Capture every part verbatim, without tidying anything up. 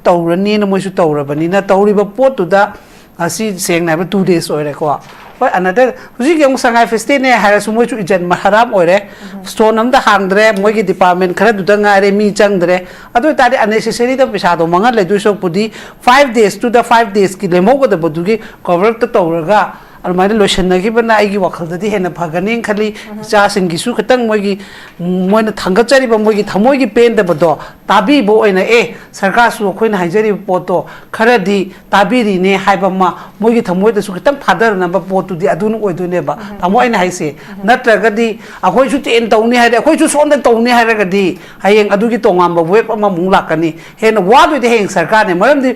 ꯇꯧꯔꯅꯤꯅ ꯃꯣꯏꯁꯨ ꯇꯧꯔꯕꯅꯤꯅ, ꯇꯧꯔꯤꯕ ꯄꯣꯠꯇꯨꯗ ꯉꯁꯤ ꯁꯦꯡꯅ ꯍꯥꯏꯕ two days ꯑꯣꯏꯔꯦꯀꯣ꯫ ꯍꯣꯏ, another, ꯍꯧꯖꯤꯛ ꯌꯦꯡꯉꯨ, ꯁꯉꯥꯏ ꯐꯦꯁꯇꯤꯅꯦ ꯍꯥꯏꯔꯁꯨ ꯃꯣꯏꯁꯨ ꯏꯖꯟ ꯍꯔꯥꯝ ꯑꯣꯏꯔꯦ꯫ ꯁ꯭ꯇꯣꯟ ꯑꯝꯇ ꯍꯥꯡꯗ꯭ꯔꯦ, ꯃꯣꯏꯒꯤ ꯗꯤꯄꯥꯔꯠꯃꯦꯟ ꯈꯔꯗꯨꯗ ꯉꯥꯏꯔꯦ ꯃꯤ ꯆꯪꯗ꯭ꯔꯦ꯫ ꯑꯗꯨ ꯑꯣꯏꯇꯥꯔꯗꯤ unnecessaryꯗ ꯄꯩꯁꯥꯗꯣ ꯃꯥꯡꯍꯜꯂꯦ꯫ ꯑꯗꯨꯏ ꯁꯔꯨꯛꯄꯨꯗꯤ five daysꯇꯨꯗ, five daysꯀꯤ ꯂꯦꯝꯍꯧꯒꯗꯕꯗꯨꯒꯤ coverupꯇ ꯇꯧꯔꯒ ꯑꯗꯨꯃꯥꯏꯅ ꯂꯣꯏꯁꯤꯟꯅꯈꯤꯕꯅ ꯑꯩꯒꯤ ꯋꯥꯈꯜꯗꯗꯤ ꯍꯦꯟꯅ ꯐꯒꯅꯤ ꯈꯜꯂꯤ꯫ ꯏꯆꯥꯁꯤꯡꯒꯤꯁꯨ ꯈꯤꯇꯪ ꯃꯣꯏꯒꯤ, ꯃꯣꯏꯅ ꯊꯥꯡꯒꯠꯆꯔꯤꯕ ꯃꯣꯏꯒꯤ ꯊꯃꯣꯏꯒꯤ ꯄꯦꯟꯗꯕꯗꯣ ꯇꯥꯕꯤꯕ ꯑꯣꯏꯅ, ꯑꯦ, ꯁꯔꯀꯥꯔꯁꯨ ꯑꯩꯈꯣꯏꯅ ꯍꯥꯏꯖꯔꯤꯕ ꯄꯣꯠꯇꯣ ꯈꯔꯗꯤ ꯇꯥꯕꯤꯔꯤꯅꯦ ꯍꯥꯏꯕ ꯑꯃ ꯃꯣꯏꯒꯤ ꯊꯃꯣꯏꯗꯁꯨ ꯈꯤꯇꯪ ꯐꯥꯗꯔꯅꯕ ꯄꯣꯠꯇꯨꯗꯤ ꯑꯗꯨꯅ ꯑꯣꯏꯗꯣꯏꯅꯦꯕ, ꯇꯥꯃꯣ, ꯑꯩꯅ ꯍꯥꯏꯁꯦ꯫ ꯅꯠꯇ꯭ꯔꯒꯗꯤ ꯑꯩꯈꯣꯏꯁꯨ ꯇꯦꯟ ꯇꯧꯅꯤ ꯍꯥꯏꯔꯦ, ꯑꯩꯈꯣꯏꯁꯨ ꯁꯣꯝꯗ ꯇꯧꯅꯤ ꯍꯥꯏꯔꯒꯗꯤ ꯍꯌꯦꯡ ꯑꯗꯨꯒꯤ ꯇꯣꯉꯥꯟꯕ wave ꯑꯃꯃꯨꯛ ꯂꯥꯛꯀꯅꯤ꯫ ꯍꯦꯟꯅ ꯋꯥꯗꯣꯏꯗꯤ ꯍꯌꯦꯡ ꯁꯔꯀꯥꯔꯅꯦ, ꯃꯔꯝꯗꯤ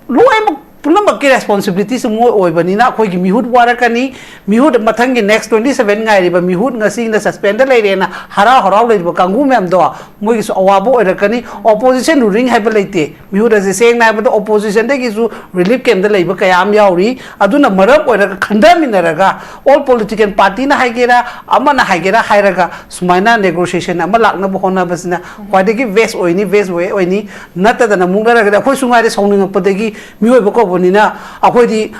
ꯂꯣꯏꯅꯃꯛ, ꯄꯨꯝꯅꯃꯛꯀꯤ responsibilityꯁꯦ ꯃꯣꯏ ꯑꯣꯏꯕꯅꯤꯅ ꯑꯩꯈꯣꯏꯒꯤ ꯃꯤꯍꯨꯠ ꯋꯥꯔꯛꯀꯅꯤ꯫ ꯃꯤꯍꯨꯠ ꯃꯊꯪꯒꯤ next twenty seven ꯉꯥꯏꯔꯤꯕ ꯃꯤꯍꯨꯠ ꯉꯁꯤꯅ suspendꯗ ꯂꯩꯔꯦꯅ ꯍꯔꯥꯎ ꯍꯔꯥꯎ ꯂꯩꯔꯤꯕ ꯀꯥꯡꯕꯨ ꯃꯌꯥꯝꯗꯣ ꯃꯣꯏꯒꯤꯁꯨ ꯑꯋꯥꯕ ꯑꯣꯏꯔꯛꯀꯅꯤ꯫ Opposition ruling ꯍꯥꯏꯕ ꯂꯩꯇꯦ꯫ ꯃꯤꯍꯨꯠ ꯑꯁꯤ ꯁꯦꯡꯅ ꯍꯥꯏꯕꯗ oppositionꯗꯒꯤꯁꯨ relief campꯇ ꯂꯩꯕ ꯀꯌꯥ ꯑꯃ ꯌꯥꯎꯔꯤ꯫ ꯑꯗꯨꯅ ꯃꯔꯝ ꯑꯣꯏꯔꯒ ꯈꯟꯊꯃꯤꯟꯅꯔꯒ all political partyꯅ ꯍꯥꯏꯒꯦꯔꯥ, ꯑꯃꯅ ꯍꯥꯏꯒꯦꯔꯥ ꯍꯥꯏꯔꯒ ꯁꯨꯃꯥꯏꯅ negotiation ꯑꯃ ꯂꯥꯛꯅꯕ ꯍꯣꯠꯅꯕꯁꯤꯅ ꯈ꯭ꯋꯥꯏꯗꯒꯤ best ꯑꯣꯏꯅꯤ, best way ꯑꯣꯏꯅꯤ꯫ ꯅꯠꯇꯗꯅ ꯃꯨꯛꯅꯔꯒꯗꯤ ꯑꯩꯈꯣꯏꯁꯨ ꯉꯥꯏꯔꯦ ꯁꯥꯎꯅꯤꯡꯉꯛꯄꯗꯒꯤ ꯃꯤꯑꯣꯏꯕ ꯀꯧꯕꯅꯤꯅ ꯑꯩꯈꯣꯏꯗꯤ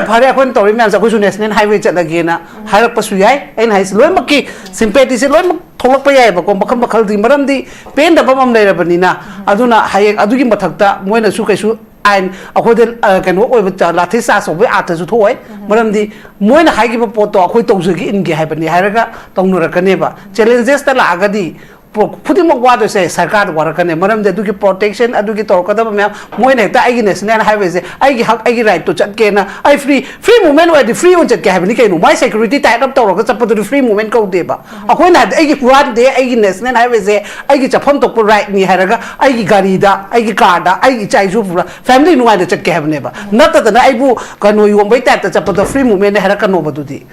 ꯐꯔꯦ, ꯑꯩꯈꯣꯏꯅ ꯇꯧꯔꯤ ꯃꯌꯥꯝꯁꯦ ꯑꯩꯈꯣꯏꯁꯨ national highway ꯆꯠꯂꯒꯦꯅ ꯍꯥꯏꯔꯛꯄꯁꯨ ꯌꯥꯏ꯫ ꯑꯩꯅ ꯍꯥꯏꯁꯦ ꯂꯣꯏꯅꯃꯛꯀꯤ sympathyꯁꯦ ꯂꯣꯏꯅꯃꯛ ꯊꯣꯛꯂꯛꯄ ꯌꯥꯏꯑꯕꯀꯣ, ꯃꯈꯜ ꯃꯈꯜꯗꯤ, ꯃꯔꯝꯗꯤ ꯄꯦꯟꯗꯕ ꯑꯃ ꯂꯩꯔꯕꯅꯤꯅ꯫ ꯑꯗꯨꯅ ꯍꯌꯦꯡ ꯑꯗꯨꯒꯤ ꯃꯊꯛꯇ ꯃꯣꯏꯅꯁꯨ ꯀꯩꯁꯨ ꯑꯥꯏꯟ ꯑꯩꯈꯣꯏꯗ, ꯑ, ꯀꯩꯅꯣ ꯑꯣꯏꯕ ꯆ-, ꯂꯥꯊꯤ ꯆꯥꯔꯖ ꯇꯧꯕꯒꯤ ꯑꯥꯔꯊꯁꯨ ꯊꯣꯛꯑꯣꯏ꯫ ꯃꯔꯝꯗꯤ ꯃꯣꯏꯅ ꯍꯥꯏꯈꯤꯕ ꯄꯣꯠꯇꯣ ꯑꯩꯈꯣꯏ ꯇꯧꯖꯒꯦ, ꯏꯟꯒꯦ ꯍꯥꯏꯕꯅꯤ ꯍꯥꯏꯔꯒ ꯇꯧꯅꯔꯛꯀꯅꯦꯕ꯫ Challengesꯇ ꯂꯥꯛꯑꯒꯗꯤ ꯄꯣ-, ꯈꯨꯗꯤꯡꯃꯛ ꯋꯥꯗꯣꯏꯁꯦ ꯁꯔꯀꯥꯔꯗ ꯋꯥꯔꯛꯀꯅꯤ꯫ ꯃꯔꯝꯗꯤ ꯑꯗꯨꯒꯤ protection, ꯑꯗꯨꯒꯤ ꯇꯧꯔꯛꯀꯗꯕ ꯃꯌꯥꯝ, ꯃꯣꯏꯅ ꯍꯦꯛꯇ ꯑꯩꯒꯤ national highwayꯁꯦ, ꯑꯩꯒꯤ ꯍꯛ, ꯑꯩꯒꯤ rightꯇꯣ ꯆꯠꯀꯦꯅ, ꯑꯩ free, free movement ꯑꯣꯏꯔꯗꯤ free ꯑꯣꯏꯅ ꯆꯠꯀꯦ ꯍꯥꯏꯕꯅꯤ ꯀꯩꯅꯣ꯫ My security tied up ꯇꯧꯔꯒ ꯆꯠꯄꯗꯨꯗꯤ free movement ꯀꯧꯗꯦꯕ꯫ ꯑꯩꯈꯣꯏꯅ ꯍꯥꯏꯕꯗꯤ ꯑꯩꯒꯤ ꯍꯨꯔꯥꯟꯗꯦ, ꯑꯩꯒꯤ national highwayꯁꯦ ꯑꯩꯒꯤ ꯆꯠꯐꯝ ꯊꯣꯛꯄ rightꯅꯤ ꯍꯥꯏꯔꯒ ꯑꯩꯒꯤ ꯒꯥꯔꯤꯗ, ꯑꯩꯒꯤ carꯗ, ꯑꯩꯒꯤ ꯏꯆꯥ ꯏꯁꯨ ꯄꯨꯔ family ꯅꯨꯡꯉꯥꯏꯅ ꯆꯠꯀꯦ ꯍꯥꯏꯕꯅꯦꯕ꯫ ꯅꯠꯇꯗꯅ ꯑꯩꯕꯨ ꯀꯩꯅꯣ ꯌꯣꯟꯕꯩ typeꯇ ꯆꯠꯄꯗꯣ free movementꯅꯦ ꯍꯥꯏꯔꯛꯀꯅꯣꯕ ꯑꯗꯨꯗꯤ꯫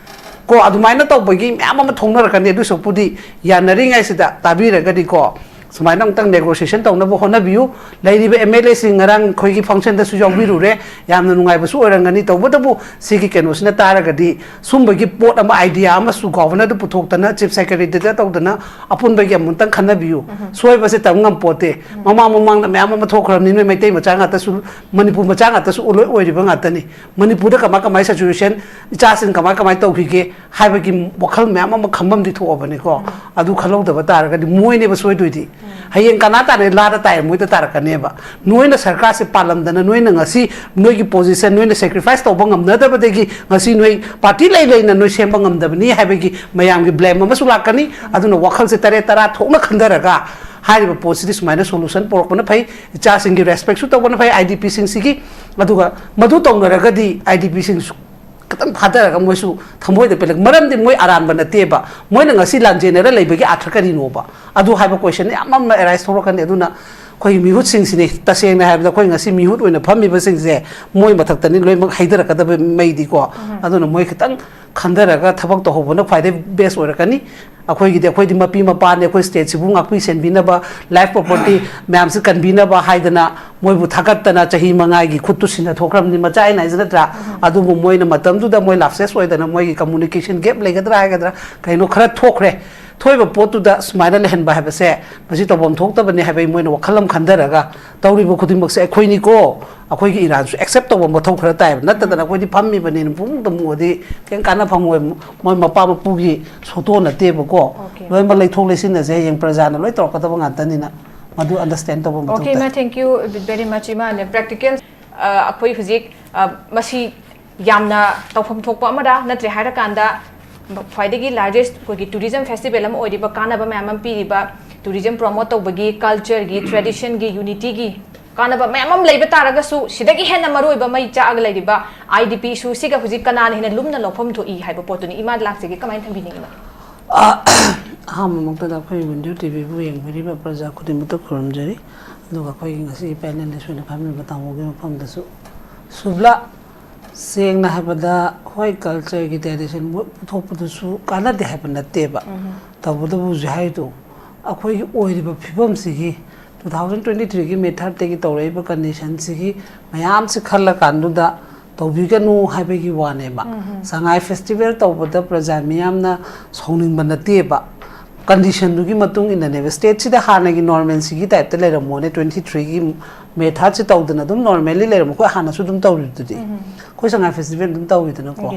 ꯀꯣ, ꯑꯗꯨꯃꯥꯏꯅ ꯇꯧꯕꯒꯤ ꯃꯌꯥꯝ ꯑꯃ ꯊꯣꯛꯅꯔꯛꯀꯅꯤ꯫ ꯑꯗꯨ ꯁꯔꯨꯛꯄꯨꯗꯤ ꯌꯥꯅꯔꯤꯉꯩꯁꯤꯗ ꯇꯥꯕꯤꯔꯒꯗꯤꯀꯣ, ꯁꯨꯃꯥꯏꯅ ꯑꯃꯨꯛꯇꯪ negotiation ꯇꯧꯅꯕ ꯍꯣꯠꯅꯕꯤꯌꯨ꯫ ꯂꯩꯔꯤꯕ MLA ꯁꯤꯡ ꯉꯔꯥꯡ ꯑꯩꯈꯣꯏꯒꯤ function ꯗꯁꯨ ꯌꯥꯎꯕꯤꯔꯨꯔꯦ, ꯌꯥꯝꯅ ꯅꯨꯡꯉꯥꯏꯕꯁꯨ ꯑꯣꯏꯔꯝꯒꯅꯤ꯫ ꯇꯧꯕꯇꯕꯨ ꯁꯤꯒꯤ ꯀꯩꯅꯣꯁꯤꯅ ꯇꯥꯔꯒꯗꯤ ꯁꯨꯝꯕꯒꯤ ꯄꯣꯠ ꯑꯃ, idea ꯑꯃꯁꯨ Governor ꯗ ꯄꯨꯊꯣꯛꯇꯅ, Chief Secretary ꯗ ꯇꯧꯗꯅ ꯑꯄꯨꯟꯕꯒꯤ ꯑꯃꯨꯛꯇꯪ ꯈꯟꯅꯕꯤꯌꯨ꯫ ꯁꯣꯏꯕꯁꯦ ꯇꯝ ꯉꯝꯄꯣꯠꯇꯦ꯫ ꯃꯃꯥꯡ ꯃꯃꯥꯡꯗ ꯃꯌꯥꯝ ꯑꯃ ꯊꯣꯛꯈ꯭ꯔꯕꯅꯤ, ꯅꯣꯏ ꯃꯩꯇꯩ ꯃꯆꯥ ꯉꯥꯛꯇꯁꯨ, ꯃꯅꯤꯄꯨꯔ ꯃꯆꯥ ꯉꯥꯛꯇꯁꯨ ꯂꯣꯏ ꯑꯣꯏꯔꯤꯕ ꯉꯥꯛꯇꯅꯤ꯫ ꯃꯅꯤꯄꯨꯔꯗ ꯀꯃꯥꯏ ꯀꯃꯥꯏ situation, ꯏꯆꯥꯁꯤꯡ ꯀꯃꯥꯏ ꯀꯃꯥꯏ ꯇꯧꯈꯤꯒꯦ ꯍꯥꯏꯕꯒꯤ ꯋꯥꯈꯜ ꯃꯌꯥꯝ ꯑꯃ ꯈꯟꯐꯝꯗꯤ ꯊꯣꯛꯑꯕꯅꯤꯀꯣ꯫ ꯑꯗꯨ ꯈꯜꯍꯧꯗꯕ ꯇꯥꯔꯒꯗꯤ ꯃꯣꯏꯅꯦꯕ ꯁꯣꯏꯗꯣꯏꯗꯤ꯫ ꯍꯌꯦꯡ ꯀꯅꯥ ꯇꯥꯔꯦ? ꯂꯥꯗ ꯇꯥꯏ, ꯃꯣꯏꯗ ꯇꯥꯔꯛꯀꯅꯦꯕ꯫ ꯅꯣꯏꯅ ꯁꯔꯀꯥꯔꯁꯦ ꯄꯥꯜꯂꯝꯗꯅ, ꯅꯣꯏꯅ ꯉꯁꯤ ꯅꯣꯏꯒꯤ position, ꯅꯣꯏꯅ sacrifice ꯇꯧꯕ ꯉꯝꯅꯗꯕꯗꯒꯤ ꯉꯁꯤ ꯅꯣꯏ party ꯂꯩ ꯂꯩꯅ ꯅꯣꯏ ꯁꯦꯝꯕ ꯉꯝꯗꯕꯅꯤ ꯍꯥꯏꯕꯒꯤ ꯃꯌꯥꯝꯒꯤ blame ꯑꯃꯁꯨ ꯂꯥꯛꯀꯅꯤ꯫ ꯑꯗꯨꯅ ꯋꯥꯈꯜꯁꯦ ꯇꯔꯦꯠ ꯇꯔꯥ ꯊꯣꯛꯅ ꯈꯟꯊꯔꯒ ꯍꯥꯏꯔꯤꯕ ꯄꯣꯠꯁꯤꯗꯤ ꯁꯨꯃꯥꯏꯅ solution ꯄꯨꯔꯛꯄꯅ ꯐꯩ꯫ ꯏꯆꯥꯁꯤꯡꯒꯤ respect ꯁꯨ ꯇꯧꯕꯅ ꯐꯩ, IDP ꯁꯤꯡꯁꯤꯒꯤ꯫ ꯑꯗꯨꯒ ꯃꯗꯨ ꯇꯧꯅꯔꯒꯗꯤ IDP ꯁꯤꯡꯁꯨ ꯈꯤꯇꯪ ꯐꯥꯊꯔꯒ ꯃꯣꯏꯁꯨ ꯊꯃꯣꯏꯗ ꯄꯦꯜꯂꯛ-, ꯃꯔꯝꯗꯤ ꯃꯣꯏ ꯑꯔꯥꯟꯕ ꯅꯠꯇꯦꯕ꯫ ꯃꯣꯏꯅ ꯉꯁꯤ ꯂꯥꯟꯖꯦꯟꯅꯔ ꯂꯩꯕꯒꯤ ꯑꯥꯔꯊ ꯀꯔꯤꯅꯣꯕ? ꯑꯗꯨ ꯍꯥꯏꯕ question ꯌꯥꯝ ꯑꯃ arise ꯊꯣꯛꯂꯛꯀꯅꯤ꯫ ꯑꯗꯨꯅ ꯑꯩꯈꯣꯏꯒꯤ ꯃꯤꯍꯨꯠꯁꯤꯡꯁꯤꯅꯤ, ꯇꯁꯦꯡꯅ ꯍꯥꯏꯕꯗ ꯑꯩꯈꯣꯏ ꯉꯁꯤ ꯃꯤꯍꯨꯠ ꯑꯣꯏꯅ ꯐꯝꯃꯤꯕꯁꯤꯡꯁꯦ ꯃꯣꯏ ꯃꯊꯛꯇꯅꯤ ꯂꯣꯏꯅꯃꯛ ꯍꯩꯊꯔꯛꯀꯗꯕ ꯃꯩꯗꯤꯀꯣ꯫ ꯑꯗꯨꯅ ꯃꯣꯏ ꯈꯤꯇꯪ ꯈꯟꯊꯔꯒ ꯊꯕꯛ ꯇꯧꯍꯧꯕꯅ ꯈ꯭ꯋꯥꯏꯗꯩ best ꯑꯣꯏꯔꯛꯀꯅꯤ꯫ ꯑꯩꯈꯣꯏꯒꯤꯗꯤ, ꯑꯩꯈꯣꯏꯗꯤ ꯃꯄꯤ ꯃꯄꯥꯅꯤ, ꯑꯩꯈꯣꯏ state ꯁꯤꯕꯨ ꯉꯥꯛꯄꯤ ꯁꯦꯟꯕꯤꯅꯕ, life property ꯃꯌꯥꯝꯁꯤ ꯀꯟꯕꯤꯅꯕ ꯍꯥꯏꯗꯅ ꯃꯣꯏꯕꯨ ꯊꯥꯒꯠꯇꯅ ꯆꯍꯤ ꯃꯉꯥꯒꯤ ꯈꯨꯠꯇꯨ ꯁꯤꯟꯅꯊꯣꯛꯈ꯭ꯔꯕꯅꯤ, ꯃꯆꯥ ꯑꯩꯅ ꯍꯥꯏꯁꯤ ꯅꯠꯇ꯭ꯔꯥ? ꯑꯗꯨꯕꯨ ꯃꯣꯏꯅ ꯃꯇꯝꯗꯨꯗ ꯃꯣꯏ lapses ꯑꯣꯏꯗꯅ ꯃꯣꯏꯒꯤ communication gap ꯂꯩꯒꯗ꯭ꯔꯥ ꯍꯥꯏꯒꯗ꯭ꯔꯥ ꯀꯩꯅꯣ ꯈꯔ ꯊꯣꯛꯈ꯭ꯔꯦ꯫ ꯊꯣꯛꯏꯕ ꯄꯣꯠꯇꯨꯗ ꯁꯨꯃꯥꯏꯅ ꯂꯩꯍꯟꯕ ꯍꯥꯏꯕꯁꯦ ꯃꯁꯤ ꯇꯧꯐꯝ ꯊꯣꯛꯇꯕꯅꯤ ꯍꯥꯏꯕꯒꯤ ꯃꯣꯏꯅ ꯋꯥꯈꯜ ꯑꯃ ꯈꯟꯊꯔꯒ ꯇꯧꯔꯤꯕ ꯈꯨꯗꯤꯡꯃꯛꯁꯦ ꯑꯩꯈꯣꯏꯅꯤꯀꯣ, ꯑꯩꯈꯣꯏꯒꯤ ꯏꯔꯥꯟꯁꯨ accept ꯇꯧꯕ ꯃꯊꯧ ꯈꯔ ꯇꯥꯏꯕ꯫ ꯅꯠꯇꯗꯅ ꯑꯩꯈꯣꯏꯗꯤ ꯐꯝꯃꯤꯕꯅꯤꯅ ꯄꯨꯡꯃꯨꯛꯇ ꯃꯨꯛꯑꯗꯤ ꯀꯩꯝ ꯀꯥꯟꯅ ꯐꯪꯉꯣꯏ꯫ ꯃꯣꯏ ꯃꯄꯥ ꯃꯄꯨꯒꯤ ꯁꯣꯇꯣ ꯅꯠꯇꯦꯕꯀꯣ꯫ Okay. ꯂꯣꯏꯅꯃꯛ ꯂꯩꯊꯣꯛ ꯂꯩꯁꯤꯟ ꯑꯁꯦ ꯍꯌꯦꯡ ꯄ꯭ꯔꯖꯥꯅ ꯂꯣꯏ ꯇꯧꯔꯛꯀꯗꯕ ꯉꯥꯛꯇꯅꯤꯅ ꯃꯗꯨ understand ꯇꯧꯕ ꯃꯊꯧ Okay, ꯇꯥꯏ꯫ Ima, thank you very much, Ima. Practical, ꯑ, ꯑꯩꯈꯣꯏ ꯍꯧꯖꯤꯛ, ꯑ, ꯃꯁꯤ ꯌꯥꯝꯅ ꯇꯧꯐꯝ ꯊꯣꯛꯄ ꯑꯃꯔ ꯅꯠꯇ꯭ꯔꯦ ꯍꯥꯏꯔꯀꯥꯟꯗ ꯈ꯭ꯋꯥꯏꯗꯒꯤ largest ꯑꯩꯈꯣꯏꯒꯤ tourism festival ꯑꯃ ꯑꯣꯏꯔꯤꯕ, ꯀꯥꯟꯅꯕ ꯃꯌꯥꯝ ꯑꯃ ꯄꯤꯔꯤꯕ, tourism promote ꯇꯧꯕꯒꯤ, culture ꯒꯤ, tradition ꯒꯤ, unity ꯒꯤ ꯀꯥꯟꯅꯕ ꯃꯌꯥꯝ ꯑꯃ ꯂꯩꯕ ꯇꯥꯔꯒꯁꯨ, ꯁꯤꯗꯒꯤ ꯍꯦꯟꯅ ꯃꯔꯨꯑꯣꯏꯕ ꯃꯩ ꯆꯥꯛꯑꯒ ꯂꯩꯔꯤꯕ IDP issue ꯁꯤꯒ ꯍꯧꯖꯤꯛ ꯀꯅꯥꯅ ꯍꯦꯟꯅ ꯂꯨꯝꯅ ꯂꯧꯐꯝ ꯊꯣꯛꯏ ꯍꯥꯏꯕ ꯄꯣꯠꯇꯨꯅꯤ ꯏꯃꯥ ꯂꯥꯛꯆꯒꯦ꯫ ꯀꯃꯥꯏꯅ ꯊꯝꯕꯤꯅꯤꯡꯉꯤꯅꯣ? ꯑ, ꯑꯍꯥꯟꯕꯃꯛꯇꯗ ꯑꯩꯈꯣꯏ ꯋꯤꯟꯗꯤꯌꯔ TV ꯕꯨ ꯌꯦꯡꯕꯤꯔꯤꯕ ꯄ꯭ꯔꯖꯥ ꯈꯨꯗꯤꯡꯃꯛꯇ ꯈꯨꯔꯨꯝꯖꯔꯤ꯫ ꯑꯗꯨꯒ ꯑꯩꯈꯣꯏꯒꯤ ꯉꯁꯤ panelist ꯑꯣꯏꯅ ꯐꯝꯃꯤꯕ ꯇꯥꯃꯣꯒꯤ ꯃꯐꯝꯗꯁꯨ꯫ ꯁꯨꯕ꯭ꯂꯥ, ꯁꯦꯡꯅ ꯍꯥꯏꯕꯗ, ꯍꯣꯏ, culture ꯒꯤ tradition ꯄꯨꯊꯣꯛꯄꯗꯨꯁꯨ ꯀꯥꯟꯅꯗꯦ ꯍꯥꯏꯕ ꯅꯠꯇꯦꯕ꯫ ꯇꯧꯕꯇꯕꯨ ꯍꯧꯖꯤꯛ ꯍꯥꯏꯔꯤꯗꯣ, ꯑꯩꯈꯣꯏꯒꯤ ꯑꯣꯏꯔꯤꯕ ꯐꯤꯕꯝꯁꯤꯒꯤ, ꯇꯨ ꯊꯥꯎꯖꯟ ꯇ꯭ꯋꯦꯟꯇꯤ ꯊ꯭ꯔꯤꯒꯤ ꯃꯦ ꯊꯥꯔꯠꯇꯒꯤ ꯇꯧꯔꯛꯏꯕ ꯀꯟꯗꯤꯁꯟꯁꯤꯒꯤ ꯃꯌꯥꯝꯁꯤ ꯈꯜꯂꯀꯥꯟꯗꯨꯗ ꯇꯧꯕꯤꯒꯅꯨ ꯍꯥꯏꯕꯒꯤ ꯋꯥꯅꯦꯕ꯫ ꯁꯉꯥꯏ ꯐꯦꯁꯇꯤꯚꯦꯜ ꯇꯧꯕꯗ ꯄ꯭ꯔꯖꯥ ꯃꯤꯌꯥꯝꯅ ꯁꯥꯎꯅꯤꯡꯕ ꯅꯠꯇꯦꯕ, ꯀꯟꯗꯤꯁꯟꯗꯨꯒꯤ ꯃꯇꯨꯡ ꯏꯟꯅꯅꯦꯕ꯫ ꯁ꯭ꯇꯦꯠꯁꯤꯗ ꯍꯥꯟꯅꯒꯤ ꯅꯣꯔꯃꯦꯜꯁꯤꯒꯤ ꯇꯥꯏꯞꯇ ꯂꯩꯔꯝꯃꯣꯅꯦ꯫ ꯇ꯭ꯋꯦꯟꯇꯤ ꯊ꯭ꯔꯤꯒꯤ ꯃꯦ ꯊꯥꯔꯠꯁꯤ ꯇꯧꯗꯅ ꯑꯗꯨꯝ ꯅꯣꯔꯃꯦꯜꯂꯤ ꯂꯩꯔꯝꯃꯣ꯫ ꯑꯩꯈꯣꯏ ꯍꯥꯟꯅꯁꯨ ꯑꯗꯨꯝ ꯇꯧꯔꯤꯗꯨꯗꯤ, ꯑꯩꯈꯣꯏ ꯁꯉꯥꯏ ꯐꯦꯁꯇꯤꯚꯦꯜ ꯑꯗꯨꯝ ꯇꯧꯔꯤꯗꯅꯀꯣ꯫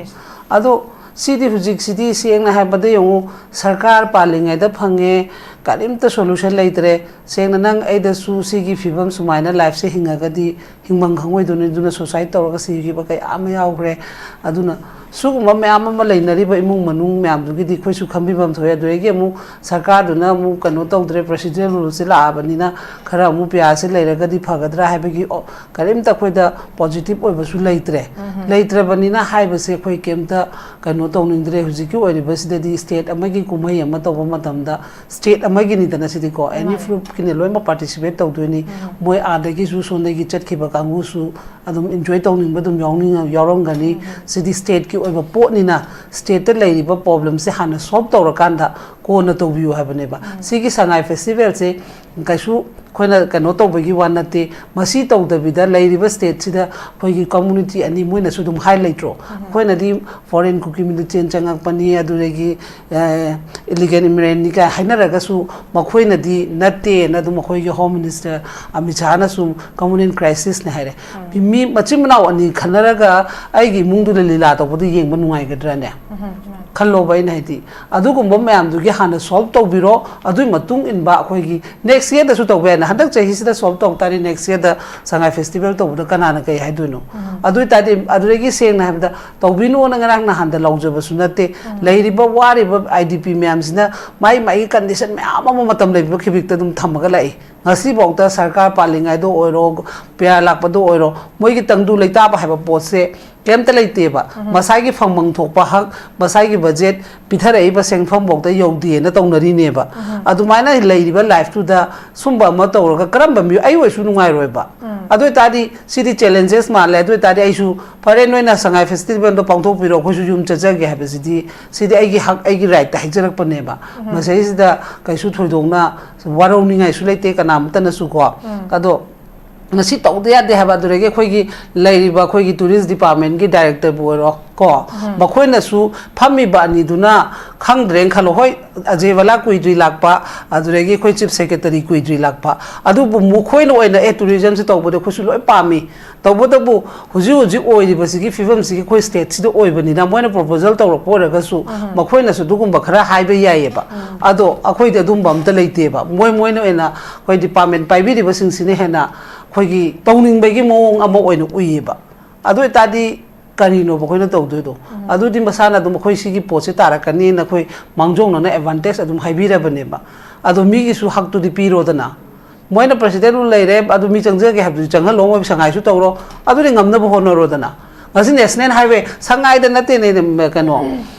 ꯑꯗꯣ ꯁꯤꯗꯤ ꯍꯧꯖꯤꯛꯁꯤꯗꯤ ꯁꯦꯡꯅ ꯍꯥꯏꯕꯗ ꯌꯦꯡꯉꯨ, ꯁꯔꯀꯥꯔ ꯄꯥꯜꯂꯤꯉꯩꯗ ꯐꯪꯉꯦ, ꯀꯔꯤꯝꯇ ꯁꯣꯂꯨꯁꯟ ꯂꯩꯇ꯭ꯔꯦ꯫ ꯁꯦꯡꯅ ꯅꯪ ꯑꯩꯗꯁꯨ ꯁꯤꯒꯤ ꯐꯤꯕꯝ ꯁꯨꯃꯥꯏꯅ ꯂꯥꯏꯐꯁꯦ ꯍꯤꯡꯉꯒꯗꯤ ꯍꯤꯡꯐꯝ ꯈꯪꯉꯣꯏꯗꯣꯏꯅꯤ꯫ ꯑꯗꯨꯅ ꯁꯨꯁꯥꯏꯠ ꯇꯧꯔꯒ ꯁꯤꯈꯤꯕ ꯀꯌꯥ ꯑꯃ ꯌꯥꯎꯈ꯭ꯔꯦ꯫ ꯑꯗꯨꯅ ꯁꯤꯒꯨꯝꯕ ꯃꯌꯥꯝ ꯑꯃ ꯂꯩꯅꯔꯤꯕ ꯏꯃꯨꯡ ꯃꯅꯨꯡ ꯃꯌꯥꯝꯗꯨꯒꯤꯗꯤ ꯑꯩꯈꯣꯏꯁꯨ ꯈꯟꯕꯤꯐꯝ ꯊꯣꯛꯑꯦ꯫ ꯑꯗꯨꯗꯒꯤ ꯑꯃꯨꯛ ꯁꯔꯀꯥꯔꯗꯨꯅ ꯑꯃꯨꯛ ꯀꯩꯅꯣ ꯇꯧꯗ꯭ꯔꯦ, ꯄ꯭ꯔꯣꯁꯤꯗ꯭ꯌꯨꯔꯦꯜ ꯔꯨꯜꯁꯦ ꯂꯥꯛꯑꯕꯅꯤꯅ ꯈꯔ ꯑꯃꯨꯛ ꯄꯤꯌꯥꯔꯁꯦ ꯂꯩꯔꯒꯗꯤ ꯐꯒꯗ꯭ꯔꯥ ꯍꯥꯏꯕꯒꯤ ꯑꯣ, ꯀꯔꯤꯝꯇ ꯑꯩꯈꯣꯏꯗ ꯄꯣꯖꯤꯇꯤꯚ ꯑꯣꯏꯕꯁꯨ ꯂꯩꯇ꯭ꯔꯦ꯫ ꯂꯩꯇ꯭ꯔꯕꯅꯤꯅ ꯍꯥꯏꯕꯁꯦ ꯑꯩꯈꯣꯏ ꯀꯩꯝꯇ ꯀꯩꯅꯣ ꯇꯧꯅꯤꯡꯗ꯭ꯔꯦ꯫ ꯍꯧꯖꯤꯛꯀꯤ ꯑꯣꯏꯔꯤꯕꯁꯤꯗꯗꯤ ꯁ꯭ꯇꯦꯠ ꯑꯃꯒꯤ ꯀꯨꯝꯍꯩ ꯑꯃ ꯇꯧꯕ ꯃꯇꯝꯗ ꯁ꯭ꯇꯦꯠ ꯑꯃꯒꯤꯅꯤꯗꯅ ꯁꯤꯗꯤꯀꯣ, ꯑꯦꯅꯤ ꯐ꯭ꯂꯨꯞꯀꯤꯅ ꯂꯣꯏꯅꯃꯛ ꯄꯥꯔꯇꯤꯁꯤꯄꯦꯠ ꯇꯧꯗꯣꯏꯅꯤ꯫ ꯃꯣꯏ ꯑꯥꯗꯒꯤꯁꯨ ꯁꯣꯝꯗꯒꯤ ꯆꯠꯈꯤꯕ ꯀꯥꯡꯕꯨꯁꯨ ꯑꯗꯨꯝ ꯏꯟꯖꯣꯏ ꯇꯧꯅꯤꯡꯕ ꯑꯗꯨꯝ ꯌꯥꯎꯅꯤꯡ-, ꯌꯥꯎꯔꯝꯒꯅꯤ꯫ ꯁꯤꯗꯤ ꯁ꯭ꯇꯦꯠꯀꯤ ꯑꯣꯏꯕ ꯄꯣꯠꯅꯤꯅ ꯁ꯭ꯇꯦꯠꯇ ꯂꯩꯔꯤꯕ ꯄ꯭ꯔꯣꯕ꯭ꯂꯦꯝꯁꯦ ꯍꯥꯟꯅ ꯁꯣꯜꯕ ꯇꯧꯔꯀꯥꯟꯗ ꯀꯣꯟꯅ ꯇꯧꯕꯤꯌꯨ ꯍꯥꯏꯕꯅꯦꯕ꯫ ꯁꯤꯒꯤ ꯁꯉꯥꯏ ꯐꯦꯁꯇꯤꯚꯦꯜꯁꯦ ꯀꯩꯁꯨ ꯑꯩꯈꯣꯏꯅ ꯀꯩꯅꯣ ꯇꯧꯕꯒꯤ ꯋꯥ ꯅꯠꯇꯦ꯫ ꯃꯁꯤ ꯇꯧꯗꯕꯤꯗ ꯂꯩꯔꯤꯕ ꯁ꯭ꯇꯦꯠꯁꯤꯗ ꯑꯩꯈꯣꯏꯒꯤ ꯀꯝꯃꯨꯅꯤꯇꯤ ꯑꯅꯤ, ꯃꯣꯏꯅꯁꯨ ꯑꯗꯨꯝ ꯍꯥꯏ ꯂꯩꯇ꯭ꯔꯣ? ꯑꯩꯈꯣꯏꯅꯗꯤ ꯐꯣꯔꯦꯟ ꯀꯨꯀꯤ ꯃꯤꯂꯤꯇꯦꯟ ꯆꯪꯉꯛꯄꯅꯤ, ꯑꯗꯨꯗꯒꯤ, ꯑ, ꯏꯂꯤꯒꯦꯜ ꯏꯃꯤꯒ꯭ꯔꯦꯟꯅꯤ ꯀꯥꯏ ꯍꯥꯏꯅꯔꯒꯁꯨ ꯃꯈꯣꯏꯅꯗꯤ ꯅꯠꯇꯦꯅ ꯑꯗꯨꯝ ꯑꯩꯈꯣꯏꯒꯤ ꯍꯣꯝ ꯃꯤꯅꯤꯁꯇꯔ ꯑꯃꯤꯠ ꯁꯥꯍꯅꯁꯨ ꯀꯝꯃꯨꯅꯦꯜ ꯀ꯭ꯔꯥꯏꯁꯤꯁꯅꯦ ꯍꯥꯏꯔꯦ꯫ ꯃꯤ ꯃꯆꯤꯟ ꯃꯅꯥꯎ ꯑꯅꯤ ꯈꯟꯅꯔꯒ ꯑꯩꯒꯤ ꯏꯃꯨꯡꯗꯨꯗ ꯂꯤꯂꯥ ꯇꯧꯕꯗꯨ ꯌꯦꯡꯕ ꯅꯨꯡꯉꯥꯏꯒꯗ꯭ꯔꯅꯦ? ꯈꯜꯂꯣꯕ, ꯑꯩꯅ ꯍꯥꯏꯗꯤ ꯑꯗꯨꯒꯨꯝꯕ ꯃꯌꯥꯝꯗꯨꯒꯤ ꯍꯥꯟꯅ ꯁꯣꯜꯕ ꯇꯧꯕꯤꯔꯣ, ꯑꯗꯨꯒꯤ ꯃꯇꯨꯡ ꯏꯟꯕ ꯑꯩꯈꯣꯏꯒꯤ ꯅꯦꯛꯁ ꯌꯔꯗꯁꯨ ꯇꯧꯕ ꯌꯥꯏꯅ꯫ ꯍꯟꯗꯛ ꯆꯍꯤꯁꯤꯗ ꯁꯣꯜꯕ ꯇꯧ ꯇꯥꯔꯗꯤ ꯅꯦꯛꯁ ꯌꯔꯗ ꯁꯉꯥꯏ ꯐꯦꯁꯇꯤꯚꯦꯜ ꯇꯧꯕꯗ ꯀꯅꯥꯅ ꯀꯩ ꯍꯥꯏꯗꯣꯏꯅꯣ? ꯑꯗꯨ ꯑꯣꯏ ꯇꯥꯔꯗꯤ ꯑꯗꯨꯗꯒꯤ ꯁꯦꯡꯅ ꯍꯥꯏꯕꯗ ꯇꯧꯕꯤꯅꯣꯅ ꯉꯔꯥꯡ ꯅꯍꯥꯟꯗ ꯂꯥꯎꯖꯕꯁꯨ ꯅꯠꯇꯦ꯫ ꯂꯩꯔꯤꯕ ꯋꯥꯔꯤꯕ ꯑꯥꯏ ꯗꯤ ꯄꯤ ꯃꯌꯥꯝꯁꯤꯅ ꯃꯥꯏ ꯃꯥꯏꯒꯤ ꯀꯟꯗꯤꯁꯟ ꯃꯌꯥꯝ ꯑꯃ ꯃꯇꯝ ꯂꯩꯕ ꯈꯤꯕꯤꯛꯇ ꯑꯗꯨꯝ ꯊꯝꯃꯒ ꯂꯥꯛꯏ꯫ ꯉꯁꯤꯐꯥꯎꯗ ꯁꯔꯀꯥꯔ ꯄꯥꯜꯂꯤꯉꯩꯗ ꯑꯣꯏꯔꯣ, ꯄꯤ ꯑꯥꯔ ꯂꯥꯛꯄꯗ ꯑꯣꯏꯔꯣ, ꯃꯣꯏꯒꯤ ꯇꯪꯗꯨ ꯂꯩꯇꯥꯕ ꯍꯥꯏꯕ ꯄꯣꯠꯁꯦ ꯀꯩꯝꯇ ꯂꯩꯇꯦꯕ꯫ ꯃꯁꯥꯒꯤ ꯐꯪꯐꯝ ꯊꯣꯛꯄ ꯍꯛ, ꯃꯁꯥꯒꯤ ꯕꯖꯦꯠ, ꯄꯤꯊꯔꯛꯏꯕ ꯁꯦꯟꯐꯝꯐꯧꯗ ꯌꯧꯗꯦꯅ ꯇꯧꯅꯔꯤꯅꯦꯕ꯫ ꯑꯗꯨꯃꯥꯏꯅ ꯂꯩꯔꯤꯕ ꯂꯥꯏꯐꯇꯨꯗ ꯁꯨꯝꯕ ꯑꯃ ꯇꯧꯔꯒ ꯀꯔꯝꯕ ꯃꯤꯑꯣꯏ, ꯑꯩ ꯑꯣꯏꯔꯁꯨ ꯅꯨꯡꯉꯥꯏꯔꯣꯏꯕ꯫ ꯑꯗꯨ ꯑꯣꯏꯇꯥꯔꯗꯤ ꯁꯤꯗꯤ ꯆꯦꯂꯦꯟꯖꯦꯁ ꯃꯥꯜꯂꯦ꯫ ꯑꯗꯨ ꯑꯣꯏꯇꯥꯔꯗꯤ ꯑꯩꯁꯨ, "ꯐꯔꯦ, ꯅꯣꯏꯅ ꯁꯉꯥꯏ ꯐꯦꯁꯇꯤꯚꯦꯜꯗꯣ ꯄꯥꯡꯊꯣꯛꯄꯤꯔꯣ, ꯑꯩꯈꯣꯏꯁꯨ ꯌꯨꯝ ꯆꯠꯆꯒꯦ" ꯍꯥꯏꯕꯁꯤꯗꯤ, ꯁꯤꯗꯤ ꯑꯩꯒꯤ ꯍꯛ, ꯑꯩꯒꯤ ꯔꯥꯏꯠꯇ ꯍꯥꯏꯖꯔꯛꯄꯅꯦꯕ꯫ ꯃꯁꯤꯗꯩꯁꯤꯗ ꯀꯩꯁꯨ ꯊꯣꯏꯗꯣꯛꯅ ꯋꯥꯔꯧꯅꯤꯡꯉꯥꯏꯁꯨ ꯂꯩꯇꯦ ꯀꯅꯥꯃꯠꯇꯅꯁꯨ ꯀꯣ꯫ ꯑꯗꯣ ꯉꯁꯤ ꯇꯧꯗ ꯌꯥꯗꯦ ꯍꯥꯏꯕ, ꯑꯗꯨꯗꯒꯤ ꯑꯩꯈꯣꯏꯒꯤ ꯂꯩꯔꯤꯕ ꯑꯩꯈꯣꯏꯒꯤ ꯇꯨꯔꯤꯁ ꯗꯤꯄꯥꯔꯠꯃꯦꯟꯒꯤ ꯗꯥꯏꯔꯦꯛꯇꯔꯕꯨ ꯑꯣꯏꯔꯣ ꯀꯣ, ꯃꯈꯣꯏꯅꯁꯨ ꯐꯝꯃꯤꯕ ꯑꯅꯤꯗꯨꯅ ꯈꯪꯗ꯭ꯔꯦꯅ ꯈꯜꯂꯣ꯫ ꯍꯣꯏ, ꯑꯖꯦ ꯕꯂꯥ ꯀꯨꯏꯗ꯭ꯔꯤ ꯂꯥꯛꯄ, ꯑꯗꯨꯗꯒꯤ ꯑꯩꯈꯣꯏ ꯆꯤꯐ ꯁꯦꯀ꯭ꯔꯦꯇꯔꯤ ꯀꯨꯏꯗ꯭ꯔꯤ ꯂꯥꯛꯄ, ꯑꯗꯨꯕꯨ ꯃꯈꯣꯏꯅ ꯑꯣꯏꯅ, "ꯑꯦ, ꯇꯨꯔꯤꯖꯝꯁꯤ ꯇꯧꯕꯗ ꯑꯩꯈꯣꯏꯁꯨ ꯂꯣꯏ ꯄꯥꯝꯃꯤ, ꯇꯧꯕꯇꯕꯨ ꯍꯧꯖꯤꯛ ꯍꯧꯖꯤꯛ ꯑꯣꯏꯔꯤꯕꯁꯤꯒꯤ ꯐꯤꯕꯝꯁꯤꯒꯤ ꯑꯩꯈꯣꯏ ꯁ꯭ꯇꯦꯠꯁꯤꯗ ꯑꯣꯏꯕꯅꯤꯅ ꯃꯣꯏꯅ ꯄ꯭ꯔꯣꯄꯣꯖꯦꯜ ꯇꯧꯔꯛꯄ ꯑꯣꯏꯔꯒꯁꯨ ꯃꯈꯣꯏꯅꯁꯨ ꯑꯗꯨꯒꯨꯝꯕ ꯈꯔ ꯍꯥꯏꯕ ꯌꯥꯏꯌꯦꯕ꯫ ꯑꯗꯣ ꯑꯩꯈꯣꯏꯗꯤ ꯑꯗꯨꯝꯕ ꯑꯝꯇ ꯂꯩꯇꯦꯕ꯫ ꯃꯣꯏ ꯃꯣꯏꯅ ꯑꯣꯏꯅ ꯑꯩꯈꯣꯏ ꯗꯤꯄꯥꯔꯠꯃꯦꯟ ꯄꯥꯏꯕꯤꯔꯤꯕꯁꯤꯡꯁꯤꯅ ꯍꯦꯟꯅ ꯑꯩꯈꯣꯏꯒꯤ ꯇꯧꯅꯤꯡꯕꯒꯤ ꯃꯑꯣꯡ ꯑꯃ ꯑꯣꯏꯅ ꯎꯏꯌꯦꯕ꯫ ꯑꯗꯨ ꯑꯣꯏꯇꯥꯔꯗꯤ ꯀꯔꯤꯅꯣꯕ ꯑꯩꯈꯣꯏꯅ ꯇꯧꯗꯣꯏꯗꯣ? ꯑꯗꯨꯗꯤ ꯃꯁꯥꯅ ꯑꯗꯨꯝ ꯑꯩꯈꯣꯏ ꯁꯤꯒꯤ ꯄꯣꯠꯁꯦ ꯇꯥꯔꯛꯀꯅꯤꯅ ꯑꯩꯈꯣꯏ ꯃꯥꯡꯖꯧꯅꯅ ꯑꯦꯗꯚꯥꯟꯇꯦꯖ ꯑꯗꯨꯝ ꯍꯥꯏꯕꯤꯔꯕꯅꯦꯕ꯫ ꯑꯗꯣ ꯃꯤꯒꯤꯁꯨ ꯍꯛꯇꯨꯗꯤ ꯄꯤꯔꯣꯗꯅ꯫ ꯃꯣꯏꯅ ꯄ꯭ꯔꯦꯁꯤꯗꯦꯟ ꯔꯨꯜ ꯂꯩꯔꯦ, ꯑꯗꯨ ꯃꯤ ꯆꯪꯖꯒꯦ ꯍꯥꯏꯕꯗꯨꯗꯤ ꯆꯪꯍꯜꯂꯣ, ꯃꯣꯏ ꯁꯉꯥꯏꯁꯨ ꯇꯧꯔꯣ, ꯑꯗꯨꯗꯤ ꯉꯝꯅꯕ ꯍꯣꯠꯅꯔꯣꯗꯅ꯫ ꯉꯁꯤ ꯅꯦꯁꯅꯦꯜ ꯍꯥꯏꯋꯦ ꯁꯉꯥꯏꯗ ꯅꯠꯇꯦꯅꯦ, ꯀꯩꯅꯣ,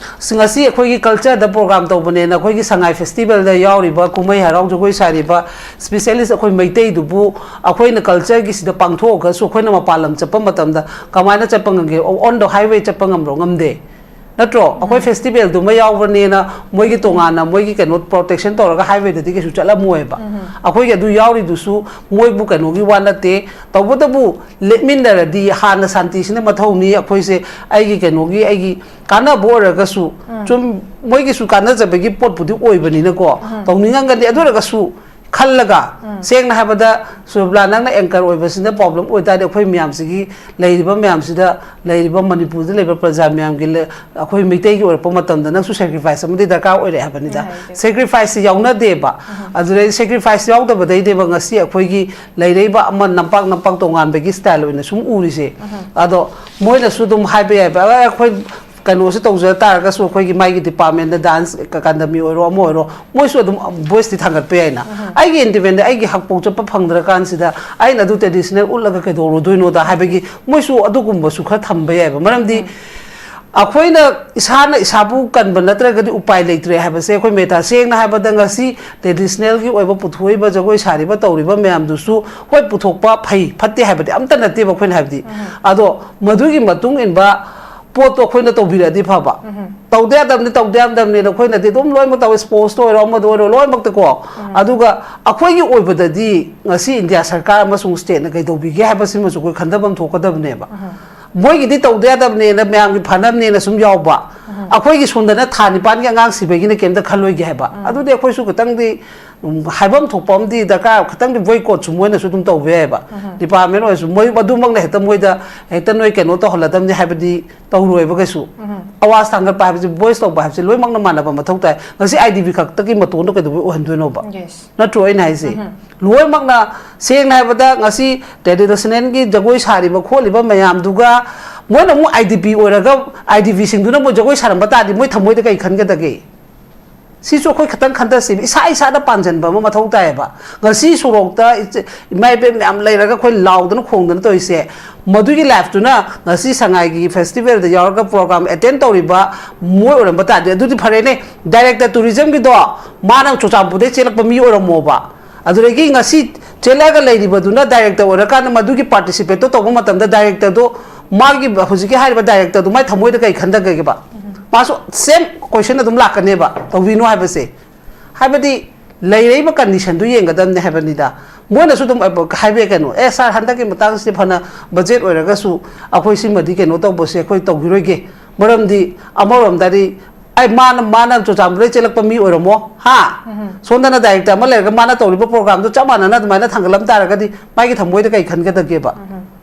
ꯉꯁꯤ ꯑꯩꯈꯣꯏꯒꯤ ꯀꯜꯆꯔꯗ ꯄ꯭ꯔꯣꯒ꯭ꯔꯥꯝ ꯇꯧꯕꯅꯦꯅ ꯑꯩꯈꯣꯏꯒꯤ ꯁꯉꯥꯏ ꯐꯦꯁꯇꯤꯚꯦꯜꯗ ꯌꯥꯎꯔꯤꯕ ꯀꯨꯝꯍꯩ ꯍꯔꯥꯎ ꯖꯒꯣꯏ ꯁꯥꯔꯤꯕ ꯏꯁꯄꯤꯁꯦꯂꯤꯁ ꯑꯩꯈꯣꯏ ꯃꯩꯇꯩꯗꯨꯕꯨ ꯑꯩꯈꯣꯏꯅ ꯀꯜꯆꯔꯒꯤꯁꯤꯗ ꯄꯥꯡꯊꯣꯛꯑꯒꯁꯨ ꯑꯩꯈꯣꯏꯅ ꯃꯄꯥꯟ ꯂꯝ ꯆꯠꯄ ꯃꯇꯝꯗ ꯀꯃꯥꯏꯅ ꯆꯠꯄ ꯉꯝꯒꯦ? On the highway ꯆꯠꯄ ꯉꯝꯕ꯭ꯔꯣ? ꯉꯝꯗꯦ꯫ ꯅꯠꯇ꯭ꯔꯣ? ꯑꯩꯈꯣꯏ ꯐꯦꯁꯇꯤꯚꯦꯜꯗꯨꯃ ꯌꯥꯎꯕꯅꯦꯅ ꯃꯣꯏꯒꯤ ꯇꯣꯉꯥꯟꯅ ꯃꯣꯏꯒꯤ ꯀꯩꯅꯣ ꯄ꯭ꯔꯣꯇꯦꯛꯁꯟ ꯇꯧꯔꯒ ꯍꯥꯏꯋꯦꯗꯗꯤ ꯀꯩꯁꯨ ꯆꯠꯂꯝꯃꯣꯏꯕ꯫ ꯑꯩꯈꯣꯏꯒꯤ ꯑꯗꯨ ꯌꯥꯎꯔꯤꯗꯨꯁꯨ ꯃꯣꯏꯕꯨ ꯀꯩꯅꯣꯒꯤ ꯋꯥ ꯅꯠꯇꯦ꯫ ꯇꯧꯕꯇꯕꯨ ꯂꯦꯞꯃꯤꯟꯅꯔꯗꯤ ꯍꯥꯟꯅ ꯁꯥꯟꯇꯤꯁꯤꯅ ꯃꯊꯧꯅꯤ꯫ ꯑꯩꯈꯣꯏꯁꯦ ꯑꯩꯒꯤ ꯀꯩꯅꯣꯒꯤ, ꯑꯩꯒꯤ ꯀꯥꯟꯅꯕ ꯑꯣꯏꯔꯒꯁꯨ ꯁꯨꯝ ꯃꯣꯏꯒꯤꯁꯨ ꯀꯥꯟꯅꯖꯕꯒꯤ ꯄꯣꯠꯄꯨꯗꯤ ꯑꯣꯏꯕꯅꯤꯅꯀꯣ, ꯇꯧꯅꯤꯡꯉꯝꯒꯅꯤ꯫ ꯑꯗꯨ ꯑꯣꯏꯔꯒꯁꯨ ꯈꯜꯂꯒ, ꯁꯦꯡꯅ ꯍꯥꯏꯕꯗ, ꯁꯨꯕ꯭ꯂꯥ, ꯅꯪꯅ ꯑꯦꯡꯀꯔ ꯑꯣꯏꯕꯁꯤꯅ ꯄ꯭ꯔꯣꯕ꯭ꯂꯦꯝ ꯑꯣꯏꯇꯥꯔꯗꯤ ꯑꯩꯈꯣꯏ ꯃꯌꯥꯝꯁꯤꯒꯤ, ꯂꯩꯔꯤꯕ ꯃꯌꯥꯝꯁꯤꯗ ꯂꯩꯔꯤꯕ ꯃꯅꯤꯄꯨꯔꯗ ꯂꯩꯕ ꯄ꯭ꯔꯖꯥ ꯃꯌꯥꯝꯒꯤ ꯂ-, ꯑꯩꯈꯣꯏ ꯃꯩꯇꯩꯒꯤ ꯑꯣꯏꯔꯛꯄ ꯃꯇꯝꯗ ꯅꯪꯁꯨ ꯁꯦꯀ꯭ꯔꯤꯐꯥꯏꯁ ꯑꯃꯗꯤ ꯗꯔꯀꯥꯔ ꯑꯣꯏꯔꯛꯑꯦ ꯍꯥꯏꯕꯅꯤꯗ꯫ ꯁꯦꯀ꯭ꯔꯤꯐꯥꯏꯁꯁꯤ ꯌꯥꯎꯅꯗꯦꯕ꯫ ꯑꯗꯨꯗꯩ ꯁꯦꯀ꯭ꯔꯤꯐꯥꯏꯁ ꯌꯥꯎꯗꯕꯗꯩꯅꯦꯕ ꯉꯁꯤ ꯑꯩꯈꯣꯏꯒꯤ ꯂꯩꯔꯛꯏꯕ ꯑꯃ ꯅꯝꯄꯥꯛ ꯅꯝꯄꯥꯛ ꯇꯣꯉꯥꯟꯕꯒꯤ ꯁ꯭ꯇꯥꯏꯜ ꯑꯣꯏꯅ ꯁꯨꯝ ꯎꯔꯤꯁꯦ꯫ ꯑꯗꯣ ꯃꯣꯏꯅꯁꯨ ꯑꯗꯨꯝ ꯍꯥꯏꯕ ꯌꯥꯏꯕ, "ꯑ, ꯑꯩꯈꯣꯏ ꯀꯩꯅꯣꯁꯦ ꯇꯧꯖ ꯇꯥꯔꯒꯁꯨ, ꯑꯩꯈꯣꯏꯒꯤ ꯃꯥꯒꯤ ꯗꯤꯄꯥꯔꯠꯃꯦꯟꯗ ꯗꯥꯟꯁ ꯀꯟꯗꯃꯤ ꯑꯣꯏꯔꯣ, ꯑꯃ ꯑꯣꯏꯔꯣ, ꯃꯣꯏꯁꯨ ꯑꯗꯨꯝ ꯚꯣꯏꯁꯇꯤ ꯊꯥꯡꯒꯠꯄ ꯌꯥꯏꯅ꯫ ꯑꯩꯒꯤ ꯏꯟꯗꯤꯄꯦꯟꯗꯦꯟ, ꯑꯩꯒꯤ ꯍꯛꯄꯧ ꯆꯠꯄ ꯐꯪꯗ꯭ꯔꯀꯥꯟꯁꯤꯗ ꯑꯩꯅ ꯑꯗꯨ ꯇ꯭ꯔꯦꯗꯤꯁꯅꯦꯜ ꯎꯠꯂꯒ ꯀꯩꯗꯧꯔꯨꯗꯣꯏꯅꯣꯗ ꯍꯥꯏꯕꯒꯤ ꯃꯣꯏꯁꯨ ꯑꯗꯨꯒꯨꯝꯕꯁꯨ ꯈꯔ ꯊꯝꯕ ꯌꯥꯏꯕ꯫ ꯃꯔꯝꯗꯤ ꯑꯩꯈꯣꯏꯅ ꯏꯁꯥꯅ ꯏꯁꯥꯕꯨ ꯀꯟꯕ ꯅꯠꯇ꯭ꯔꯒꯗꯤ ꯎꯄꯥꯏ ꯂꯩꯇ꯭ꯔꯦ ꯍꯥꯏꯕꯁꯦ ꯑꯩꯈꯣꯏ ꯃꯦꯇꯥ꯫ ꯁꯦꯡꯅ ꯍꯥꯏꯕꯗ, ꯉꯁꯤ ꯇ꯭ꯔꯦꯗꯤꯁꯅꯦꯜꯒꯤ ꯑꯣꯏꯕ ꯄꯨꯊꯣꯛꯏꯕ, ꯖꯒꯣꯏ ꯁꯥꯔꯤꯕ, ꯇꯧꯔꯤꯕ ꯃꯌꯥꯝꯗꯨꯁꯨ ꯍꯣꯏ, ꯄꯨꯊꯣꯛꯄ ꯐꯩ ꯐꯠꯇꯦ ꯍꯥꯏꯕꯗꯤ ꯑꯝꯇ ꯅꯠꯇꯦꯕ ꯑꯩꯈꯣꯏꯅ ꯍꯥꯏꯕꯗꯤ꯫ ꯑꯗꯣ ꯃꯗꯨꯒꯤ ꯃꯇꯨꯡ ꯏꯟꯕ ꯄꯣꯠꯇꯣ ꯑꯩꯈꯣꯏꯅ ꯇꯧꯕꯤꯔꯛꯑꯗꯤ ꯐꯕ꯫ ꯇꯧꯗ ꯌꯥꯗꯕꯅꯤ, ꯇꯧꯗ ꯌꯥꯗꯕꯅꯤꯅ ꯑꯩꯈꯣꯏꯅꯗꯤ ꯑꯗꯨꯝ ꯂꯣꯏꯅꯃꯛ ꯇꯧꯋꯦ, ꯁ꯭ꯄꯣꯔꯠꯁꯇ ꯑꯣꯏꯔꯣ, ꯑꯃꯗ ꯑꯣꯏꯔꯣ, ꯂꯣꯏꯅꯃꯛꯇꯀꯣ꯫ ꯑꯗꯨꯒ ꯑꯩꯈꯣꯏꯒꯤ ꯑꯣꯏꯕꯗꯗꯤ ꯉꯁꯤ ꯏꯟꯗꯤꯌꯥ ꯁꯔꯀꯥꯔ ꯑꯃꯁꯨꯡ ꯁ꯭ꯇꯦꯠꯅ ꯀꯩꯗꯧꯕꯤꯒꯦ ꯍꯥꯏꯕꯁꯤꯃꯁꯨ ꯑꯩꯈꯣꯏ ꯈꯟꯊꯐꯝ ꯊꯣꯛꯀꯗꯕꯅꯦꯕ꯫ ꯃꯣꯏꯒꯤꯗꯤ ꯇꯧꯗ ꯌꯥꯗꯕꯅꯦꯅ, ꯃꯌꯥꯝꯒꯤ ꯐꯅꯕꯅꯦꯅ ꯁꯨꯝ ꯌꯥꯎꯕ, ꯑꯩꯈꯣꯏꯒꯤ ꯁꯣꯝꯗꯅ ꯊꯥ ꯅꯤꯄꯥꯟꯒꯤ ꯑꯉꯥꯡ ꯁꯤꯕꯒꯤꯅ ꯀꯩꯝꯇ ꯈꯜꯂꯣꯏꯒꯦ ꯍꯥꯏꯕ꯫ ꯑꯗꯨꯗꯤ ꯑꯩꯈꯣꯏꯁꯨ ꯈꯤꯇꯪꯗꯤ, ꯎꯝ, ꯍꯥꯏꯐꯝ ꯊꯣꯛꯄ ꯑꯃꯗꯤ ꯗꯔꯀꯥꯔ, ꯈꯤꯇꯪꯗꯤ ꯕꯣꯏꯀꯣꯠꯁꯨ ꯃꯣꯏꯅꯁꯨ ꯑꯗꯨꯝ ꯇꯧꯕ ꯌꯥꯏꯕ꯫ ꯗꯤꯄꯥꯔꯠꯃꯦꯟ ꯑꯣꯏꯔꯁꯨ ꯃꯣꯏ ꯑꯗꯨꯃꯛꯅ ꯍꯦꯛꯇ ꯃꯣꯏꯗ ꯍꯦꯛꯇ ꯅꯣꯏ ꯀꯩꯅꯣ ꯇꯧꯍꯜꯂꯗꯕꯅꯤ ꯍꯥꯏꯕꯗꯤ ꯇꯧꯔꯣꯏꯕ ꯀꯩꯁꯨ꯫ ꯑꯋꯥꯖ ꯊꯥꯡꯒꯠꯄ ꯍꯥꯏꯕꯁꯤ, ꯚꯣꯏꯁ ꯇꯧꯕ ꯍꯥꯏꯕꯁꯤ ꯂꯣꯏꯅꯃꯛꯅ ꯃꯥꯟꯅꯕ ꯃꯊꯧ ꯇꯥꯏ꯫ ꯉꯁꯤ ꯑꯥꯏ ꯗꯤ ꯕꯤ ꯈꯛꯇꯒꯤ ꯃꯇꯣꯟꯗ ꯀꯩꯗꯧꯕꯩ ꯑꯣꯏꯍꯟꯗꯣꯏꯅꯣꯕ? ꯅꯠꯇ꯭ꯔꯣ ꯑꯩꯅ ꯍꯥꯏꯁꯦ? ꯂꯣꯏꯅꯃꯛꯅ, ꯁꯦꯡꯅ ꯍꯥꯏꯕꯗ, ꯉꯁꯤ ꯇ꯭ꯔꯦꯗꯤꯁꯅꯦꯜꯒꯤ ꯖꯒꯣꯏ ꯁꯥꯔꯤꯕ ꯈꯣꯠꯂꯤꯕ ꯃꯌꯥꯝꯗꯨꯒ ꯃꯣꯏꯅ ꯑꯃꯨꯛ ꯑꯥꯏ ꯗꯤ ꯕꯤ ꯑꯣꯏꯔꯒ, ꯑꯥꯏ ꯗꯤ ꯕꯤꯁꯤꯡꯗꯨꯅ ꯃꯣꯏ ꯖꯒꯣꯏ ꯁꯥꯔꯝꯕ ꯇꯥꯔꯗꯤ ꯃꯣꯏ ꯊꯃꯣꯏꯗ ꯀꯩ ꯈꯟꯒꯗꯒꯦ? ꯁꯤꯁꯨ ꯑꯩꯈꯣꯏ ꯈꯤꯇꯪ ꯈꯟꯊꯁꯦꯕ꯫ ꯏꯁꯥ ꯏꯁꯥꯗ ꯄꯥꯟꯁꯤꯟꯕ ꯑꯃ ꯃꯊꯧ ꯇꯥꯏꯌꯦꯕ꯫ ꯉꯁꯤ ꯁꯣꯔꯣꯛꯇ ꯏꯆꯦ-, ꯏꯃꯥ ꯏꯕꯦꯟ ꯃꯌꯥꯝ ꯂꯩꯔꯒ ꯑꯩꯈꯣꯏ ꯂꯥꯎꯗꯅ ꯈꯣꯡꯗꯅ ꯇꯧꯔꯤꯁꯦ, ꯃꯗꯨꯒꯤ ꯂꯥꯏꯐꯇꯨꯅ ꯉꯁꯤ ꯁꯉꯥꯏꯒꯤ ꯐꯦꯁꯇꯤꯚꯦꯜꯗ ꯌꯥꯎꯔꯒ ꯄ꯭ꯔꯣꯒ꯭ꯔꯥꯝ ꯑꯦꯇꯦꯟ ꯇꯧꯔꯤꯕ ꯃꯣꯏ ꯑꯣꯏꯔꯝꯕ ꯇꯥꯔꯗꯤ, ꯑꯗꯨꯗꯤ ꯐꯔꯦꯅꯦ, ꯗꯥꯏꯔꯦꯛꯇꯔ ꯇꯨꯔꯤꯖꯝꯒꯤꯗꯣ ꯃꯥꯅ ꯆꯨꯔꯆꯥꯟꯄꯨꯔꯗꯩ ꯆꯦꯜꯂꯛꯄ ꯃꯤ ꯑꯣꯏꯔꯝꯃꯣꯕ꯫ ꯑꯗꯨꯗꯒꯤ ꯉꯁꯤ ꯆꯦꯜꯂꯛꯑꯒ ꯂꯩꯔꯤꯕꯗꯨꯅ ꯗꯥꯏꯔꯦꯛꯇꯔ ꯑꯣꯏꯔꯀꯥꯟꯗ ꯃꯗꯨꯒꯤ ꯄꯥꯔꯇꯤꯁꯤꯄꯦꯠꯇꯣ ꯇꯧꯕ ꯃꯇꯝꯗ ꯗꯥꯏꯔꯦꯛꯇꯔꯗꯣ, ꯃꯥꯒꯤ ꯍꯧꯖꯤꯛꯀꯤ ꯍꯥꯏꯔꯤꯕ ꯗꯥꯏꯔꯦꯛꯇꯔꯗꯣ ꯃꯥꯏ ꯊꯃꯣꯏꯗ ꯀꯩ ꯈꯟꯊꯒꯦꯕ? ꯃꯥꯁꯨ ꯁꯦꯝ ꯀꯣꯏꯁꯟ ꯑꯗꯨꯝ ꯂꯥꯛꯀꯅꯦꯕ, ꯇꯧꯕꯤꯅꯨ ꯍꯥꯏꯕꯁꯦ꯫ ꯍꯥꯏꯕꯗꯤ ꯂꯩꯔꯛꯏꯕ ꯀꯟꯗꯤꯁꯟꯗꯨ ꯌꯦꯡꯒꯗꯕꯅꯦ ꯍꯥꯏꯕꯅꯤꯗ꯫ ꯃꯣꯏꯅꯁꯨ ꯑꯗꯨꯝ ꯍꯥꯏꯕ ꯀꯩꯅꯣ, "ꯑꯦ ꯁꯥꯔ, ꯍꯟꯗꯛꯀꯤ ꯃꯇꯥꯡꯁꯤꯗꯤ ꯐꯅ ꯕꯖꯦꯠ ꯑꯣꯏꯔꯒꯁꯨ ꯑꯩꯈꯣꯏ ꯁꯤꯃꯗꯤ ꯀꯩꯅꯣ ꯇꯧꯕꯁꯦ ꯑꯩꯈꯣꯏ ꯇꯧꯈꯤꯔꯣꯏꯒꯦ, ꯃꯔꯝꯗꯤ ꯑꯃꯔꯣꯝꯗꯗꯤ ꯑꯩ ꯃꯥꯅ, ꯃꯥꯅ ꯆꯨꯔꯆꯥꯟꯄꯨꯔꯗꯩ ꯆꯦꯜꯂꯛꯄ ꯃꯤ ꯑꯣꯏꯔꯝꯃꯣ, ꯍꯥ? ꯁꯣꯝꯗꯅ ꯗꯥꯏꯔꯦꯛꯇꯔ ꯑꯃ ꯂꯩꯔꯒ ꯃꯥꯅ ꯇꯧꯔꯤꯕ ꯄ꯭ꯔꯣꯒ꯭ꯔꯥꯝꯗꯣ ꯆꯞ ꯃꯥꯟꯅꯅ ꯑꯗꯨꯃꯥꯏꯅ ꯊꯥꯡꯒꯠꯂꯝ ꯇꯥꯔꯒꯗꯤ ꯃꯥꯒꯤ ꯊꯃꯣꯏꯗ ꯀꯩ ꯈꯟꯒꯗꯒꯦꯕ?"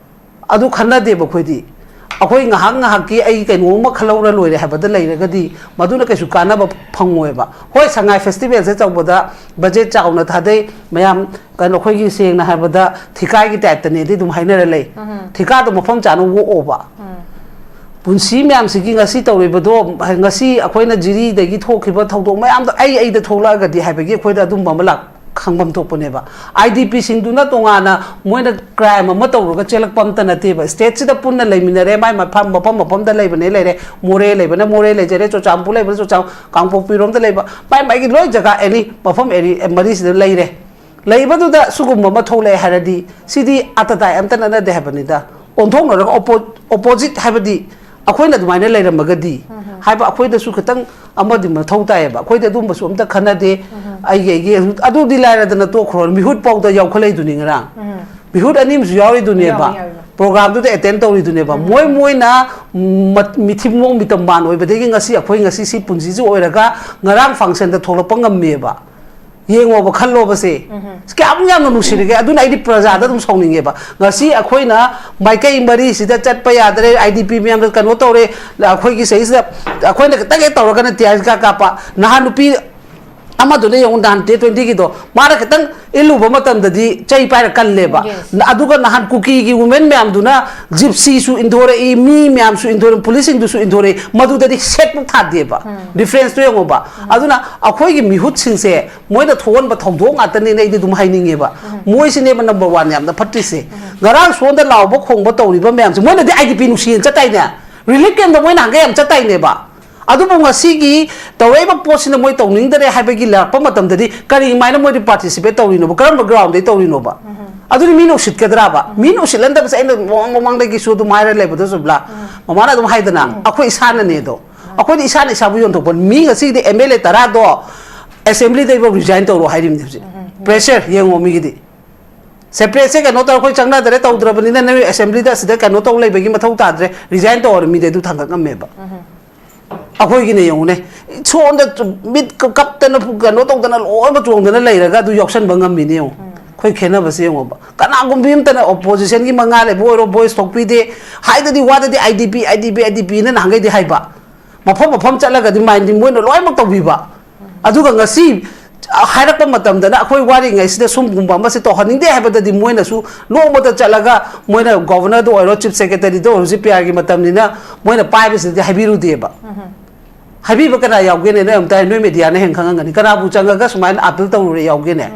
ꯑꯗꯨ ꯈꯟꯅꯗꯦꯕ ꯑꯩꯈꯣꯏꯗꯤ꯫ ꯑꯩꯈꯣꯏ ꯉꯥꯏꯍꯥꯛ ꯉꯥꯏꯍꯥꯛꯀꯤ ꯑꯩ ꯀꯩꯅꯣꯝꯃ ꯈꯜꯍꯧꯔ ꯂꯣꯏꯔꯦ ꯍꯥꯏꯕꯗ ꯂꯩꯔꯒꯗꯤ ꯃꯗꯨꯅ ꯀꯩꯁꯨ ꯀꯥꯟꯅꯕ ꯐꯪꯉꯣꯏꯕ꯫ ꯍꯣꯏ, ꯁꯉꯥꯏ ꯐꯦꯁꯇꯤꯚꯦꯜꯁꯦ ꯇꯧꯕꯗ ꯕꯖꯦꯠ ꯆꯥꯎꯅ ꯊꯥꯗꯩ, ꯃꯌꯥꯝ ꯀꯩꯅꯣ, ꯑꯩꯈꯣꯏꯒꯤ ꯁꯦꯡꯅ ꯍꯥꯏꯕꯗ ꯊꯤꯀꯥꯒꯤ ꯇꯥꯏꯞꯇꯅꯦꯗꯤ ꯑꯗꯨꯝ ꯍꯥꯏꯅꯔ ꯂꯩ꯫ ꯊꯤꯀꯥꯗꯣ ꯃꯐꯝ ꯆꯥꯅ ꯑꯣꯛꯑꯣꯕ꯫ ꯄꯨꯟꯁꯤ ꯃꯌꯥꯝꯁꯤꯒꯤ ꯉꯁꯤ ꯇꯧꯔꯤꯕꯗꯣ, ꯉꯁꯤ ꯑꯩꯈꯣꯏꯅ ꯖꯤꯔꯤꯗꯒꯤ ꯊꯣꯛꯈꯤꯕ ꯊꯧꯗꯣꯛ ꯃꯌꯥꯝꯗꯣ ꯑꯩ ꯑꯩꯗ ꯊꯣꯛꯂꯛꯑꯒꯗꯤ ꯍꯥꯏꯕꯒꯤ ꯑꯩꯈꯣꯏꯗ ꯑꯗꯨꯝꯕ ꯑꯃ ꯂꯥꯛ ꯈꯪꯐꯝ ꯊꯣꯛꯄꯅꯦꯕ꯫ ꯑꯥꯏ ꯗꯤ ꯄꯤꯁꯤꯡꯗꯨꯅ ꯇꯣꯉꯥꯟꯅ ꯃꯣꯏꯅ ꯀ꯭ꯔꯥꯏꯝ ꯑꯃ ꯇꯧꯔꯒ ꯆꯦꯜꯂꯛꯄ ꯑꯝꯇ ꯅꯠꯇꯦꯕ꯫ ꯁ꯭ꯇꯦꯠꯁꯤꯗ ꯄꯨꯟꯅ ꯂꯩꯃꯤꯟꯅꯔꯦ, ꯃꯥꯏ ꯃꯐꯝ ꯃꯐꯝ ꯃꯐꯝꯗ ꯂꯩꯕꯅꯦ ꯂꯩꯔꯦ, ꯃꯣꯔꯦ ꯂꯩꯕꯅ ꯃꯣꯔꯦ ꯂꯩꯖꯔꯦ, ꯆꯨꯔꯆꯥꯟꯄꯨꯔ ꯂꯩꯕꯅ ꯆꯨꯔꯆꯥꯟ ꯀꯥꯡꯄꯣꯛꯄꯤꯔꯣꯝꯗ ꯂꯩꯕ, ꯃꯥꯏ ꯃꯥꯏꯒꯤ ꯂꯣꯏ ꯖꯒꯥ ꯑꯦꯅꯤ ꯃꯐꯝ ꯑꯦꯔꯤ ꯃꯔꯤꯁꯤꯗ ꯂꯩꯔꯦ꯫ ꯂꯩꯕꯗꯨꯗ ꯁꯤꯒꯨꯝꯕ ꯑꯃ ꯊꯣꯛꯂꯛꯑꯦ ꯍꯥꯏꯔꯗꯤ ꯁꯤꯗꯤ ꯑꯇꯇꯥꯏ ꯑꯝꯇ ꯅꯠꯅꯗꯦ ꯍꯥꯏꯕꯅꯤꯗ꯫ ꯑꯣꯟꯊꯣꯛꯅꯔꯒ ꯑꯣꯄꯣ ꯑꯣꯄꯣꯖꯤꯠ ꯍꯥꯏꯕꯗꯤ ꯑꯩꯈꯣꯏꯅ ꯑꯗꯨꯃꯥꯏꯅ ꯂꯩꯔꯝꯃꯒꯗꯤ ꯍꯥꯏꯕ ꯑꯩꯈꯣꯏꯗꯁꯨ ꯈꯤꯇꯪ ꯑꯃꯗꯤ ꯃꯊꯧ ꯇꯥꯏꯌꯦꯕ꯫ ꯑꯩꯈꯣꯏꯗꯤ ꯑꯗꯨꯝꯕꯁꯨ ꯑꯝꯇ ꯈꯟꯅꯗꯦ꯫ ꯑꯩꯒꯤ ꯑꯩꯒꯤ ꯑꯗꯨꯗꯤ ꯂꯥꯏꯔꯗꯅ ꯇꯣꯛꯈ꯭ꯔꯣ, ꯃꯤꯍꯨꯠ ꯐꯥꯎꯗ ꯌꯥꯎꯈꯠꯂꯛꯏꯗꯨꯅꯤ ꯉꯔꯥꯡ꯫ ꯃꯤꯍꯨꯠ ꯑꯅꯤ ꯑꯃꯁꯨ ꯌꯥꯎꯔꯤꯗꯨꯅꯦꯕ꯫ ꯌꯥꯎꯔꯤ, ꯌꯥꯎꯔꯤ꯫ ꯄ꯭ꯔꯣꯒ꯭ꯔꯥꯝꯗꯨꯗ ꯑꯦꯇꯦꯟ ꯇꯧꯔꯤꯗꯨꯅꯦꯕ꯫ ꯃꯣꯏ ꯃꯣꯏꯅ ꯃꯠ- ꯃꯤꯊꯤꯕꯣꯡ ꯃꯤꯇꯝꯕꯥꯟ ꯑꯣꯏꯕꯗꯒꯤ ꯉꯁꯤ ꯑꯩꯈꯣꯏ ꯉꯁꯤ ꯁꯤ ꯄꯨꯟꯁꯤꯁꯤ ꯑꯣꯏꯔꯒ ꯉꯔꯥꯡ ꯐꯪꯁꯟꯗ ꯊꯣꯛꯂꯛꯄ ꯉꯝꯃꯦꯕ꯫ ꯌꯦꯡꯉꯣꯕ, ꯈꯜꯂꯣꯕꯁꯦ꯫ ꯀꯌꯥꯃꯨꯛ ꯌꯥꯝꯅ ꯅꯨꯡꯁꯤꯔꯒꯦ꯫ ꯑꯗꯨꯅ ꯑꯩꯗꯤ ꯄ꯭ꯔꯖꯥꯗ ꯑꯗꯨꯝ ꯁꯥꯎꯅꯤꯡꯉꯦꯕ꯫ ꯉꯁꯤ ꯑꯩꯈꯣꯏꯅ ꯃꯥꯏꯀꯩ ꯃꯔꯤꯁꯤꯗ ꯆꯠꯄ ꯌꯥꯗ꯭ꯔꯦ, ꯑꯥꯏ ꯗꯤ ꯄꯤ ꯃꯌꯥꯝꯗ ꯀꯩꯅꯣ ꯇꯧꯔꯦ, ꯑꯩꯈꯣꯏꯒꯤ ꯁꯤꯗꯩꯁꯤꯗ ꯑꯩꯈꯣꯏꯅ ꯈꯤꯇꯪ ꯍꯦꯛ ꯇꯧꯔꯒꯅ ꯇꯤꯌꯥꯔ ꯀꯥꯞ ꯀꯥꯞꯄ꯫ ꯅꯍꯥꯟ ꯅꯨꯄꯤ ꯑꯃꯗꯨꯅ ꯌꯦꯡꯉꯨ, ꯅꯍꯥꯟ ꯗꯦꯠ ꯇ꯭ꯋꯦꯟꯇꯤꯒꯤꯗꯣ ꯃꯥꯅ ꯈꯤꯇꯪ ꯏꯜꯂꯨꯕ ꯃꯇꯝꯗꯗꯤ ꯆꯩ ꯄꯥꯏꯔ ꯀꯜꯂꯦꯕ꯫ Yes. ꯅ- ꯑꯗꯨꯒ ꯅꯍꯥꯟ ꯀꯨꯀꯤꯒꯤ ꯋꯨꯃꯦꯟ ꯃꯌꯥꯝꯗꯨꯅ ꯖꯤꯞꯁꯤꯁꯨ ꯏꯟꯊꯣꯔꯛꯏ, ꯃꯤ ꯃꯌꯥꯝꯁꯨ ꯏꯟꯊꯣꯔꯛꯏ, ꯄꯨꯂꯤꯁꯁꯤꯡꯗꯨꯁꯨ ꯏꯟꯊꯣꯔꯛꯏ, ꯃꯗꯨꯗꯗꯤ ꯁꯦꯠꯄꯨ ꯊꯥꯗꯦꯕ꯫ ꯗꯤꯐ꯭ꯔꯦꯟꯁꯇꯣ ꯌꯦꯡꯉꯣꯕ꯫ ꯑꯗꯨꯅ ꯑꯩꯈꯣꯏꯒꯤ ꯃꯤꯍꯨꯠꯁꯤꯡꯁꯦ ꯃꯣꯏꯅ ꯊꯣꯛꯍꯟꯕ ꯊꯧꯗꯣꯛ ꯉꯥꯛꯇꯅꯦꯅ ꯑꯩꯗꯤ ꯑꯗꯨꯝ ꯍꯥꯏꯅꯤꯡꯉꯦꯕ꯫ ꯃꯣꯏꯁꯤꯅꯦꯕ ꯅꯝꯕꯔ ꯋꯥꯟ ꯌꯥꯝꯅ ꯐꯠꯇ꯭ꯔꯤꯁꯦ꯫ ꯉꯔꯥꯡ ꯁꯣꯝꯗ ꯂꯥꯎꯕ ꯈꯣꯡꯕ ꯇꯧꯔꯤꯕ ꯃꯌꯥꯝꯁꯦ, ꯃꯣꯏꯅꯗꯤ ꯑꯥꯏ ꯗꯤ ꯄꯤ ꯅꯨꯡꯁꯤꯅ ꯆꯠꯇꯥꯏꯅꯦ, ꯔꯤꯂꯤꯐ ꯀꯦꯝꯗ ꯃꯣꯏ ꯅꯍꯥꯟꯒꯩ ꯌꯥꯝ ꯆꯠꯇꯥꯏꯅꯦꯕ꯫ ꯑꯗꯨꯕꯨ ꯉꯁꯤꯒꯤ ꯇꯧꯔꯛꯏꯕ ꯄꯣꯠꯁꯤꯅ ꯃꯣꯏ ꯇꯧꯅꯤꯡꯗꯔꯦ ꯍꯥꯏꯕꯒꯤ ꯂꯥꯛꯄ ꯃꯇꯝꯗꯗꯤ ꯀꯔꯤꯃꯥꯏꯅ ꯃꯣꯏꯗꯤ ꯄꯥꯔꯇꯤꯁꯤꯄꯦꯠ ꯇꯧꯔꯤꯅꯣꯕ? ꯀꯔꯝꯕ ꯒ꯭ꯔꯥꯎꯟꯗꯩ ꯇꯧꯔꯤꯅꯣꯕ? ꯑꯗꯨꯗꯤ ꯃꯤꯅ ꯎꯁꯤꯠꯀꯗ꯭ꯔꯥꯕ? ꯃꯤꯅ ꯎꯁꯤꯠꯍꯟꯗꯕꯁꯦ ꯑꯩꯅ ꯃꯃꯥꯡ ꯃꯃꯥꯡꯗꯒꯤꯁꯨ ꯑꯗꯨꯝ ꯍꯥꯏꯔ ꯂꯩꯕꯗꯣ ꯆꯨꯝꯕ꯭ꯔꯥ? ꯃꯃꯥꯅ ꯑꯗꯨꯝ ꯍꯥꯏꯗꯅ, ꯑꯩꯈꯣꯏ ꯏꯁꯥꯅꯅꯦ ꯑꯗꯣ꯫ ꯑꯩꯈꯣꯏꯗꯤ ꯏꯁꯥꯅ ꯏꯁꯥꯕꯨ ꯌꯣꯟꯊꯣꯛꯄ꯫ ꯃꯤ ꯉꯁꯤꯒꯤꯗꯤ ꯑꯦꯝ ꯑꯦꯜ ꯑꯦ ꯇꯔꯥꯗꯣ ꯑꯦꯁꯦꯝꯕ꯭ꯂꯤꯗ ꯏꯕꯧ ꯔꯤꯖꯥꯏꯟ ꯇꯧꯔꯣ ꯍꯥꯏꯔꯤꯕꯅꯤ ꯍꯧꯖꯤꯛ꯫ ꯄ꯭ꯔꯦꯁꯔ ꯌꯦꯡꯉꯣ ꯃꯤꯒꯤꯗꯤ꯫ ꯁꯦꯄꯔꯦꯠꯁꯦ ꯀꯩꯅꯣ ꯇꯧꯔ ꯑꯩꯈꯣꯏ ꯆꯪꯅꯗꯔꯦ, ꯇꯧꯗ꯭ꯔꯕꯅꯤꯅ ꯅꯣꯏ ꯑꯦꯁꯦꯝꯕ꯭ꯂꯤꯗ ꯑꯁꯤꯗ ꯀꯩꯅꯣ ꯇꯧ ꯂꯩꯕꯒꯤ ꯃꯊꯧ ꯇꯥꯗ꯭ꯔꯦ, ꯔꯤꯖꯥꯏꯟ ꯇꯧꯔ ꯃꯤꯗꯤ ꯑꯗꯨ ꯊꯥꯡꯒꯠ ꯉꯝꯃꯦꯕ꯫ ꯑꯩꯈꯣꯏꯒꯤꯅꯦ ꯌꯦꯡꯉꯨꯅꯦ, ꯁꯣꯝꯗ ꯃꯤꯠ ꯀꯞꯇꯅ ꯀꯩꯅꯣ ꯇꯧꯗꯅ ꯂꯣꯏꯅꯃꯛ ꯆꯣꯡꯗꯅ ꯂꯩꯔꯒ ꯑꯗꯨ ꯌꯥꯎꯁꯟꯕ ꯉꯝꯃꯤꯅꯦ ꯌꯦꯡꯉꯨ꯫ ꯑꯩꯈꯣꯏ ꯈꯦꯠꯅꯕꯁꯦ ꯌꯦꯡꯉꯣꯕ꯫ ꯀꯅꯥꯒꯨꯝꯕꯤ ꯑꯃꯇꯅ ꯑꯣꯄꯣꯖꯤꯁꯟꯒꯤ ꯃꯉꯥ ꯂꯩꯕ ꯑꯣꯏꯔꯣ, voice ꯊꯣꯛꯄꯤꯗꯦ, ꯍꯥꯏꯗꯗꯤ ꯋꯥꯗꯗꯤ I D P, I D P, I D ꯄꯤꯅ ꯅꯍꯥꯟꯈꯩꯗꯤ ꯍꯥꯏꯕ꯫ ꯃꯐꯝ ꯃꯐꯝ ꯆꯠꯂꯒꯗꯤ ꯃꯥꯏꯟꯗꯤ ꯃꯣꯏꯅ ꯂꯣꯏꯅꯃꯛ ꯇꯧꯕꯤꯕ꯫ ꯑꯗꯨꯒ ꯉꯁꯤ ꯍꯥꯏꯔꯛꯄ ꯃꯇꯝꯗꯅ ꯑꯩꯈꯣꯏ ꯋꯥꯔꯤꯉꯩꯁꯤꯗ ꯁꯨꯝꯒꯨꯝꯕ ꯑꯃꯁꯦ ꯇꯧꯍꯟꯅꯤꯡꯗꯦ ꯍꯥꯏꯕꯗꯗꯤ ꯃꯣꯏꯅꯁꯨ ꯅꯣꯡꯃꯇ ꯆꯠꯂꯒ ꯃꯣꯏꯅ ꯒꯣꯚꯔꯅꯔꯗ ꯑꯣꯏꯔꯣ, ꯆꯤꯐ ꯁꯦꯀ꯭ꯔꯦꯇꯔꯤꯗ ꯑꯣꯏꯔꯣ, ꯍꯧꯖꯤꯛ ꯄꯤ ꯑꯥꯔꯒꯤ ꯃꯇꯝꯅꯤꯅ ꯃꯣꯏꯅ ꯄꯥꯏꯕꯁꯤꯗꯗꯤ ꯍꯥꯏꯕꯤꯔꯨꯗꯦꯕ꯫ ꯍꯥꯏꯕꯤꯕ ꯀꯅꯥ ꯌꯥꯎꯒꯦꯅꯦ? ꯅꯣꯏ ꯑꯝꯇ ꯍꯥꯏ, ꯅꯣꯏ ꯃꯦꯗꯤꯌꯥꯅ ꯍꯦꯟꯅ ꯈꯪꯉꯝꯒꯅꯤ꯫ ꯀꯅꯥꯕꯨ ꯆꯪꯉꯒ ꯁꯨꯃꯥꯏꯅ ꯑꯥꯄꯤꯜ ꯇꯧꯔꯨꯔꯦ ꯌꯥꯎꯒꯦꯅꯦ?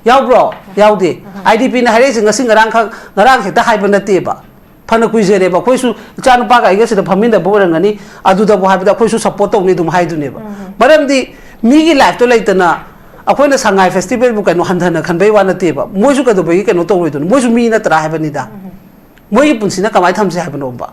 ꯌꯥꯎꯕ꯭ꯔꯣ? ꯌꯥꯎꯗꯦ꯫ ꯑꯥꯏ ꯗꯤ ꯄꯤꯅ ꯍꯥꯏꯔꯛꯏꯁꯦ ꯉꯁꯤ ꯉꯔꯥꯡꯈꯛ, ꯉꯔꯥꯡ ꯍꯦꯛꯇ ꯍꯥꯏꯕ ꯅꯠꯇꯦꯕ꯫ ꯐꯅ ꯀꯨꯏꯖꯔꯦꯕ꯫ ꯑꯩꯈꯣꯏꯁꯨ ꯏꯆꯥꯅꯨꯄꯥꯒ ꯑꯩꯒ ꯁꯤꯗ ꯐꯝꯃꯤꯟꯅꯕ ꯑꯣꯏꯔꯝꯒꯅꯤ, ꯑꯗꯨꯗꯕꯨ ꯍꯥꯏꯕꯗ ꯑꯩꯈꯣꯏꯁꯨ ꯁꯞꯄꯣꯔꯠ ꯇꯧꯅꯤ ꯑꯗꯨꯝ ꯍꯥꯏꯗꯨꯅꯦꯕ꯫ ꯃꯔꯝꯗꯤ ꯃꯤꯒꯤ ꯂꯥꯏꯐꯇꯣ ꯂꯩꯇꯅ ꯑꯩꯈꯣꯏꯅ ꯁꯉꯥꯏ ꯐꯦꯁꯇꯤꯚꯦꯜꯕꯨ ꯀꯩꯅꯣ ꯍꯟꯊꯅ ꯈꯟꯕꯩ ꯋꯥ ꯅꯠꯇꯦꯕ꯫ ꯃꯣꯏꯁꯨ ꯀꯩꯗꯧꯕꯒꯤ ꯀꯩꯅꯣ ꯇꯧꯔꯣꯏꯗꯣꯏꯅꯣ? ꯃꯣꯏꯁꯨ ꯃꯤ ꯅꯠꯇ꯭ꯔꯥ ꯍꯥꯏꯕꯅꯤꯗ꯫ ꯃꯣꯏꯒꯤ ꯄꯨꯟꯁꯤꯅ ꯀꯃꯥꯏꯅ ꯊꯝꯁꯦ ꯍꯥꯏꯕꯅꯣꯕ?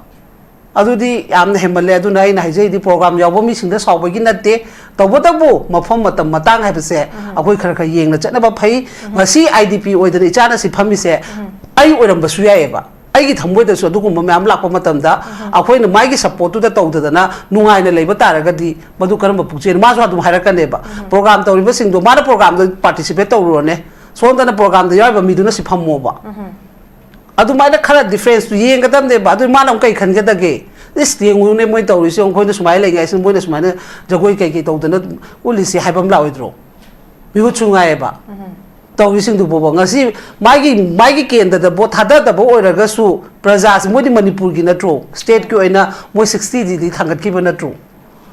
ꯑꯗꯨꯗꯤ ꯌꯥꯝꯅ ꯍꯦꯟꯃꯜꯂꯦ꯫ ꯑꯗꯨꯅ ꯑꯩꯅ ꯍꯥꯏꯖꯩꯗꯤ, ꯄ꯭ꯔꯣꯒ꯭ꯔꯥꯝ ꯌꯥꯎꯕ ꯃꯤꯁꯤꯡꯗ ꯁꯥꯎꯕꯒꯤ ꯅꯠꯇꯦ, ꯇꯧꯕꯇꯕꯨ ꯃꯐꯝ, ꯃꯇꯝ, ꯃꯇꯥꯡ ꯍꯥꯏꯕꯁꯦ ꯑꯩꯈꯣꯏ ꯈꯔ ꯈꯔ ꯌꯦꯡꯅ ꯆꯠꯅꯕ ꯐꯩ꯫ ꯉꯁꯤ ꯑꯥꯏ ꯗꯤ ꯄꯤ ꯑꯣꯏꯗꯅ ꯏꯆꯥꯅ ꯁꯤ ꯐꯝꯃꯤꯁꯦ ꯑꯩ ꯑꯣꯏꯔꯝꯕꯁꯨ ꯌꯥꯏꯑꯕ꯫ ꯑꯩꯒꯤ ꯊꯃꯣꯏꯗꯁꯨ ꯑꯗꯨꯒꯨꯝꯕ ꯃꯌꯥꯝ ꯂꯥꯛꯄ ꯃꯇꯝꯗ ꯑꯩꯈꯣꯏꯅ ꯃꯥꯒꯤ ꯁꯞꯄꯣꯔꯠꯇꯨꯗ ꯇꯧꯗꯗꯅ ꯅꯨꯡꯉꯥꯏꯅ ꯂꯩꯕ ꯇꯥꯔꯒꯗꯤ ꯃꯗꯨ ꯀꯔꯝꯕ ꯄꯨꯛꯆꯦꯜ? ꯃꯥꯁꯨ ꯑꯗꯨꯝ ꯍꯥꯏꯔꯛꯀꯅꯦꯕ꯫ ꯄ꯭ꯔꯣꯒ꯭ꯔꯥꯝ ꯇꯧꯔꯤꯕꯁꯤꯡꯗꯣ, ꯃꯥꯅ ꯄ꯭ꯔꯣꯒ꯭ꯔꯥꯝꯗ ꯄꯥꯔꯇꯤꯁꯤꯄꯦꯠ ꯇꯧꯔꯨꯔꯅꯦ, ꯁꯣꯝꯗꯅ ꯄ꯭ꯔꯣꯒ꯭ꯔꯥꯝꯗ ꯌꯥꯎꯔꯤꯕ ꯃꯤꯗꯨꯅ ꯁꯤ ꯐꯝꯃꯣꯕ꯫ ꯑꯗꯨꯃꯥꯏꯅ ꯈꯔ ꯗꯤꯐ꯭ꯔꯦꯟꯁꯇꯨ ꯌꯦꯡꯒꯗꯕꯅꯦꯕ꯫ ꯑꯗꯨ ꯃꯥꯅ ꯑꯃꯨꯛ ꯀꯩ ꯈꯟꯒꯗꯒꯦ? "ꯏꯁ, ꯌꯦꯡꯉꯨꯅꯦ ꯃꯣꯏ ꯇꯧꯔꯤꯁꯦ, ꯌꯦꯡꯉꯨ, ꯑꯩꯈꯣꯏꯅ ꯁꯨꯃꯥꯏꯅ ꯂꯩꯉꯥꯏꯁꯤꯗ ꯃꯣꯏꯅ ꯁꯨꯃꯥꯏꯅ ꯖꯒꯣꯏ ꯀꯩꯀꯩ ꯇꯧꯗꯅ ꯎꯠꯂꯤꯁꯦ" ꯍꯥꯏꯕ ꯑꯃ ꯂꯥꯛꯑꯣꯏꯗ꯭ꯔꯣ? ꯃꯤꯍꯨꯠꯁꯨ ꯉꯥꯏꯌꯦꯕ꯫ ꯇꯧꯔꯤꯁꯤꯡꯗꯨ ꯐꯥꯎꯕ ꯉꯁꯤ ꯃꯥꯒꯤ, ꯃꯥꯒꯤ ꯀꯦꯟꯗ꯭ꯔꯗ ꯚꯣꯠ ꯊꯥꯗꯗꯕ ꯑꯣꯏꯔꯒꯁꯨ, ꯄ꯭ꯔꯖꯥꯁꯤ, ꯃꯣꯏꯗꯤ ꯃꯅꯤꯄꯨꯔꯒꯤ ꯅꯠꯇ꯭ꯔꯣ? ꯁ꯭ꯇꯦꯠꯀꯤ ꯑꯣꯏꯅ ꯃꯣꯏ ꯁꯤꯛꯁꯇꯤꯗꯤ ꯊꯥꯡꯒꯠꯈꯤꯕ ꯅꯠꯇ꯭ꯔꯣ?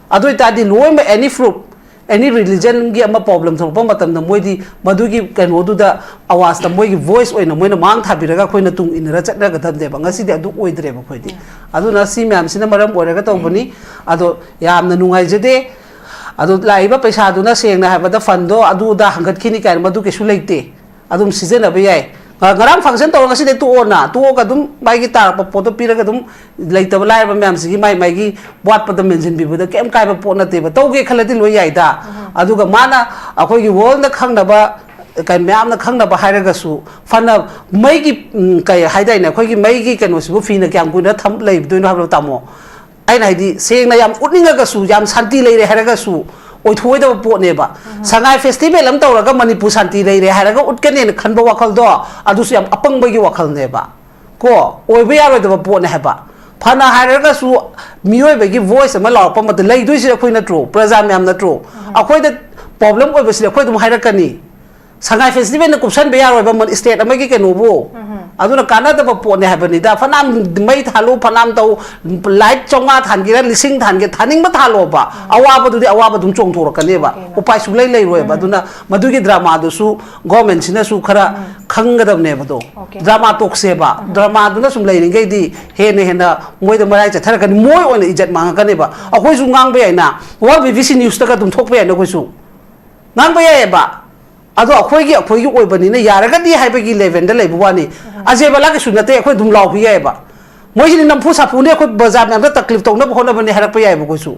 ꯑꯗꯨ ꯑꯣꯏꯇꯥꯔꯗꯤ ꯂꯣꯏꯅꯃꯛ, ꯑꯦꯅꯤ ꯐ꯭ꯔꯨꯞ, ꯑꯦꯅꯤ ꯔꯤꯂꯤꯖꯟꯒꯤ ꯑꯃ ꯄ꯭ꯔꯣꯕ꯭ꯂꯦꯝ ꯊꯣꯛꯂꯛꯄ ꯃꯇꯝꯗ ꯃꯣꯏꯗꯤ ꯃꯗꯨꯒꯤ ꯀꯩꯅꯣꯗꯨꯗ, ꯑꯋꯥꯖꯇ ꯃꯣꯏꯒꯤ ꯚꯣꯏꯁ ꯑꯣꯏꯅ ꯃꯣꯏꯅ ꯃꯥꯡ ꯊꯥꯕꯤꯔꯒ ꯑꯩꯈꯣꯏꯅ ꯇꯨꯡ ꯏꯟꯅꯔ ꯆꯠꯅꯒꯗꯕꯅꯦꯕ꯫ ꯉꯁꯤꯗꯤ ꯑꯗꯨ ꯑꯣꯏꯗ꯭ꯔꯦꯕ ꯑꯩꯈꯣꯏꯗꯤ꯫ ꯑꯗꯨꯅ ꯁꯤ ꯃꯌꯥꯝꯁꯤꯅ ꯃꯔꯝ ꯑꯣꯏꯔꯒ ꯇꯧꯕꯅꯤ꯫ ꯑꯗꯣ ꯌꯥꯝꯅ ꯅꯨꯡꯉꯥꯏꯖꯗꯦ꯫ ꯑꯗꯣ ꯂꯥꯛꯏꯕ ꯄꯩꯁꯥꯗꯨꯅ, ꯁꯦꯡꯅ ꯍꯥꯏꯕꯗ, ꯐꯟꯗꯣ ꯑꯗꯨ ꯑꯗꯥ ꯍꯪꯒꯠꯈꯤꯅꯤ ꯀꯥꯏꯅ ꯃꯗꯨ ꯀꯩꯁꯨ ꯂꯩꯇꯦ꯫ ꯑꯗꯨꯝ ꯁꯤꯖꯤꯟꯅꯕ ꯌꯥꯏ꯫ ꯉ-, ꯉꯔꯥꯡ ꯐꯪꯁꯟ ꯇꯧꯔ ꯉꯁꯤꯗꯤ ꯇꯣꯛꯑꯣꯅ, ꯇꯣꯛꯑꯒ ꯑꯗꯨꯝ ꯃꯥꯒꯤ ꯇꯥꯔꯛꯄ ꯄꯣꯠꯇꯣ ꯄꯤꯔꯒ ꯑꯗꯨꯝ ꯂꯩꯇꯕ ꯂꯥꯏꯔꯕ ꯃꯌꯥꯝꯁꯤꯒꯤ ꯃꯥꯏ ꯃꯥꯏꯒꯤ ꯋꯥꯠꯄꯗ ꯃꯦꯟꯁꯤꯟꯕꯤꯕꯗ ꯀꯩꯝ ꯀꯥꯏꯕ ꯄꯣꯠ ꯅꯠꯇꯦꯕ꯫ ꯇꯧꯒꯦ ꯈꯜꯂꯗꯤ ꯂꯣꯏ ꯌꯥꯏꯗ꯫ ꯑꯗꯨꯒ ꯃꯥꯅ ꯑꯩꯈꯣꯏꯒꯤ ꯋꯥꯔꯜꯗ ꯈꯪꯅꯕ, ꯀꯩ, ꯃꯌꯥꯝꯅ ꯈꯪꯅꯕ ꯍꯥꯏꯔꯒꯁꯨ, ꯐꯅ ꯃꯩꯒꯤ, ꯎꯝ, ꯀꯩ ꯍꯥꯏꯗꯥꯏꯅꯦ, ꯑꯩꯈꯣꯏꯒꯤ ꯃꯩꯒꯤ ꯀꯩꯅꯣꯁꯤꯕꯨ ꯐꯤꯅ ꯀꯌꯥꯝ ꯀꯨꯏꯅ ꯊꯝ-, ꯂꯩꯗꯣꯏꯅꯣ ꯍꯥꯏꯕ꯭ꯔꯣ, ꯇꯥꯃꯣ? ꯑꯩꯅ ꯍꯥꯏꯗꯤ, ꯁꯦꯡꯅ ꯌꯥꯝ ꯎꯠꯅꯤꯡꯉꯒꯁꯨ, ꯌꯥꯝ ꯁꯥꯟꯇꯤ ꯂꯩꯔꯦ ꯍꯥꯏꯔꯒꯁꯨ, ꯑꯣꯏꯊꯣꯛꯑꯣꯏꯗꯕ ꯄꯣꯠꯅꯦꯕ꯫ ꯁꯉꯥꯏ ꯐꯦꯁꯇꯤꯚꯦꯜ ꯑꯃ ꯇꯧꯔꯒ ꯃꯅꯤꯄꯨꯔ ꯁꯥꯟꯇꯤ ꯂꯩꯔꯦ ꯍꯥꯏꯔꯒ ꯎꯠꯀꯅꯦꯅ ꯈꯟꯕ ꯋꯥꯈꯜꯗꯣ, ꯑꯗꯨꯁꯨ ꯌꯥꯝ ꯑꯄꯪꯕꯒꯤ ꯋꯥꯈꯜꯅꯦꯕ꯫ ꯀꯣ, ꯑꯣꯏꯕ ꯌꯥꯔꯣꯏꯗꯕ ꯄꯣꯠꯅꯦ ꯍꯥꯏꯕ꯫ ꯐꯅ ꯍꯥꯏꯔꯒꯁꯨ, ꯃꯤꯑꯣꯏꯕꯒꯤ ꯚꯣꯏꯁ ꯑꯃ ꯂꯥꯎꯔꯛꯄ ꯃꯇꯝꯗ ꯂꯩꯗꯣꯏꯁꯦ ꯑꯩꯈꯣꯏ ꯅꯠꯇ꯭ꯔꯣ? ꯄ꯭ꯔꯖꯥ ꯃꯌꯥꯝ ꯅꯠꯇ꯭ꯔꯣ? ꯑꯩꯈꯣꯏꯗ ꯄ꯭ꯔꯣꯕ꯭ꯂꯦꯝ ꯑꯣꯏꯕꯁꯤꯗꯤ ꯑꯩꯈꯣꯏ ꯑꯗꯨꯝ ꯍꯥꯏꯔꯛꯀꯅꯤ꯫ ꯁꯉꯥꯏ ꯐꯦꯁꯇꯤꯚꯦꯜꯅ ꯀꯨꯞꯁꯟꯕ ꯌꯥꯔꯣꯏꯕ ꯁ꯭ꯇꯦꯠ ꯑꯃꯒꯤ ꯀꯩꯅꯣꯕꯨ꯫ ꯑꯗꯨꯅ ꯀꯥꯟꯅꯗꯕ ꯄꯣꯠꯅꯦ ꯍꯥꯏꯕꯅꯤꯗ꯫ ꯐꯅꯌꯥꯝ ꯃꯩ ꯊꯥꯜꯂꯨ, ꯐꯅꯌꯥꯝ ꯇꯧ, ꯂꯥꯏꯠ ꯆꯥꯝꯃꯉꯥ ꯊꯥꯟꯒꯦꯔꯥ, ꯂꯤꯁꯤꯡ ꯊꯥꯟꯒꯦ, ꯊꯥꯅꯤꯡꯕ ꯊꯥꯜꯂꯣꯕ꯫ ꯑꯋꯥꯕꯗꯨꯗꯤ ꯑꯋꯥꯕ ꯑꯗꯨꯝ ꯆꯣꯡꯊꯣꯔꯛꯀꯅꯦꯕ꯫ ꯎꯄꯥꯏ ꯁꯨꯡꯂꯩ ꯂꯩꯔꯣꯏꯕ꯫ ꯑꯗꯨꯅ ꯃꯗꯨꯒꯤ ꯗ꯭ꯔꯃꯥꯗꯨꯁꯨ ꯒꯣꯔꯃꯦꯟꯁꯤꯅꯁꯨ ꯈꯔ ꯈꯪꯒꯗꯕꯅꯦꯕꯗꯣ꯫ ꯗ꯭ꯔꯃꯥ ꯇꯣꯛꯁꯦꯕ꯫ ꯗ꯭ꯔꯃꯥꯗꯨꯅ ꯁꯨꯝ ꯂꯩꯔꯤꯉꯩꯗꯤ ꯍꯦꯟꯅ ꯍꯦꯟꯅ ꯃꯣꯏꯗ ꯃꯔꯥꯏ ꯆꯠꯊꯔꯛꯀꯅꯤ꯫ ꯃꯣꯏ ꯑꯣꯏꯅ ꯏꯖꯠ ꯃꯥꯡꯉꯛꯀꯅꯦꯕ꯫ ꯑꯩꯈꯣꯏꯁꯨ ꯉꯥꯡꯕ ꯌꯥꯏꯅ, ꯋꯥꯔꯜ ꯕꯤ ꯕꯤ ꯁꯤ ꯅ꯭ꯌꯨꯁꯇꯒ ꯑꯗꯨꯝ ꯊꯣꯛꯄ ꯌꯥꯏꯅ ꯑꯩꯈꯣꯏꯁꯨ꯫ ꯉꯥꯡꯕ ꯌꯥꯏꯑꯕ꯫ ꯑꯗꯣ ꯑꯩꯈꯣꯏꯒꯤ, ꯑꯩꯈꯣꯏꯒꯤ ꯑꯣꯏꯕꯅꯤꯅ ꯌꯥꯔꯒꯗꯤ ꯍꯥꯏꯕꯒꯤ ꯂꯦꯚꯦꯜꯗ ꯂꯩꯕ ꯋꯥꯅꯤ꯫ ꯑꯖꯦ ꯕꯂꯥ ꯀꯩꯁꯨ ꯅꯠꯇꯦ, ꯑꯩꯈꯣꯏ ꯑꯗꯨꯝ ꯂꯥꯎꯕꯤ ꯌꯥꯏꯑꯕ꯫ ꯃꯣꯏꯁꯤꯗꯤ ꯅꯝꯐꯨ ꯁꯥꯐꯨꯅꯦ, ꯑꯩꯈꯣꯏ ꯕꯖꯥꯔ ꯃꯌꯥꯝꯗ ꯇꯛꯂꯤꯞ ꯇꯧꯅꯕ ꯍꯣꯠꯅꯕꯅꯦ ꯍꯥꯏꯔꯛꯄ ꯌꯥꯏꯑꯕ ꯑꯩꯈꯣꯏꯁꯨ꯫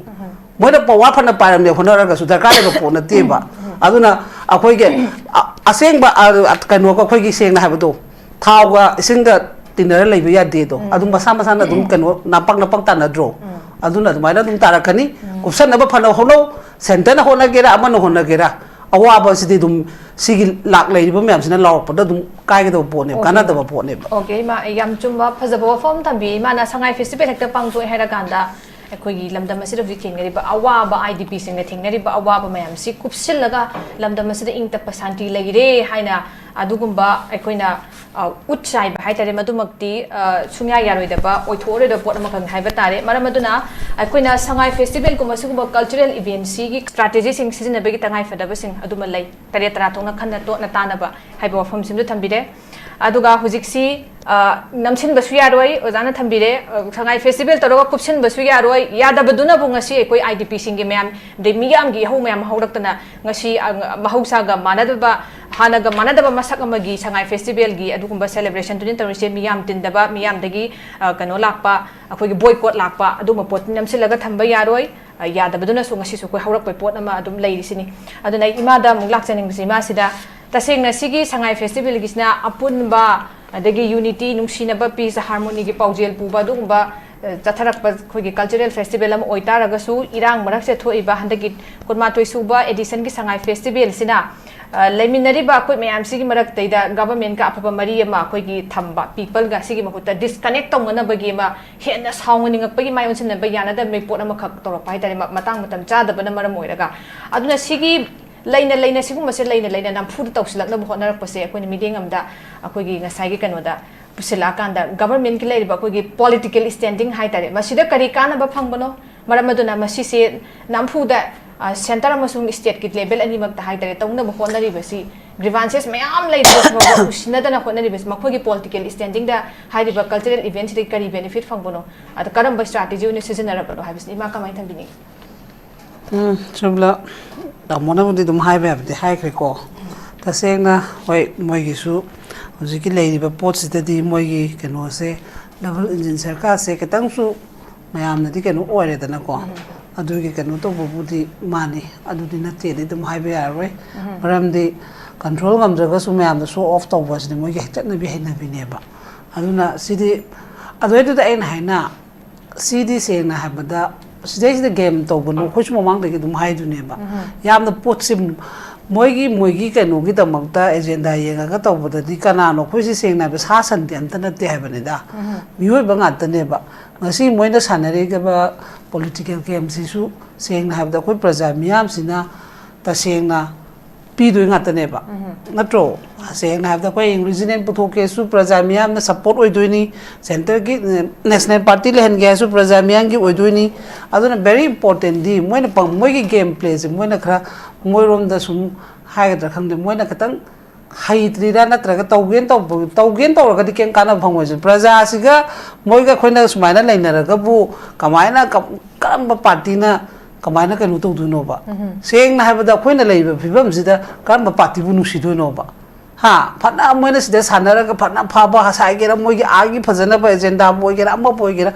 ꯃꯣꯏꯅ ꯄꯋꯥ ꯐꯅ ꯄꯥꯏꯔꯝꯅꯦ ꯍꯣꯠꯅꯔꯒꯁꯨ ꯗꯔꯀꯥꯔ ꯂꯩꯕ ꯄꯣꯠ ꯅꯠꯇꯦꯕ꯫ ꯑꯗꯨꯅ ꯑꯩꯈꯣꯏꯒꯤ ꯑ-, ꯑꯁꯦꯡꯕ, ꯑ-, ꯀꯩꯅꯣꯒ ꯑꯩꯈꯣꯏꯒꯤ ꯁꯦꯡꯅ ꯍꯥꯏꯕꯗꯣ, ꯊꯥꯎꯒ ꯏꯁꯤꯡꯒ ꯇꯤꯟꯅꯔ ꯂꯩꯕ ꯌꯥꯗꯦꯗꯣ꯫ ꯑꯗꯨꯝ ꯃꯁꯥ ꯃꯁꯥꯅ ꯑꯗꯨꯝ ꯀꯩꯅꯣ ꯅꯥꯄꯛ ꯅꯥꯄꯛ ꯇꯥꯟꯅꯗ꯭ꯔꯣ? ꯑꯗꯨꯅ ꯑꯗꯨꯃꯥꯏꯅ ꯑꯗꯨꯝ ꯇꯥꯔꯛꯀꯅꯤ꯫ ꯀꯨꯞꯁꯟꯅꯕ ꯐꯅ ꯍꯣꯠꯅꯧ, ꯁꯦꯟꯇꯔꯅ ꯍꯣꯠꯅꯒꯦꯔꯥ, ꯑꯃꯅ ꯍꯣꯠꯅꯒꯦꯔꯥ, ꯑꯋꯥꯕꯁꯤꯗꯤ ꯑꯗꯨꯝ ꯁꯤꯒꯤ ꯂꯥꯛ ꯂꯩꯔꯤꯕ ꯃꯌꯥꯝꯁꯤꯅ ꯂꯥꯎꯔꯛꯄꯗ ꯑꯗꯨꯝ ꯀꯥꯏꯒꯗꯕ ꯄꯣꯠꯅꯦꯕ, ꯑꯣꯀꯦ꯫ ꯀꯥꯟꯅꯗꯕ ꯄꯣꯠꯅꯦꯕ꯫ ꯑꯣꯀꯦ, ꯏꯃꯥ, ꯌꯥꯝ ꯆꯨꯝꯕ ꯐꯖꯕ ꯋꯥꯐꯝ ꯊꯝꯕꯤ꯫ ꯏꯃꯥꯅ ꯁꯉꯥꯏ ꯐꯦꯁꯇꯤꯚꯦꯜ ꯍꯦꯛꯇ ꯄꯥꯡꯊꯣꯛꯑꯦ ꯍꯥꯏꯔꯀꯥꯟꯗ ꯑꯩꯈꯣꯏꯒꯤ ꯂꯝꯗꯝ ꯑꯁꯤꯗ ꯍꯧꯖꯤꯛ ꯊꯦꯡꯅꯔꯤꯕ ꯑꯋꯥꯕ, ꯑꯥꯏ ꯗꯤ ꯄꯤꯁꯤꯡꯅ ꯊꯦꯡꯅꯔꯤꯕ ꯑꯋꯥꯕ ꯃꯌꯥꯝꯁꯤ ꯀꯨꯞꯁꯤꯜꯂꯒ ꯂꯝꯗꯝ ꯑꯁꯤꯗ ꯏꯪ ꯇꯞꯄ ꯁꯥꯟꯇꯤ ꯂꯩꯔꯦ ꯍꯥꯏꯅ ꯑꯗꯨꯒꯨꯝꯕ ꯑꯩꯈꯣꯏꯅ, ꯑ, ꯎꯠ ꯆꯥꯏꯕ ꯍꯥꯏꯇꯥꯔꯦ, ꯃꯗꯨꯃꯛꯇꯤ, ꯑ, ꯁꯨꯡꯌꯥ ꯌꯥꯔꯣꯏꯗꯕ, ꯑꯣꯏꯊꯣꯛꯑꯔꯣꯏꯗꯕ ꯄꯣꯠ ꯑꯃꯈꯛꯅꯤ ꯍꯥꯏꯕ ꯇꯥꯔꯦ꯫ ꯃꯔꯝ ꯑꯗꯨꯅ ꯑꯩꯈꯣꯏꯅ ꯁꯉꯥꯏ ꯐꯦꯁꯇꯤꯚꯦꯜꯒꯨꯝꯕ ꯁꯤꯒꯨꯝꯕ ꯀꯜꯆꯔꯦꯜ ꯏꯚꯦꯟꯠꯁꯤꯒꯤ ꯁ꯭ꯇ꯭ꯔꯥꯇꯦꯖꯤꯁꯤꯡ ꯁꯤꯖꯤꯟꯅꯕꯒꯤ ꯇꯉꯥꯏꯐꯗꯕꯁꯤꯡ ꯑꯗꯨꯃ ꯂꯩ꯫ ꯇꯔꯦꯠ ꯇꯔꯥ ꯊꯣꯛꯅ ꯈꯟꯅ ꯇꯣꯠꯅ ꯇꯥꯅꯕ ꯍꯥꯏꯕ ꯋꯥꯐꯝꯁꯤꯃꯁꯨ ꯊꯝꯕꯤꯔꯦ꯫ ꯑꯗꯨꯒ ꯍꯧꯖꯤꯛꯁꯤ, ꯑ, ꯅꯝꯁꯤꯟꯕꯁꯨ ꯌꯥꯔꯣꯏ, ꯑꯣꯖꯥꯅ ꯊꯝꯕꯤꯔꯦ, ꯑ, ꯁꯉꯥꯏ ꯐꯦꯁꯇꯤꯚꯦꯜ ꯇꯧꯔꯒ ꯀꯨꯞꯁꯤꯟꯕꯁꯨ ꯌꯥꯔꯣꯏ꯫ ꯌꯥꯗꯕꯗꯨꯅꯕꯨ ꯉꯁꯤ ꯑꯩꯈꯣꯏ ꯑꯥꯏ ꯗꯤ ꯄꯤꯁꯤꯡꯒꯤ ꯃꯌꯥꯝ, ꯑꯗꯩ ꯃꯤꯌꯥꯝꯒꯤ ꯏꯍꯧ ꯃꯌꯥꯝ ꯍꯧꯔꯛꯇꯅ ꯉꯁꯤ, ꯑ, ꯃꯍꯧꯁꯥꯒ ꯃꯥꯟꯅꯗꯕ, ꯍꯥꯟꯅꯒ ꯃꯥꯟꯅꯗꯕ ꯃꯁꯛ ꯑꯃꯒꯤ ꯁꯉꯥꯏ ꯐꯦꯁꯇꯤꯚꯦꯜꯒꯤ ꯑꯗꯨꯒꯨꯝꯕ ꯁꯦꯂꯦꯕ꯭ꯔꯦꯁꯟꯗꯨꯅꯤ ꯇꯧꯔꯤꯁꯦ꯫ ꯃꯤꯌꯥꯝ ꯇꯤꯟꯗꯕ, ꯃꯤꯌꯥꯝꯗꯒꯤ, ꯑ, ꯀꯩꯅꯣ ꯂꯥꯛꯄ, ꯑꯩꯈꯣꯏꯒꯤ ꯕꯣꯏꯀꯣꯠ ꯂꯥꯛꯄ, ꯑꯗꯨꯒꯨꯝꯕ ꯄꯣꯠꯇꯤ ꯅꯝꯁꯤꯜꯂꯒ ꯊꯝꯕ ꯌꯥꯔꯣꯏ꯫ ꯑ, ꯌꯥꯗꯕꯗꯨꯅꯁꯨ ꯉꯁꯤꯁꯨ ꯑꯩꯈꯣꯏ ꯍꯧꯔꯛꯄꯩ ꯄꯣꯠ ꯑꯃ ꯑꯗꯨꯝ ꯂꯩꯔꯤꯁꯤꯅꯤ꯫ ꯑꯗꯨꯅ ꯑꯩ ꯏꯃꯥꯗ ꯑꯃꯨꯛ ꯂꯥꯛꯆꯅꯤꯡꯕꯁꯤ, ꯏꯃꯥꯁꯤꯗ ꯇꯁꯦꯡꯅ ꯁꯤꯒꯤ ꯁꯉꯥꯏ ꯐꯦꯁꯇꯤꯚꯦꯜꯒꯤꯁꯤꯅ ꯑꯄꯨꯟꯕ, ꯑꯗꯒꯤ ꯌꯨꯅꯤꯇꯤ, ꯅꯨꯡꯁꯤꯅꯕ, ꯄꯤꯁ, ꯍꯥꯔꯃꯣꯅꯤꯒꯤ ꯄꯥꯎꯖꯦꯜ ꯄꯨꯕ ꯑꯗꯨꯒꯨꯝꯕ, ꯑ, ꯆꯠꯊꯔꯛꯄ ꯑꯩꯈꯣꯏꯒꯤ ꯀꯜꯆꯔꯦꯜ ꯐꯦꯁꯇꯤꯚꯦꯜ ꯑꯃ ꯑꯣꯏꯇꯥꯔꯒꯁꯨ, ꯏꯔꯥꯡ ꯃꯔꯛꯁꯤꯗ ꯊꯣꯛꯏꯕ ꯍꯟꯗꯛꯀꯤ ꯀꯨꯟꯃꯥꯊꯣꯏ ꯁꯨꯕ ꯑꯦꯗꯤꯁꯟꯒꯤ ꯁꯉꯥꯏ ꯐꯦꯁꯇꯤꯚꯦꯜꯁꯤꯅ, ꯑ, ꯂꯩꯃꯤꯟꯅꯔꯤꯕ ꯑꯩꯈꯣꯏ ꯃꯌꯥꯝꯁꯤꯒꯤ ꯃꯔꯛꯇꯩꯗ ꯒꯚꯔꯟꯃꯦꯟꯠꯀ ꯑꯐꯕ ꯃꯔꯤ ꯑꯃ ꯑꯩꯈꯣꯏꯒꯤ ꯊꯝꯕ, ꯄꯤꯄꯜꯒ ꯁꯤꯒꯤ ꯃꯍꯨꯠꯇ ꯗꯤꯁꯀꯅꯦꯛ ꯇꯧꯅꯅꯕꯒꯤ ꯑꯃ, ꯍꯦꯟꯅ ꯁꯥꯎꯅꯅꯤꯡꯉꯛꯄꯒꯤ ꯃꯥꯏ ꯑꯣꯟꯁꯤꯟꯅꯕ ꯌꯥꯅꯗꯕꯒꯤ ꯄꯣꯠ ꯑꯃꯈꯛ ꯇꯧꯔꯛꯄ ꯍꯥꯏꯇꯥꯔꯦ, ꯃ-, ꯃꯇꯥꯡ ꯃꯇꯝ ꯆꯥꯗꯕꯅ ꯃꯔꯝ ꯑꯣꯏꯔꯒ꯫ ꯑꯗꯨꯅ ꯁꯤꯒꯤ ꯂꯩꯅ ꯂꯩꯅ, ꯁꯤꯒꯨꯝꯕꯁꯦ ꯂꯩꯅ ꯂꯩꯅ ꯅꯝꯐꯨꯗ ꯇꯧꯁꯤꯜꯂꯛꯅꯕ ꯍꯣꯠꯅꯔꯛꯄꯁꯦ ꯑꯩꯈꯣꯏꯅ ꯃꯤꯠꯌꯦꯡ ꯑꯃꯗ ꯑꯩꯈꯣꯏꯒꯤ ꯉꯁꯥꯏꯒꯤ ꯀꯩꯅꯣꯗ ꯄꯨꯁꯤꯜꯂꯛꯑꯀꯥꯟꯗ government ꯀꯤ ꯂꯩꯔꯤꯕ ꯑꯩꯈꯣꯏꯒꯤ political standing ꯍꯥꯏꯇꯥꯔꯦ, ꯃꯁꯤꯗ ꯀꯔꯤ ꯀꯥꯟꯅꯕ ꯐꯪꯕꯅꯣ? ꯃꯔꯝ ꯑꯗꯨꯅ ꯃꯁꯤꯁꯦ ꯅꯝꯐꯨꯗ, ꯑ, centre ꯑꯃꯁꯨꯡ state ꯀꯤ level ꯑꯅꯤꯃꯛꯇ ꯍꯥꯏꯇꯥꯔꯦ, ꯇꯧꯅꯕ ꯍꯣꯠꯅꯔꯤꯕꯁꯤ, grievances ꯃꯌꯥꯝ ꯂꯩꯔꯤꯕꯁꯤ ꯐꯥꯎꯕ ꯎꯁꯤꯟꯅꯗꯅ ꯍꯣꯠꯅꯔꯤꯕꯁꯤ, ꯃꯈꯣꯏꯒꯤ political standing ꯗ ꯍꯥꯏꯔꯤꯕ cultural event ꯁꯤꯗꯒꯤ ꯀꯔꯤ benefit ꯐꯪꯕꯅꯣ? ꯑꯗ ꯀꯔꯝꯕ strategy ꯑꯣꯏꯅ ꯁꯤꯖꯤꯟꯅꯔꯕꯅꯣ ꯍꯥꯏꯕꯁꯤ ꯏꯃꯥ ꯀꯃꯥꯏꯅ ꯊꯝꯕꯤꯅꯤꯡꯉꯤ? ꯎꯝ, ꯆꯨꯝꯂ, ꯇꯥꯃꯣꯅꯕꯨꯗꯤ ꯑꯗꯨꯝ ꯍꯥꯏꯕ ꯌꯥꯕꯗꯤ ꯍꯥꯏꯈ꯭ꯔꯦꯀꯣ꯫ ꯇꯁꯦꯡꯅ, ꯍꯣꯏ, ꯃꯣꯏꯒꯤꯁꯨ ꯍꯧꯖꯤꯛꯀꯤ ꯂꯩꯔꯤꯕ ꯄꯣꯠꯁꯤꯗꯗꯤ ꯃꯣꯏꯒꯤ ꯀꯩꯅꯣꯁꯦ, double engine ꯁꯔꯀꯥꯔꯁꯦ ꯈꯤꯇꯪꯁꯨ ꯃꯌꯥꯝꯅꯗꯤ ꯀꯩꯅꯣ ꯑꯣꯏꯔꯦꯗꯅꯀꯣ꯫ ꯎꯝ꯫ ꯑꯗꯨꯒꯤ ꯀꯩꯅꯣ ꯇꯧꯕꯕꯨꯗꯤ ꯃꯥꯅꯤ, ꯑꯗꯨꯗꯤ ꯅꯠꯇꯦꯗꯤ ꯑꯗꯨꯝ ꯍꯥꯏꯕ ꯌꯥꯔꯔꯣꯏ꯫ ꯎꯝ꯫ ꯃꯔꯝꯗꯤ control ꯉꯝꯗ꯭ꯔꯒꯁꯨ ꯃꯌꯥꯝꯗ show off ꯇꯧꯕ ꯑꯁꯤꯗꯤ ꯃꯣꯏꯒꯤ ꯆꯠꯅꯕꯤ ꯍꯩꯅꯕꯤꯅꯦꯕ꯫ ꯑꯗꯨꯅ ꯁꯤꯗꯤ, ꯑꯗꯨꯗꯩꯗꯨꯗ ꯑꯩꯅ ꯍꯥꯏꯅ, ꯁꯤꯗꯤ ꯁꯦꯡꯅ ꯍꯥꯏꯕꯗ, ꯁꯤꯗꯩꯁꯤꯗ game ꯇꯧꯒꯅꯨ, ꯑꯩꯈꯣꯏꯁꯨ ꯃꯃꯥꯡꯗꯒꯤ ꯑꯗꯨꯝ ꯍꯥꯏꯗꯨꯅꯦꯕ꯫ ꯎꯝ꯫ ꯌꯥꯝꯅ ꯄꯣꯠꯁꯤ ꯃꯣꯏꯒꯤ, ꯃꯣꯏꯒꯤ ꯀꯩꯅꯣꯒꯤꯗꯃꯛꯇ agenda ꯌꯦꯡꯉꯒ ꯇꯧꯕꯗꯗꯤ ꯀꯅꯥꯅꯣ? ꯑꯩꯈꯣꯏꯁꯤ ꯁꯦꯡꯅ ꯍꯥꯏꯕ ꯁꯥ ꯁꯟꯗꯤ ꯑꯝꯇ ꯅꯠꯇꯦ ꯍꯥꯏꯕꯅꯤꯗ꯫ ꯎꯝ꯫ ꯃꯤꯑꯣꯏꯕ ꯉꯥꯛꯇꯅꯦꯕ꯫ ꯉꯁꯤ ꯃꯣꯏꯅ ꯁꯥꯟꯅꯔꯤꯕ political game ꯁꯤꯁꯨ ꯁꯦꯡꯅ ꯍꯥꯏꯕꯗ ꯑꯩꯈꯣꯏ ꯄ꯭ꯔꯖꯥ ꯃꯤꯌꯥꯝꯁꯤꯅ ꯇꯁꯦꯡꯅ ꯄꯤꯗꯣꯏ ꯉꯥꯛꯇꯅꯦꯕ꯫ ꯎꯝ꯫ ꯅꯠꯇ꯭ꯔꯣ? ꯁꯦꯡꯅ ꯍꯥꯏꯕꯗ ꯑꯩꯈꯣꯏ English ꯅꯦꯟ ꯄꯨꯊꯣꯛꯀꯦꯁꯨ ꯄ꯭ꯔꯖꯥ ꯃꯤꯌꯥꯝꯅ support ꯑꯣꯏꯗꯣꯏꯅꯤ, centre ꯒꯤ, ꯑ, national party ꯂꯩꯍꯟꯒꯦ ꯍꯥꯏꯔꯁꯨ ꯄ꯭ꯔꯖꯥ ꯃꯤꯌꯥꯝꯒꯤ ꯑꯣꯏꯗꯣꯏꯅꯤ꯫ ꯑꯗꯨꯅ very important ꯗꯤ ꯃꯣꯏꯅ ꯄꯪ-, ꯃꯣꯏꯒꯤ game play ꯁꯦ ꯃꯣꯏꯅ ꯈꯔ ꯃꯣꯏꯔꯣꯝꯗ ꯁꯨꯝ ꯍꯥꯏꯒꯗ꯭ꯔꯥ ꯈꯪꯗꯦ, ꯃꯣꯏꯅ ꯈꯤꯇꯪ ꯍꯩꯇ꯭ꯔꯤꯔꯥ ꯅꯠꯇ꯭ꯔꯒ ꯇꯧꯒꯦꯅ ꯇꯧꯕ-, ꯇꯧꯒꯦꯅ ꯇꯧꯔꯒꯗꯤ ꯀꯩꯝ ꯀꯥꯟꯅꯕ ꯐꯪꯉꯣꯏꯁꯦ꯫ ꯄ꯭ꯔꯖꯥꯁꯤꯒ ꯃꯣꯏꯒ ꯑꯩꯈꯣꯏꯅ ꯁꯨꯃꯥꯏꯅ ꯂꯩꯅꯔꯒꯕꯨ ꯀꯃꯥꯏꯅ ꯀ-, ꯀꯔꯝꯕ party ꯅ ꯀꯃꯥꯏꯅ ꯀꯩꯅꯣ ꯇꯧꯗꯣꯏꯅꯣꯕ? ꯎꯝ꯫ ꯁꯦꯡꯅ ꯍꯥꯏꯕꯗ ꯑꯩꯈꯣꯏꯅ ꯂꯩꯔꯤꯕ ꯐꯤꯕꯝꯁꯤꯗ ꯀꯔꯝꯕ party ꯕꯨ ꯅꯨꯡꯁꯤꯗꯣꯏꯅꯣꯕ? ꯍꯥ? ꯐꯅ ꯃꯣꯏꯅ ꯁꯤꯗ ꯁꯥꯟꯅꯔꯒ ꯐꯅ ꯐꯕ ꯁꯥꯏꯒꯦꯔꯥ, ꯃꯣꯏꯒꯤ ꯑꯥꯒꯤ ꯐꯖꯅꯕ agenda ꯕꯨ ꯑꯣꯏꯒꯦꯔꯥ, ꯑꯃꯕꯨ ꯑꯣꯏꯒꯦꯔꯥ,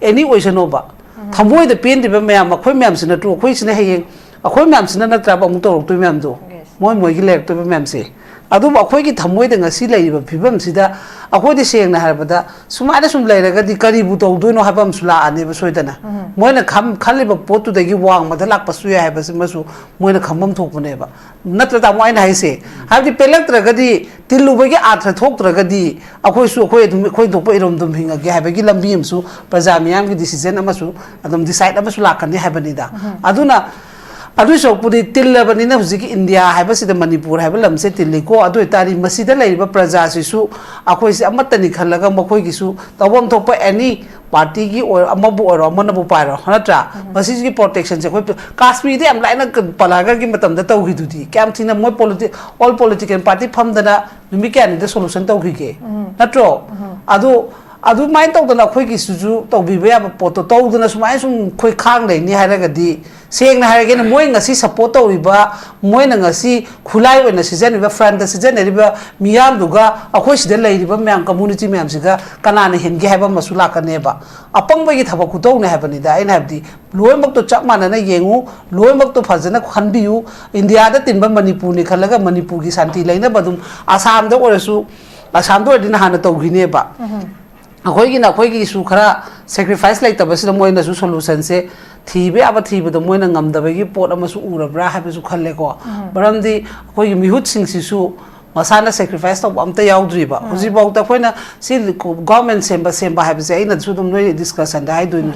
any ꯑꯣꯏꯁꯅꯣꯕ꯫ ꯎꯝ꯫ ꯊꯃꯣꯏꯗ ꯄꯦꯟꯗ꯭ꯔꯤꯕ ꯃꯌꯥꯝ, ꯑꯩꯈꯣꯏ ꯃꯌꯥꯝꯁꯤ ꯅꯠꯇ꯭ꯔꯣ? ꯑꯩꯈꯣꯏꯁꯤꯅ ꯍꯌꯦꯡ, ꯑꯩꯈꯣꯏ ꯃꯌꯥꯝꯁꯤꯅ ꯅꯠꯇ꯭ꯔꯕ ꯑꯃꯨꯛ ꯇꯧꯔꯛꯇꯣꯏ ꯃꯌꯥꯝꯗꯣ? Yes. ꯃꯣꯏ ꯃꯣꯏꯒꯤ ꯂꯩꯔꯛꯇꯣꯏꯕ ꯃꯌꯥꯝꯁꯦ꯫ ꯑꯗꯨꯕꯨ ꯑꯩꯈꯣꯏꯒꯤ ꯊꯃꯣꯏꯗ ꯉꯁꯤ ꯂꯩꯔꯤꯕ ꯐꯤꯕꯝꯁꯤꯗ ꯑꯩꯈꯣꯏꯗꯤ ꯁꯦꯡꯅ ꯍꯥꯏꯔꯕꯗ ꯁꯨꯃꯥꯏꯅ ꯁꯨꯝ ꯂꯩꯔꯒꯗꯤ ꯀꯔꯤꯕꯨ ꯇꯧꯗꯣꯏꯅꯣ ꯍꯥꯏꯕ ꯑꯃꯁꯨ ꯂꯥꯛꯑꯅꯦꯕ ꯁꯣꯏꯗꯅ꯫ ꯎꯝ꯫ ꯃꯣꯏꯅ ꯈꯝ-, ꯈꯜꯂꯤꯕ ꯄꯣꯠꯇꯨꯗꯒꯤ ꯋꯥꯡꯃꯗ ꯂꯥꯛꯄꯁꯨ ꯌꯥꯏ ꯍꯥꯏꯕꯁꯤꯃꯁꯨ ꯃꯣꯏꯅ ꯈꯪꯐꯝ ꯊꯣꯛꯄꯅꯦꯕ꯫ ꯅꯠꯇ꯭ꯔ ꯇꯥꯃꯣ ꯑꯩꯅ ꯍꯥꯏꯁꯦ? ꯍꯥꯏꯕꯗꯤ ꯄꯦꯜꯂꯛꯇ꯭ꯔꯒꯗꯤ, ꯇꯤꯜꯂꯨꯕꯒꯤ ꯑꯥꯔꯊ ꯊꯣꯛꯇ꯭ꯔꯒꯗꯤ ꯑꯩꯈꯣꯏꯁꯨ ꯑꯩꯈꯣꯏ ꯑꯗꯨꯝ ꯑꯩꯈꯣꯏ ꯊꯣꯛꯄ ꯏꯔꯣꯝ ꯑꯗꯨꯝ ꯍꯤꯡꯉꯒꯦ ꯍꯥꯏꯕꯒꯤ ꯂꯝꯕꯤ ꯑꯃꯁꯨ ꯄ꯭ꯔꯖꯥ ꯃꯤꯌꯥꯝꯒꯤ decision ꯑꯃꯁꯨ ꯑꯗꯨꯝ decide ꯑꯃꯁꯨ ꯂꯥꯛꯀꯅꯤ ꯍꯥꯏꯕꯅꯤꯗ꯫ ꯎꯝ꯫ ꯑꯗꯨꯅ ꯑꯗꯨꯏ ꯁꯔꯨꯛꯄꯨꯗꯤ ꯇꯤꯜꯂꯕꯅꯤꯅ ꯍꯧꯖꯤꯛꯀꯤ ꯏꯟꯗꯤꯌꯥ ꯍꯥꯏꯕꯁꯤꯗ ꯃꯅꯤꯄꯨꯔ ꯍꯥꯏꯕ ꯂꯝꯁꯦ ꯇꯤꯜꯂꯤꯀꯣ꯫ ꯑꯗꯨ ꯑꯣꯏꯇꯥꯔꯗꯤ ꯃꯁꯤꯗ ꯂꯩꯔꯤꯕ ꯄ꯭ꯔꯖꯥꯁꯤꯁꯨ ꯑꯩꯈꯣꯏꯁꯦ ꯑꯃꯠꯇꯅꯤ ꯈꯜꯂꯒ ꯃꯈꯣꯏꯒꯤꯁꯨ ꯇꯧꯐꯝ ꯊꯣꯛꯄ ꯑꯦꯅꯤ ꯄꯥꯔꯇꯤꯒꯤ ꯑꯣꯏꯔꯣ, ꯑꯃꯕꯨ ꯑꯣꯏꯔꯣ, ꯑꯃꯅꯕꯨ ꯄꯥꯏꯔꯣ, ꯅꯠꯇ꯭ꯔꯥ? ꯃꯁꯤꯒꯤ ꯄ꯭ꯔꯣꯇꯦꯛꯁꯟꯁꯦ ꯑꯩꯈꯣꯏ ꯀꯥꯁꯃꯤꯔꯗ ꯌꯥꯝ ꯂꯥꯏꯅ ꯄꯂꯥꯒꯔꯒꯤ ꯃꯇꯝꯗ ꯇꯧꯈꯤꯗꯨꯗꯤ꯫ ꯀꯌꯥꯝ ꯊꯤꯅ ꯃꯣꯏ ꯄꯣꯂꯤꯇꯤ-, ꯑꯣꯜ ꯄꯣꯂꯤꯇꯤꯀꯦꯜ ꯄꯥꯔꯇꯤ ꯐꯝꯗꯅ ꯅꯨꯃꯤꯠ ꯀꯌꯥꯅꯤꯗ ꯁꯣꯂꯨꯁꯟ ꯇꯧꯈꯤꯒꯦ? ꯅꯠꯇ꯭ꯔꯣ? ꯑꯗꯨ ꯑꯗꯨꯃꯥꯏꯅ ꯇꯧꯗꯅ ꯑꯩꯈꯣꯏꯒꯤꯁꯤꯁꯨ ꯇꯧꯕꯤꯕ ꯌꯥꯕ ꯄꯣꯠꯇꯣ ꯇꯧꯗꯅ ꯁꯨꯃꯥꯏꯅ ꯁꯨꯝ ꯑꯩꯈꯣꯏ ꯈꯥꯡ ꯂꯩꯅꯤ ꯍꯥꯏꯔꯒꯗꯤ, ꯁꯦꯡꯅ ꯍꯥꯏꯔꯒꯅ, ꯃꯣꯏ ꯉꯁꯤ ꯁꯞꯄꯣꯔꯠ ꯇꯧꯔꯤꯕ, ꯃꯣꯏꯅ ꯉꯁꯤ ꯈꯨꯠꯂꯥꯏ ꯑꯣꯏꯅ ꯁꯤꯖꯤꯟꯅꯔꯤꯕ, ꯐ꯭ꯔꯟꯗ ꯁꯤꯖꯤꯟꯅꯔꯤꯕ ꯃꯤꯌꯥꯝꯗꯨꯒ ꯑꯩꯈꯣꯏ ꯁꯤꯗ ꯂꯩꯔꯤꯕ ꯃꯌꯥꯝ, ꯀꯝꯃꯨꯅꯤꯇꯤ ꯃꯌꯥꯝꯁꯤꯒ ꯀꯅꯥꯅ ꯍꯦꯟꯒꯦ ꯍꯥꯏꯕ ꯑꯃꯁꯨ ꯂꯥꯛꯀꯅꯦꯕ꯫ ꯑꯄꯪꯕꯒꯤ ꯊꯕꯛ ꯈꯨꯇꯧꯅꯦ ꯍꯥꯏꯕꯅꯤꯗ꯫ ꯑꯩꯅ ꯍꯥꯏꯕꯗꯤ, ꯂꯣꯏꯅꯃꯛꯇꯣ ꯆꯞ ꯃꯥꯟꯅꯅ ꯌꯦꯡꯉꯨ, ꯂꯣꯏꯅꯃꯛꯇꯣ ꯐꯖꯅ ꯈꯟꯕꯤꯌꯨ꯫ ꯏꯟꯗꯤꯌꯥꯗ ꯇꯤꯟꯕ ꯃꯅꯤꯄꯨꯔꯅꯤ ꯈꯜꯂꯒ ꯃꯅꯤꯄꯨꯔꯒꯤ ꯁꯥꯟꯇꯤ ꯂꯩꯅꯕ ꯑꯗꯨꯝ ꯑꯁꯥꯝꯗ ꯑꯣꯏꯔꯁꯨ, ꯑꯁꯥꯝꯗ ꯑꯣꯏꯔꯗꯤ ꯅꯍꯥꯟꯅ ꯇꯧꯈꯤꯅꯦꯕ꯫ ꯑꯩꯈꯣꯏꯒꯤꯅ ꯑꯩꯈꯣꯏꯒꯤꯁꯨ ꯈꯔ ꯁꯦꯀ꯭ꯔꯤꯐꯥꯏꯁ ꯂꯩꯇꯕꯁꯤꯗ ꯃꯣꯏꯅꯁꯨ ꯁꯣꯂꯨꯁꯟꯁꯦ ꯊꯤꯕ ꯌꯥꯕ ꯊꯤꯕꯗ ꯃꯣꯏꯅ ꯉꯝꯗꯕꯒꯤ ꯄꯣꯠ ꯑꯃꯁꯨ ꯎꯔꯕ꯭ꯔꯥ ꯍꯥꯏꯕꯁꯨ ꯈꯜꯂꯦꯀꯣ꯫ ꯃꯔꯝꯗꯤ ꯑꯩꯈꯣꯏꯒꯤ ꯃꯤꯍꯨꯠꯁꯤꯡꯁꯤꯁꯨ ꯃꯁꯥꯅ ꯁꯦꯀ꯭ꯔꯤꯐꯥꯏꯁ ꯇꯧꯕ ꯑꯝꯇ ꯌꯥꯎꯗ꯭ꯔꯤꯕ꯫ ꯍꯧꯖꯤꯛꯐꯥꯎꯗ ꯑꯩꯈꯣꯏꯅ ꯁꯤ ꯒꯣꯔꯃꯦꯟ ꯁꯦꯝꯕ, ꯁꯦꯝꯕ ꯍꯥꯏꯕꯁꯦ ꯑꯩꯅꯁꯨ ꯑꯗꯨꯝ ꯅꯣꯏ ꯗꯤꯁꯀꯁꯟꯗ ꯍꯥꯏꯗꯣꯏꯅꯤ꯫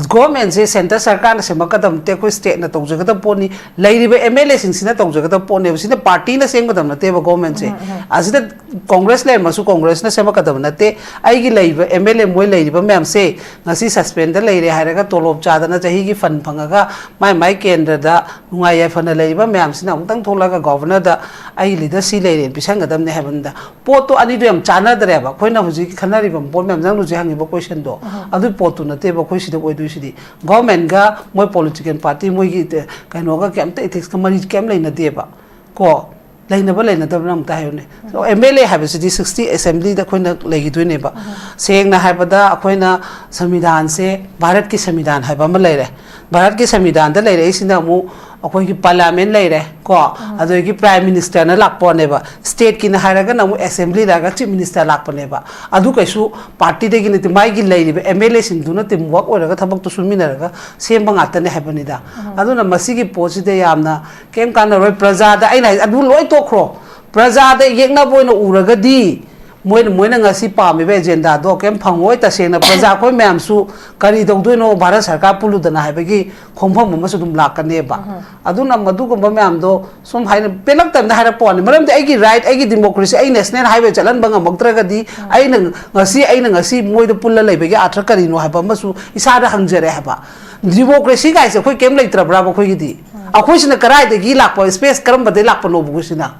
ꯒꯣꯔꯃꯦꯟꯁꯦ ꯁꯦꯟꯇꯔ ꯁꯔꯀꯥꯔꯅ ꯁꯦꯝꯃꯛꯀꯗꯕ ꯅꯠꯇꯦ, ꯑꯩꯈꯣꯏ ꯁ꯭ꯇꯦꯠꯅ ꯇꯧꯖꯒꯗꯕ ꯄꯣꯠꯅꯤ꯫ ꯂꯩꯔꯤꯕ ꯑꯦꯝ ꯑꯦꯜ ꯑꯦꯁꯤꯡꯁꯤꯅ ꯇꯧꯖꯒꯗꯕ ꯄꯣꯠꯅꯦꯕ꯫ ꯁꯤꯅ ꯄꯥꯔꯇꯤꯅ ꯁꯦꯝꯒꯗꯕ ꯅꯠꯇꯦꯕ ꯒꯣꯔꯃꯦꯟꯁꯦ꯫ ꯑꯁꯤꯗ ꯀꯣꯡꯒ꯭ꯔꯦꯁ ꯂꯩꯔꯝꯃꯁꯨ ꯀꯣꯡꯒ꯭ꯔꯦꯁꯅ ꯁꯦꯝꯃꯛꯀꯗꯕ ꯅꯠꯇꯦ꯫ ꯑꯩꯒꯤ ꯂꯩꯔꯤꯕ ꯑꯦꯝ ꯑꯦꯜ ꯑꯦ ꯃꯣꯏ ꯂꯩꯔꯤꯕ ꯃꯌꯥꯝꯁꯦ ꯉꯁꯤ ꯁꯁꯄꯦꯟꯗ ꯂꯩꯔꯦ ꯍꯥꯏꯔꯒ ꯇꯣꯂꯣꯞ ꯆꯥꯗꯅ ꯆꯍꯤꯒꯤ ꯐꯟ ꯐꯪꯉꯒ ꯃꯥꯏ ꯃꯥꯏ ꯀꯦꯟꯗ꯭ꯔꯗ ꯅꯨꯡꯉꯥꯏ ꯌꯥꯏꯐꯅ ꯂꯩꯔꯤꯕ ꯃꯌꯥꯝꯁꯤꯅ ꯑꯃꯨꯛꯇꯪ ꯊꯣꯛꯂꯒ ꯒꯣꯚꯔꯅꯔꯗ ꯑꯩꯒꯤ ꯂꯤꯗꯔ ꯁꯤ ꯂꯩꯔꯦꯅ ꯄꯤꯁꯟꯒꯗꯕꯅꯦ ꯍꯥꯏꯕꯅꯤꯗ꯫ ꯄꯣꯠꯇꯣ ꯑꯅꯤꯗꯣ ꯌꯥꯝ ꯆꯥꯟꯅꯗ꯭ꯔꯦꯕ꯫ ꯑꯩꯈꯣꯏꯅ ꯍꯧꯖꯤꯛ ꯈꯟꯅꯔꯤꯕ ꯄꯣꯠ ꯃꯌꯥꯝ, ꯅꯪꯅ ꯍꯧꯖꯤꯛ ꯍꯪꯉꯤꯕ ꯀꯣꯏꯁꯟꯗꯣ, ꯑꯗꯨꯒꯤ ꯄꯣꯠꯇꯨ ꯅꯠꯇꯦꯕ ꯑꯩꯈꯣꯏ ꯁꯤꯗ ꯑꯣꯏꯗꯣꯏꯁꯤꯗꯤ꯫ ꯒꯣꯔꯃꯦꯟꯒ ꯃꯣꯏ ꯄꯣꯂꯤꯇꯤꯀꯦꯜ ꯄꯥꯔꯇꯤ, ꯃꯣꯏꯒꯤ ꯀꯩꯅꯣꯒ ꯀꯩꯝꯇ ꯏꯊꯤꯛꯁꯀ ꯃꯔꯤ ꯀꯩꯝ ꯂꯩꯅꯗꯦꯕ꯫ ꯀꯣ, ꯂꯩꯅꯕ ꯂꯩꯅꯗꯕꯅ ꯑꯝꯇ ꯍꯥꯏꯌꯨꯅꯦ꯫ ꯑꯦꯝ ꯑꯦꯜ ꯑꯦ ꯍꯥꯏꯕꯁꯤꯗꯤ ꯁꯤꯛꯁꯇꯤ ꯑꯦꯁꯦꯝꯕ꯭ꯂꯤꯗ ꯑꯩꯈꯣꯏꯅ ꯂꯩꯈꯤꯗꯣꯏꯅꯦꯕ꯫ ꯁꯦꯡꯅ ꯍꯥꯏꯕꯗ ꯑꯩꯈꯣꯏꯅ ꯁꯪꯕꯤꯙꯥꯟꯁꯦ, ꯚꯥꯔꯠꯀꯤ ꯁꯪꯕꯤꯙꯥꯟ ꯍꯥꯏꯕ ꯑꯃ ꯂꯩꯔꯦ꯫ ꯚꯥꯔꯠꯀꯤ ꯁꯪꯕꯤꯙꯥꯟꯗ ꯂꯩꯔꯛꯏꯁꯤꯅ ꯑꯃꯨꯛ ꯑꯩꯈꯣꯏꯒꯤ ꯄꯥꯔꯂꯤꯌꯥꯃꯦꯟ ꯂꯩꯔꯦ ꯀꯣ, ꯑꯗꯒꯤ ꯄ꯭ꯔꯥꯏꯝ ꯃꯤꯅꯤꯁꯇꯔꯅ ꯂꯥꯛꯄꯅꯦꯕ꯫ ꯁ꯭ꯇꯦꯠꯀꯤꯅ ꯍꯥꯏꯔꯒꯅ ꯑꯃꯨꯛ ꯑꯦꯁꯦꯝꯕ꯭ꯂꯤ ꯂꯥꯛꯑꯒ ꯆꯤꯐ ꯃꯤꯅꯤꯁꯇꯔ ꯂꯥꯛꯄꯅꯦꯕ꯫ ꯑꯗꯨ ꯀꯩꯁꯨ ꯄꯥꯔꯇꯤꯗꯒꯤ ꯅꯠꯇꯦ, ꯃꯥꯒꯤ ꯂꯩꯔꯤꯕ ꯑꯦꯝ ꯑꯦꯜ ꯑꯦꯁꯤꯡꯗꯨꯅ ꯇꯤꯝ ꯋꯥꯔꯛ ꯑꯣꯏꯔꯒ ꯊꯕꯛꯇꯣ ꯁꯨꯃꯤꯟꯅꯔꯒ ꯁꯦꯝꯕ ꯉꯥꯛꯇꯅꯦ ꯍꯥꯏꯕꯅꯤꯗ꯫ ꯑꯗꯨꯅ ꯃꯁꯤꯒꯤ ꯄꯣꯠꯁꯤꯗ ꯌꯥꯝꯅ ꯀꯩꯝ ꯀꯥꯟꯅꯔꯣꯏ꯫ ꯄ꯭ꯔꯖꯥꯗ, ꯑꯩꯅ ꯍꯥꯏ, ꯑꯗꯨ ꯂꯣꯏ ꯇꯣꯛꯈ꯭ꯔꯣ꯫ ꯄ꯭ꯔꯖꯥꯗ ꯌꯦꯛꯅꯕ ꯑꯣꯏꯅ ꯎꯔꯒꯗꯤ ꯃꯣꯏꯅ ꯃꯣꯏꯅ ꯉꯁꯤ ꯄꯥꯝꯃꯤꯕ ꯑꯦꯖꯦꯟꯗꯥꯗꯣ ꯀꯩꯝ ꯐꯪꯉꯣꯏ꯫ ꯇꯁꯦꯡꯅ ꯄ꯭ꯔꯖꯥ ꯑꯩꯈꯣꯏ ꯃꯌꯥꯝꯁꯨ ꯀꯔꯤ ꯇꯧꯗꯣꯏꯅꯣ, ꯚꯥꯔꯠ ꯁꯔꯀꯥꯔ ꯄꯨꯜꯂꯨꯗꯅ ꯍꯥꯏꯕꯒꯤ ꯈꯣꯡꯐꯝ ꯑꯃꯁꯨ ꯑꯗꯨꯝ ꯂꯥꯛꯀꯅꯦꯕ꯫ ꯑꯗꯨꯅ ꯃꯗꯨꯒꯨꯝꯕ ꯃꯌꯥꯝꯗꯣ ꯁꯨꯝ ꯍꯥꯏꯅ ꯄꯦꯜꯂꯛꯇꯕꯅ ꯍꯥꯏꯔꯛꯄ ꯋꯥꯅꯤ꯫ ꯃꯔꯝꯗꯤ ꯑꯩꯒꯤ ꯔꯥꯏꯠ, ꯑꯩꯒꯤ ꯗꯤꯃꯣꯀ꯭ꯔꯦꯁꯤ, ꯑꯩ ꯅꯦꯁꯅꯦꯜ ꯍꯥꯏꯋꯦ ꯆꯠꯍꯟꯕ ꯉꯝꯃꯛꯇ꯭ꯔꯒꯗꯤ ꯑꯩꯅ ꯉꯁꯤ, ꯑꯩꯅ ꯉꯁꯤ ꯃꯣꯏꯗ ꯄꯨꯜꯂ ꯂꯩꯕꯒꯤ ꯑꯥꯔꯊ ꯀꯔꯤꯅꯣ ꯍꯥꯏꯕ ꯑꯃꯁꯨ ꯏꯁꯥꯗ ꯍꯪꯖꯔꯦ ꯍꯥꯏꯕ꯫ ꯗꯤꯃꯣꯀ꯭ꯔꯦꯁꯤ ꯀꯥꯏꯁꯦ ꯑꯩꯈꯣꯏ ꯀꯩꯝ ꯂꯩꯇ꯭ꯔꯕ꯭ꯔꯥꯕ ꯑꯩꯈꯣꯏꯒꯤꯗꯤ? ꯑꯩꯈꯣꯏꯁꯤꯅ ꯀꯗꯥꯏꯗꯒꯤ ꯂꯥꯛꯄ, ꯁ꯭ꯄꯦꯁ ꯀꯔꯝꯕꯗꯒꯤ ꯂꯥꯛꯄꯅꯣꯕ ꯑꯩꯈꯣꯏꯁꯤꯅ?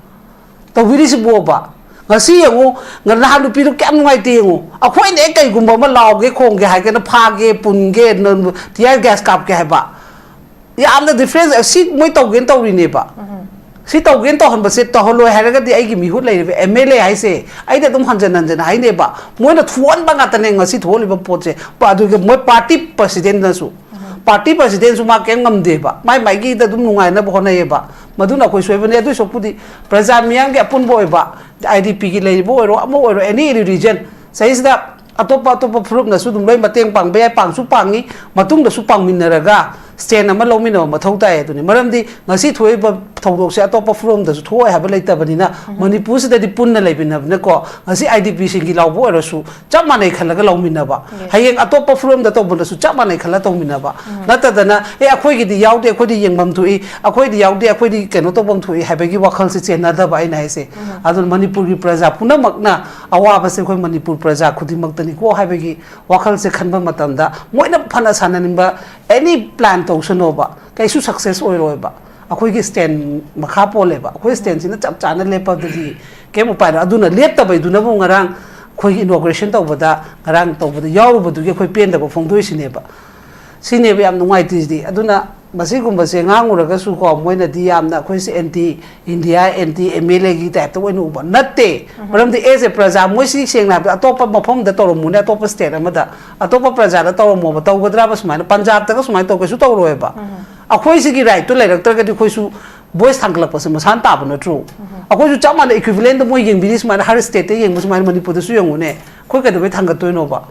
ꯇꯧꯕꯤꯔꯤꯁꯤꯕꯣꯕ꯫ ꯉꯁꯤ ꯌꯦꯡꯉꯨ, ꯅꯍꯥꯟ ꯅꯨꯄꯤꯗꯣ ꯀꯌꯥꯝ ꯅꯨꯡꯉꯥꯏꯇꯦ ꯌꯦꯡꯉꯨ꯫ ꯑꯩꯈꯣꯏꯅ ꯍꯦꯛ ꯀꯩꯒꯨꯝꯕ ꯑꯃ ꯂꯥꯎꯒꯦ ꯈꯣꯡꯒꯦ ꯍꯥꯏꯒꯅ ꯐꯥꯒꯦ, ꯄꯨꯟꯒꯦ, ꯇꯤꯌꯥꯔ ꯒ꯭ꯌꯥꯁ ꯀꯥꯞꯀꯦ ꯍꯥꯏꯕ꯫ ꯌꯥꯝꯅ ꯗꯤꯐ꯭ꯔꯦꯟꯁ ꯁꯤ ꯃꯣꯏ ꯇꯧꯒꯦꯅ ꯇꯧꯔꯤꯅꯦꯕ꯫ ꯁꯤ ꯇꯧꯒꯦꯅ ꯇꯧꯍꯟꯕꯁꯦ, ꯇꯧꯍꯜꯂꯣꯏ ꯍꯥꯏꯔꯒꯗꯤ ꯑꯩꯒꯤ ꯃꯤꯍꯨꯠ ꯂꯩꯔꯤꯕ ꯑꯦꯝ ꯑꯦꯜ ꯑꯦ ꯍꯥꯏꯁꯦ ꯑꯩꯗꯤ ꯑꯗꯨꯝ ꯍꯟꯖꯟ ꯍꯟꯖꯟ ꯍꯥꯏꯅꯦꯕ꯫ ꯃꯣꯏꯅ ꯊꯣꯛꯍꯟꯕ ꯉꯥꯛꯇꯅꯦ ꯉꯁꯤ ꯊꯣꯛꯍꯜꯂꯤꯕ ꯄꯣꯠꯁꯦ꯫ ꯑꯗꯨꯒ ꯃꯣꯏ ꯄꯥꯔꯇꯤ ꯄ꯭ꯔꯁꯤꯗꯦꯟꯅꯁꯨ, ꯄꯥꯔꯇꯤ ꯄ꯭ꯔꯁꯤꯗꯦꯟꯁꯨ ꯃꯥ ꯀꯩꯝ ꯉꯝꯗꯦꯕ, ꯃꯥꯏ ꯃꯥꯏꯒꯤꯗ ꯑꯗꯨꯝ ꯅꯨꯡꯉꯥꯏꯅꯕ ꯍꯣꯠꯅꯩꯌꯦꯕ꯫ ꯃꯗꯨꯅ ꯑꯩꯈꯣꯏ ꯁꯣꯏꯕꯅꯦ꯫ ꯑꯗꯨꯏ ꯁꯔꯨꯛꯄꯨꯗꯤ ꯄ꯭ꯔꯖꯥ ꯃꯤꯌꯥꯝꯒꯤ ꯑꯄꯨꯟꯕ ꯑꯣꯏꯕ, ꯑꯥꯏ ꯗꯤ ꯄꯤꯒꯤ ꯂꯩꯔꯤꯕ ꯑꯣꯏꯔꯣ, ꯑꯃ ꯑꯣꯏꯔꯣ, ꯑꯦꯅꯤ ꯔꯤꯂꯤꯖꯟ, ꯁꯤꯗꯩꯁꯤꯗ ꯑꯇꯣꯞꯄ ꯑꯇꯣꯞꯄ ꯐꯨꯔꯨꯞꯅꯁꯨ ꯑꯗꯨꯝ ꯂꯣꯏ ꯃꯇꯦꯡ ꯄꯥꯡꯕ ꯌꯥꯏ, ꯄꯥꯡꯁꯨ ꯄꯥꯡꯉꯤ꯫ ꯃꯇꯨꯡꯗꯁꯨ ꯄꯥꯡꯃꯤꯟꯅꯔꯒ ꯁ꯭ꯇꯦꯟ ꯑꯃ ꯂꯧꯃꯤꯟꯅꯕ ꯃꯊꯧ ꯇꯥꯏ꯫ ꯑꯗꯨꯅꯤ ꯃꯔꯝꯗꯤ ꯉꯁꯤ ꯊꯣꯛꯏꯕ ꯊꯧꯗꯣꯛꯁꯦ ꯑꯇꯣꯞꯄ ꯐꯨꯔꯨꯞꯗꯁꯨ ꯊꯣꯛꯑꯣꯏ ꯍꯥꯏꯕ ꯂꯩꯇꯕꯅꯤꯅ, ꯃꯅꯤꯄꯨꯔꯁꯤꯗꯗꯤ ꯄꯨꯟꯅ ꯂꯩꯃꯤꯟꯅꯕꯅꯤꯅꯀꯣ, ꯉꯁꯤ ꯑꯥꯏ ꯗꯤ ꯄꯤꯁꯤꯡꯒꯤ ꯂꯥꯎꯕ ꯑꯣꯏꯔꯁꯨ ꯆꯞ ꯃꯥꯟꯅꯩ ꯈꯜꯂꯒ ꯂꯧꯃꯤꯟꯅꯕ꯫ ꯍꯌꯦꯡ ꯑꯇꯣꯞꯄ ꯐꯨꯔꯨꯞꯗ ꯇꯧꯕꯗꯁꯨ ꯆꯞ ꯃꯥꯟꯅꯩ ꯈꯜꯂ ꯇꯧꯃꯤꯟꯅꯕ꯫ ꯅꯠꯇꯗꯅ, "ꯑꯦ, ꯑꯩꯈꯣꯏꯒꯤꯗꯤ ꯌꯥꯎꯗꯦ, ꯑꯩꯈꯣꯏꯗꯤ ꯌꯦꯡꯐꯝ ꯊꯣꯛꯏ, ꯑꯩꯈꯣꯏꯗꯤ ꯌꯥꯎꯗꯦ, ꯑꯩꯈꯣꯏꯗꯤ ꯀꯩꯅꯣ ꯇꯧꯐꯝ ꯊꯣꯛꯏ" ꯍꯥꯏꯕꯒꯤ ꯋꯥꯈꯜꯁꯦ ꯆꯦꯟꯅꯗꯕ ꯑꯩꯅ ꯍꯥꯏꯁꯦ꯫ ꯑꯗꯨꯅ ꯃꯅꯤꯄꯨꯔꯒꯤ ꯄ꯭ꯔꯖꯥ ꯄꯨꯝꯅꯃꯛꯅ ꯑꯋꯥꯕꯁꯦ ꯑꯩꯈꯣꯏ ꯃꯅꯤꯄꯨꯔ ꯄ꯭ꯔꯖꯥ ꯈꯨꯗꯤꯡꯃꯛꯇꯅꯤꯀꯣ ꯍꯥꯏꯕꯒꯤ ꯋꯥꯈꯜꯁꯦ ꯈꯟꯕ ꯃꯇꯝꯗ, ꯃꯣꯏꯅ ꯐꯅ ꯁꯥꯟꯅꯅꯤꯡꯕ ꯑꯦꯅꯤ ꯄ꯭ꯂꯥꯟ ꯇꯧꯁꯅꯣꯕ, ꯀꯩꯁꯨ ꯁꯛꯁꯦꯁ ꯑꯣꯏꯔꯣꯏꯕ꯫ ꯑꯩꯈꯣꯏꯒꯤ ꯁ꯭ꯇꯦꯟ ꯃꯈꯥ ꯄꯣꯜꯂꯦꯕ꯫ ꯑꯩꯈꯣꯏ ꯁ꯭ꯇꯦꯟꯁꯤꯅ ꯆꯞ ꯆꯥꯅ ꯂꯦꯞꯄꯗꯗꯤ ꯀꯩꯝ ꯎꯄꯥꯏ ꯂꯩ꯫ ꯑꯗꯨꯅ ꯂꯦꯞꯇꯕꯩꯗꯨꯅꯕꯨ ꯉꯔꯥꯡ ꯑꯩꯈꯣꯏꯒꯤ ꯏꯅꯣꯒ꯭ꯔꯦꯁꯟ ꯇꯧꯕꯗ, ꯉꯔꯥꯡ ꯇꯧꯕꯗ ꯌꯥꯎꯔꯨꯕꯗꯨꯒꯤ ꯑꯩꯈꯣꯏ ꯄꯦꯟꯗꯕ ꯐꯣꯡꯗꯣꯛꯏꯁꯤꯅꯦꯕ꯫ ꯁꯤꯅꯦꯕ ꯌꯥꯝ ꯅꯨꯡꯉꯥꯏꯇ꯭ꯔꯤꯁꯤꯗꯤ꯫ ꯑꯗꯨꯅ ꯃꯁꯤꯒꯨꯝꯕꯁꯦ ꯉꯥꯡꯉꯨꯔꯒꯁꯨꯀꯣ, ꯃꯣꯏꯅꯗꯤ ꯌꯥꯝꯅ ꯑꯩꯈꯣꯏꯁꯦ anti India, anti M L ꯑꯦꯒꯤ ꯇꯥꯏꯞꯇ ꯑꯣꯏꯅ ꯎꯕ ꯅꯠꯇꯦ꯫ ꯃꯔꯝꯗꯤ ꯑꯦꯁ ꯑꯦ ꯄ꯭ꯔꯖꯥ, ꯃꯣꯏꯁꯤ ꯁꯦꯡꯅ ꯍꯥꯏꯕꯗ ꯑꯇꯣꯞꯄ ꯃꯐꯝꯗ ꯇꯧꯔꯝꯃꯨꯅꯦ, ꯑꯇꯣꯞꯄ ꯁ꯭ꯇꯦꯠ ꯑꯃꯗ, ꯑꯇꯣꯞꯄ ꯄ꯭ꯔꯖꯥꯗ ꯇꯧꯔꯝꯃꯣꯕ, ꯇꯧꯒꯗ꯭ꯔꯕ ꯁꯨꯃꯥꯏꯅ? ꯄꯟꯖꯥꯕꯇꯒ ꯁꯨꯃꯥꯏꯅ ꯇꯧ ꯀꯩꯁꯨ ꯇꯧꯔꯣꯏꯕ꯫ ꯑꯩꯈꯣꯏ ꯁꯤꯒꯤ ꯔꯥꯏꯠꯇꯨ ꯂꯩꯔꯛꯇ꯭ꯔꯒꯗꯤ ꯑꯩꯈꯣꯏꯁꯨ ꯚꯣꯏꯁ ꯊꯥꯡꯒꯠꯂꯛꯄꯁꯦ ꯃꯁꯥꯅ ꯇꯥꯕ ꯅꯠꯇ꯭ꯔꯣ? ꯑꯩꯈꯣꯏꯁꯨ ꯆꯞ ꯃꯥꯟꯅꯩ, ꯏꯀ꯭ꯋꯤꯚꯤꯂꯦꯟꯗ ꯃꯣꯏ ꯌꯦꯡꯕꯤꯔꯤ ꯁꯨꯃꯥꯏꯅ, ꯍꯔ ꯁ꯭ꯇꯦꯠꯇ ꯌꯦꯡꯕ ꯁꯨꯃꯥꯏꯅ ꯃꯅꯤꯄꯨꯔꯗꯁꯨ ꯌꯦꯡꯉꯨꯅꯦ꯫ ꯑꯩꯈꯣꯏ ꯀꯩꯗꯧꯕꯩ ꯊꯥꯡꯒꯠꯇꯣꯏꯅꯣꯕ?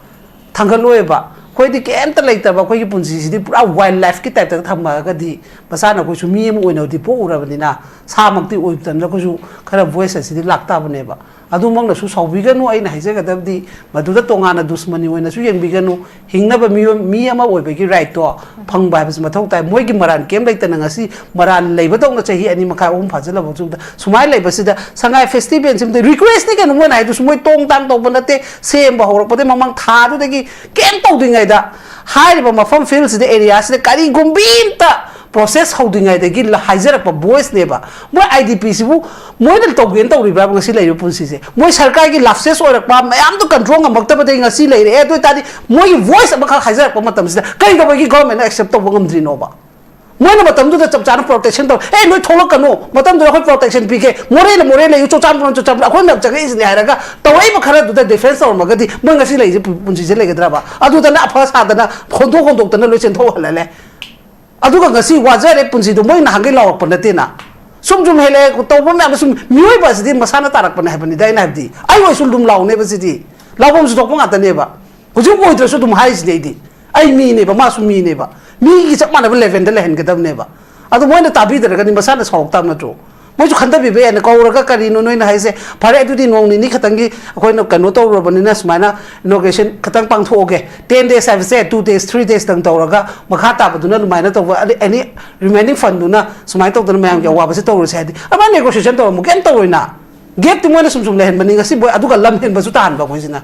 ꯊꯥꯡꯒꯠꯂꯣꯏꯕ꯫ ꯑꯩꯈꯣꯏꯗꯤ ꯀꯩꯝꯇ ꯂꯩꯇꯕ ꯑꯩꯈꯣꯏꯒꯤ ꯄꯨꯟꯁꯤꯁꯤꯗꯤ ꯄꯨꯔꯥ ꯋꯥꯏꯜ ꯂꯥꯏꯐꯀꯤ ꯇꯥꯏꯞꯇ ꯊꯝꯃꯛꯑꯒꯗꯤ, ꯃꯁꯥꯅ ꯑꯩꯈꯣꯏꯁꯨ ꯃꯤ ꯑꯃ ꯑꯣꯏꯅꯕꯨꯗꯤ ꯄꯣꯛꯎꯔꯕꯅꯤꯅ, ꯁꯥꯃꯛꯇꯤ ꯑꯣꯏꯗꯅ ꯑꯩꯈꯣꯏꯁꯨ ꯈꯔ ꯚꯣꯏꯁ ꯑꯁꯤꯗꯤ ꯂꯥꯛꯇꯥꯕꯅꯦꯕ꯫ ꯑꯗꯨꯃꯛꯅꯁꯨ ꯁꯥꯎꯕꯤꯒꯅꯨ꯫ ꯑꯩꯅ ꯍꯥꯏꯖꯒꯗꯕꯗꯤ, ꯃꯗꯨꯗ ꯇꯣꯉꯥꯟꯅ ꯗꯨꯁꯃꯅꯤ ꯑꯣꯏꯅꯁꯨ ꯌꯦꯡꯕꯤꯒꯅꯨ꯫ ꯍꯤꯡꯅꯕ ꯃꯤꯑꯣꯏ, ꯃꯤ ꯑꯃ ꯑꯣꯏꯕꯒꯤ right ꯇꯣ ꯐꯪꯕ ꯍꯥꯏꯕꯁꯤ ꯃꯊꯧ ꯇꯥꯏ꯫ ꯃꯣꯏꯒꯤ ꯃꯔꯥꯟ ꯀꯩꯝ ꯂꯩꯇꯅ ꯉꯁꯤ ꯃꯔꯥꯟ ꯂꯩꯕꯗꯧꯅ ꯆꯍꯤ ꯑꯅꯤ ꯃꯈꯥꯏ, ꯑꯍꯨꯝ ꯐꯥꯖꯤꯜꯂꯕ ꯃꯇꯨꯡꯗ ꯁꯨꯃꯥꯏꯅ ꯂꯩꯕꯁꯤꯗ, ꯁꯉꯥꯏ festival ꯁꯤꯃꯗꯤ request ꯅꯤ ꯀꯩꯅꯣ ꯃꯣꯏꯅ ꯍꯥꯏꯗꯨꯁꯨ꯫ ꯃꯣꯏ ꯇꯣꯡ ꯇꯥꯡ ꯇꯧꯕ ꯅꯠꯇꯦ꯫ ꯁꯦꯝꯕ ꯍꯧꯔꯛꯄꯗꯒꯤ ꯃꯃꯥꯡ ꯊꯥꯗꯨꯗꯒꯤ ꯀꯩꯝ ꯇꯧꯗ꯭ꯔꯤꯉꯩꯗ ꯍꯥꯏꯔꯤꯕ ꯃꯐꯝ field ꯁꯤꯗ, area ꯁꯤꯗ ꯀꯔꯤꯒꯨꯝꯕꯤ ꯑꯝꯇ process ꯍꯧꯗ꯭ꯔꯤꯉꯩꯗꯒꯤ ꯂ-, ꯍꯥꯏꯖꯔꯛꯄ voice ꯅꯦꯕ꯫ ꯃꯣꯏ I D P ꯁꯤꯕꯨ ꯃꯣꯏꯅ ꯇꯧꯒꯦꯅ ꯇꯧꯔꯤꯕ꯭ꯔꯥꯕ ꯉꯁꯤ ꯂꯩꯔꯤꯕ ꯄꯨꯟꯁꯤꯁꯦ? ꯃꯣꯏ ꯁꯔꯀꯥꯔꯒꯤ lapses ꯑꯣꯏꯔꯛꯄ ꯃꯌꯥꯝꯗꯣ control ꯉꯝꯃꯛꯇꯕꯗꯒꯤ ꯉꯁꯤ ꯂꯩꯔꯛꯑꯦ꯫ ꯑꯗꯨ ꯑꯣꯏꯇꯥꯔꯗꯤ ꯃꯣꯏꯒꯤ voice ꯑꯃꯈꯛ ꯍꯥꯏꯖꯔꯛꯄ ꯃꯇꯝꯁꯤꯗ ꯀꯩꯗꯧꯕꯒꯤ government ꯅ accept ꯇꯧꯕ ꯉꯝꯗ꯭ꯔꯤꯅꯣꯕ? ꯃꯣꯏꯅ ꯃꯇꯝꯗꯨꯗ ꯆꯞ ꯆꯥꯅ protection ꯇꯧ, "ꯑꯦ, ꯅꯣꯏ ꯊꯣꯛꯂꯛꯀꯅꯨ, ꯃꯇꯝꯗꯨꯗ ꯑꯩꯈꯣꯏ protection ꯄꯤꯒꯦ, ꯃꯣꯔꯦꯅ ꯃꯣꯔꯦ ꯂꯩꯌꯨ, ꯆꯨꯔꯆꯥꯟꯄꯨꯔꯅ ꯆꯨꯔꯆꯥꯟꯄꯨꯔ, ꯑꯩꯈꯣꯏ ꯃꯌꯥꯝ ꯆꯪꯉꯛꯏꯁꯤꯅꯦ" ꯍꯥꯏꯔꯒ ꯇꯧꯔꯛꯏꯕ ꯈꯔꯗꯨꯗ defense ꯇꯧꯔꯝꯃꯒꯗꯤ ꯃꯣꯏ ꯉꯁꯤ ꯂꯩꯔꯤꯁꯦ ꯄꯨ-, ꯄꯨꯟꯁꯤꯁꯦ ꯂꯩꯒꯗ꯭ꯔꯕ? ꯑꯗꯨꯗꯅ ꯑꯐ ꯁꯥꯗꯅ ꯍꯣꯟꯗꯣꯛ ꯍꯣꯟꯗꯣꯛꯇꯅ ꯂꯣꯏ ꯆꯦꯟꯊꯣꯛꯍꯜꯂ ꯂꯩ꯫ ꯑꯗꯨꯒ ꯉꯁꯤ ꯋꯥꯖꯔꯦ ꯄꯨꯟꯁꯤꯗꯣ ꯃꯣꯏ ꯅꯍꯥꯟꯈꯩ ꯂꯥꯎꯔꯛꯄ ꯅꯠꯇꯦꯅ꯫ ꯁꯨꯝ ꯁꯨꯝ ꯍꯦꯜꯂꯛꯑꯦ ꯇꯧꯕ ꯃꯌꯥꯝꯗꯣ ꯁꯨꯝ ꯃꯤꯑꯣꯏꯕ ꯑꯁꯤꯗꯤ ꯃꯁꯥꯅ ꯇꯥꯔꯛꯄꯅꯦ ꯍꯥꯏꯕꯅꯤꯗ ꯑꯩꯅ ꯍꯥꯏꯕꯗꯤ꯫ ꯑꯩ ꯑꯣꯏꯁꯨ ꯑꯗꯨꯝ ꯂꯥꯎꯅꯦꯕ ꯁꯤꯗꯤ꯫ ꯂꯥꯎꯐꯝꯁꯨ ꯊꯣꯛꯄ ꯉꯥꯛꯇꯅꯦꯕ꯫ ꯍꯧꯖꯤꯛ ꯑꯣꯏꯗ꯭ꯔꯁꯨ ꯑꯗꯨꯝ ꯍꯥꯏꯔꯤꯁꯤꯅꯦ ꯑꯩꯗꯤ꯫ ꯑꯩ ꯃꯤꯅꯦꯕ, ꯃꯥꯁꯨ ꯃꯤꯅꯦꯕ꯫ ꯃꯤꯒꯤ ꯆꯞ ꯃꯥꯟꯅꯕ level ꯗ ꯂꯩꯍꯟꯒꯗꯕꯅꯦꯕ꯫ ꯑꯗꯣ ꯃꯣꯏꯅ ꯇꯥꯕꯤꯗ꯭ꯔꯒꯗꯤ ꯃꯁꯥꯅ ꯁꯥꯎꯔꯛ ꯇꯥꯕ ꯅꯠꯇ꯭ꯔꯣ? ꯃꯣꯏꯁꯨ ꯈꯟꯊꯕꯤꯕ ꯌꯥꯏꯅ ꯀꯧꯔꯒ, "ꯀꯔꯤꯅꯣ ꯅꯣꯏꯅ ꯍꯥꯏꯁꯦ? ꯐꯔꯦ, ꯑꯗꯨꯗꯤ ꯅꯣꯡ ꯅꯤꯅꯤ ꯈꯛꯇꯪꯒꯤ ꯑꯩꯈꯣꯏꯅ ꯀꯩꯅꯣ ꯇꯧꯔꯨꯔꯕꯅꯤꯅ ꯁꯨꯃꯥꯏꯅ inauguration ꯈꯛꯇꯪ ꯄꯥꯡꯊꯣꯛꯑꯒꯦ꯫ Ten days ꯍꯥꯏꯕꯁꯦ two days, three days ꯇꯪ ꯇꯧꯔꯒ ꯃꯈꯥ ꯇꯥꯕꯗꯨꯅ ꯑꯗꯨꯃꯥꯏꯅ ꯇꯧꯕ, ꯑꯗꯩ any remaining fund ꯗꯨꯅ ꯁꯨꯃꯥꯏꯅ ꯇꯧꯗꯅ ꯃꯌꯥꯝꯒꯤ ꯑꯋꯥꯕꯁꯦ ꯇꯧꯔꯁꯦ" ꯍꯥꯏꯗꯤ ꯑꯗꯨꯃꯥꯏꯅ negotiation ꯇꯧꯔꯝꯃꯨ꯫ ꯀꯩꯝ ꯇꯧꯔꯣꯏꯅ꯫ Gap ꯇꯤ ꯃꯣꯏꯅ ꯁꯨꯝ ꯁꯨꯝ ꯂꯩꯍꯟꯕꯅꯤ꯫ ꯉꯁꯤ ꯃꯣꯏ ꯑꯗꯨꯒ ꯂꯝ ꯍꯦꯟꯕꯁꯨ ꯇꯥꯍꯟꯕ ꯑꯩꯈꯣꯏꯁꯤꯅ꯫